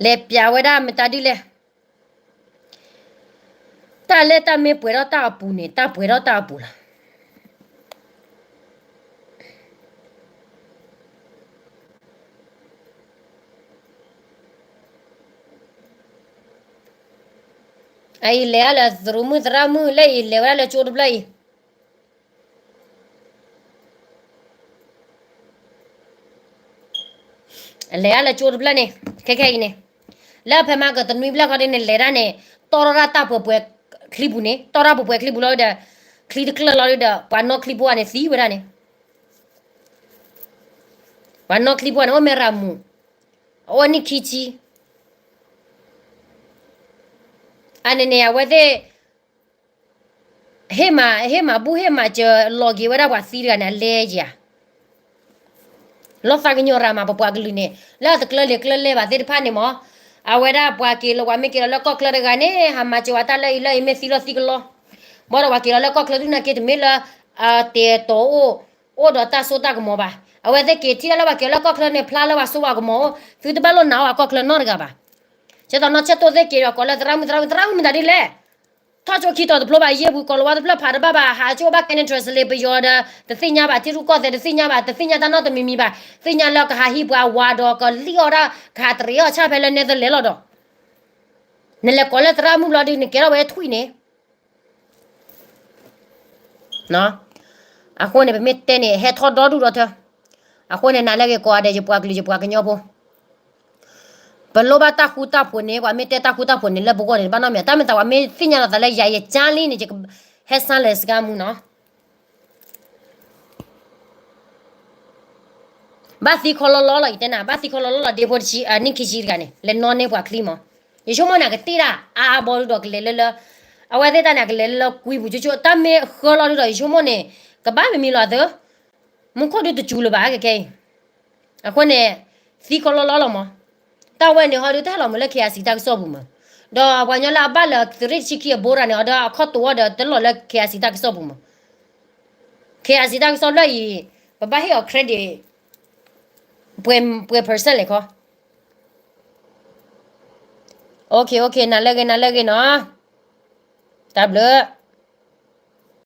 လဲၤပၠးဝဲဒၣ်မတၤဒ်လဲၣ်, တၢ်လၢတၢ်မ့ၢ်ပှဲၤထီၣ်တၢ်အပူၤန့ၣ် တၢ်ပှဲၤထီၣ်တၢ်အပူၤလီၤ. အအံၤလဲၤဒၣ်လၢသရူးမုၣ်သရၣ်မုၣ် လၢအံၤလဲၤဝဲဒၣ်လၢကၠိတဖျၢၣ်အံၤ လဲၤဒၣ်လၢကၠိတဖျၢၣ်န့ၣ် ခဲခဲအံၤန့ၣ် လၢအဖဲမၤကတနွံဘျဲၣ်ခီဒ်န့ၣ် လဲၤဒၣ်န့ၣ် တီၢ်ထီၣ်ဒၣ်တၢ်ပှဲၤပှဲၤချံပူၤန့ၣ် တီၢ်ထီၣ်ပှဲၤပှဲၤချံပူၤလီၤဒီး ချံတကျၢၢ်လီၤဒီး ပှၤနီၣ်ချံဖိဂၤန့ၣ်သံဝဲဒၣ်န့ၣ် ပှၤနီၣ်ချံဖိဂၤန့ၣ် အိၣ်မ့ၢ်ရၤမူၤ အအိၣ်နံၣ်ခံဆံ အန့ၣ်န့ၣ် အဝဲသ့ၣ် ဟ့ၣ်မၤ ဟ့ၣ်မၤဘူၣ်ဟ့ၣ်မၤစၢၤလီၤက့ၤဝဲဒၣ်ပှၤသံတဂၤန့ၣ် အလဲယၤ လီၤသးကညီၤရၤမး ပပှၤကလုာ်န့ၣ် လၢအတကျၢၢ်လံာ်ကျၢၢ်လဲၢ်ဘၣ်သ့ၣ်တဖၣ်န့ၣ်မး အဝဲဒၣ်ပှၤက့ၤလီၤ ပှၤမ့ၢ်က့ၤလီၤလၢကီၢ်ချၢတဂၤန့ၣ် ဟးမၤစၢၤဝဲတၢ်လၢအံၤလၢအံၤ မ့ၢ်သံလီၤသံကလီ ဘၣ်ဒီးပှၤက့ၤလီၤလၢကီၢ်ချၢဒုးနာ်က့ တမ့ၢ်လၢ အတဲာ်တီၤအိၣ် အိၣ်ဒီးတၢ်စိတၢ်ကမီၤဘၣ်. အဝဲသ့ၣ်က့ၤထံၣ်လၢပှၤက့ၤလၢကီၢ်ချၢန့ၣ် ဖျါလၢပှၤစိပှၤကမီၤအိၣ် သုတဘၣ်လိၣ်နာ်အီၤအကီၢ်ချၢနီတဂၤဘၣ်. ကဲသိးနီၢ်ဆဲးတိၢ်သ့ၣ်က့ၤဒီးကိးလၢသရၣ်မုၣ် သရၣ်မုၣ် သရၣ်မုၣ်မတၤဒ်လဲၣ် ထီၣ်ကၠိခံတီၤတဖျိဘၣ် ယဲၢ်ပူၤ ကိးလီၤဝါတဖျၢၣ်ဖးတဘၣ်ဘၣ် ဟးကၠိဘၣ် Canada Translate ပယီၤဒီး တသ့ၣ်ညါဘၣ် ထံရူၢ်ကီၢ်သဲး တသ့ၣ်ညါဘၣ် တသ့ၣ်ညါတၢ်နီတမံၤမံၤဘၣ် သ့ၣ်ညါလၢကဟးဟံးပှၤဝၤဒီးကလံၣ်အီၣ်ဒၣ် ကဟးတရံးအီၣ်ဆၣ်ဖဲလၢနဲသလဲလီၤဒီး နလဲၤကိးလၢသရၣ်မုၣ်ဘျီဒုး နကဲထီၣ်ဝဲထွံၣ်န့ၣ် အဃိန့ၣ် ပမ့ၢ်တဲန့ၣ် ဟဲထီၣ်ဒီဒူၣ်ဒီထၢ အဃိန့ၣ် နၤလၢဂ့ၤကိးဂၤဒဲး ယပှၤကလုာ် ယပှၤကညီဖိ ပလိၣ်ဘၣ်တၢ်ဃူတၢ်ဖိးန့ၣ် ပှၤမ့ၢ်တဲတၢ်ဃူတၢ်ဖိးန့ၣ် လၢပဂီၢ်န့ၣ် ဘၣ်နီတမံၤ တၢ်မ့ၢ်သးပှၤမ့ၢ်သ့ၣ်ညါလီၤသးလၢယၤယကၠါလံန့ၣ် ယကဟဲစၢလၢစကါမူနီၤ ဘၣ်သံခီလီလီလီၤ ယတဲနၤ ဘၣ်သံခီလီလီလီၤ ဒ့ဖိတဆံ နံၣ်ခံဆံတဂၤန့ၣ် လဲၤနီၣ်န့ၢ်ပှၤချံမး ယဆိကမိၣ်န့ၣ် ကတ့ၢ်ဒၣ်အါအါဘီဒုဒီးကလဲၤလၢလၢ အဝဲသ့ၣ်တၢ်န့ၣ် ကလဲၤလၢလၢကွံပူၤကၠိကၠိ တၢ်မ့ၢ်ဃၢလီၤဒုဒီး ယဆိကမိၣ်န့ၣ် ကဘၣ်မံၤမံၤလီၤသၢ မူခိၣ်ဒုတစူၤလၢၤဘၣ် ကဲကဲအံၤ အဃိန့ၣ် သံခီလီလီလီၤမး တၢ်ဝဲန့ၣ်ဟီဒုတဟဲလီၤမးလၢ KIC တၢ်ကစီၣ်ပူၤမး ဒီးပှၤကညီလၢအဘၣ်လၢသုးရ့ၣ်တဆံခံအဘိတဂၤန့ၣ် အီၤဒီးအခီၣ်တိာ်အီၤဒီးတလီၤလၢ KIC တၢ်ကစီၣ်ပူၤမး KIC တၢ်ကစီၣ်ဖျၢၣ်အံၤ ပဘၣ်ဟ့ၣ်အီၤ credit ပှဲၤ percent လဲၣ်ခီ OK OK နၤလၢဂ့ၤ နၤလၢဂ့ၤနီၤ တၢ်ဘျုး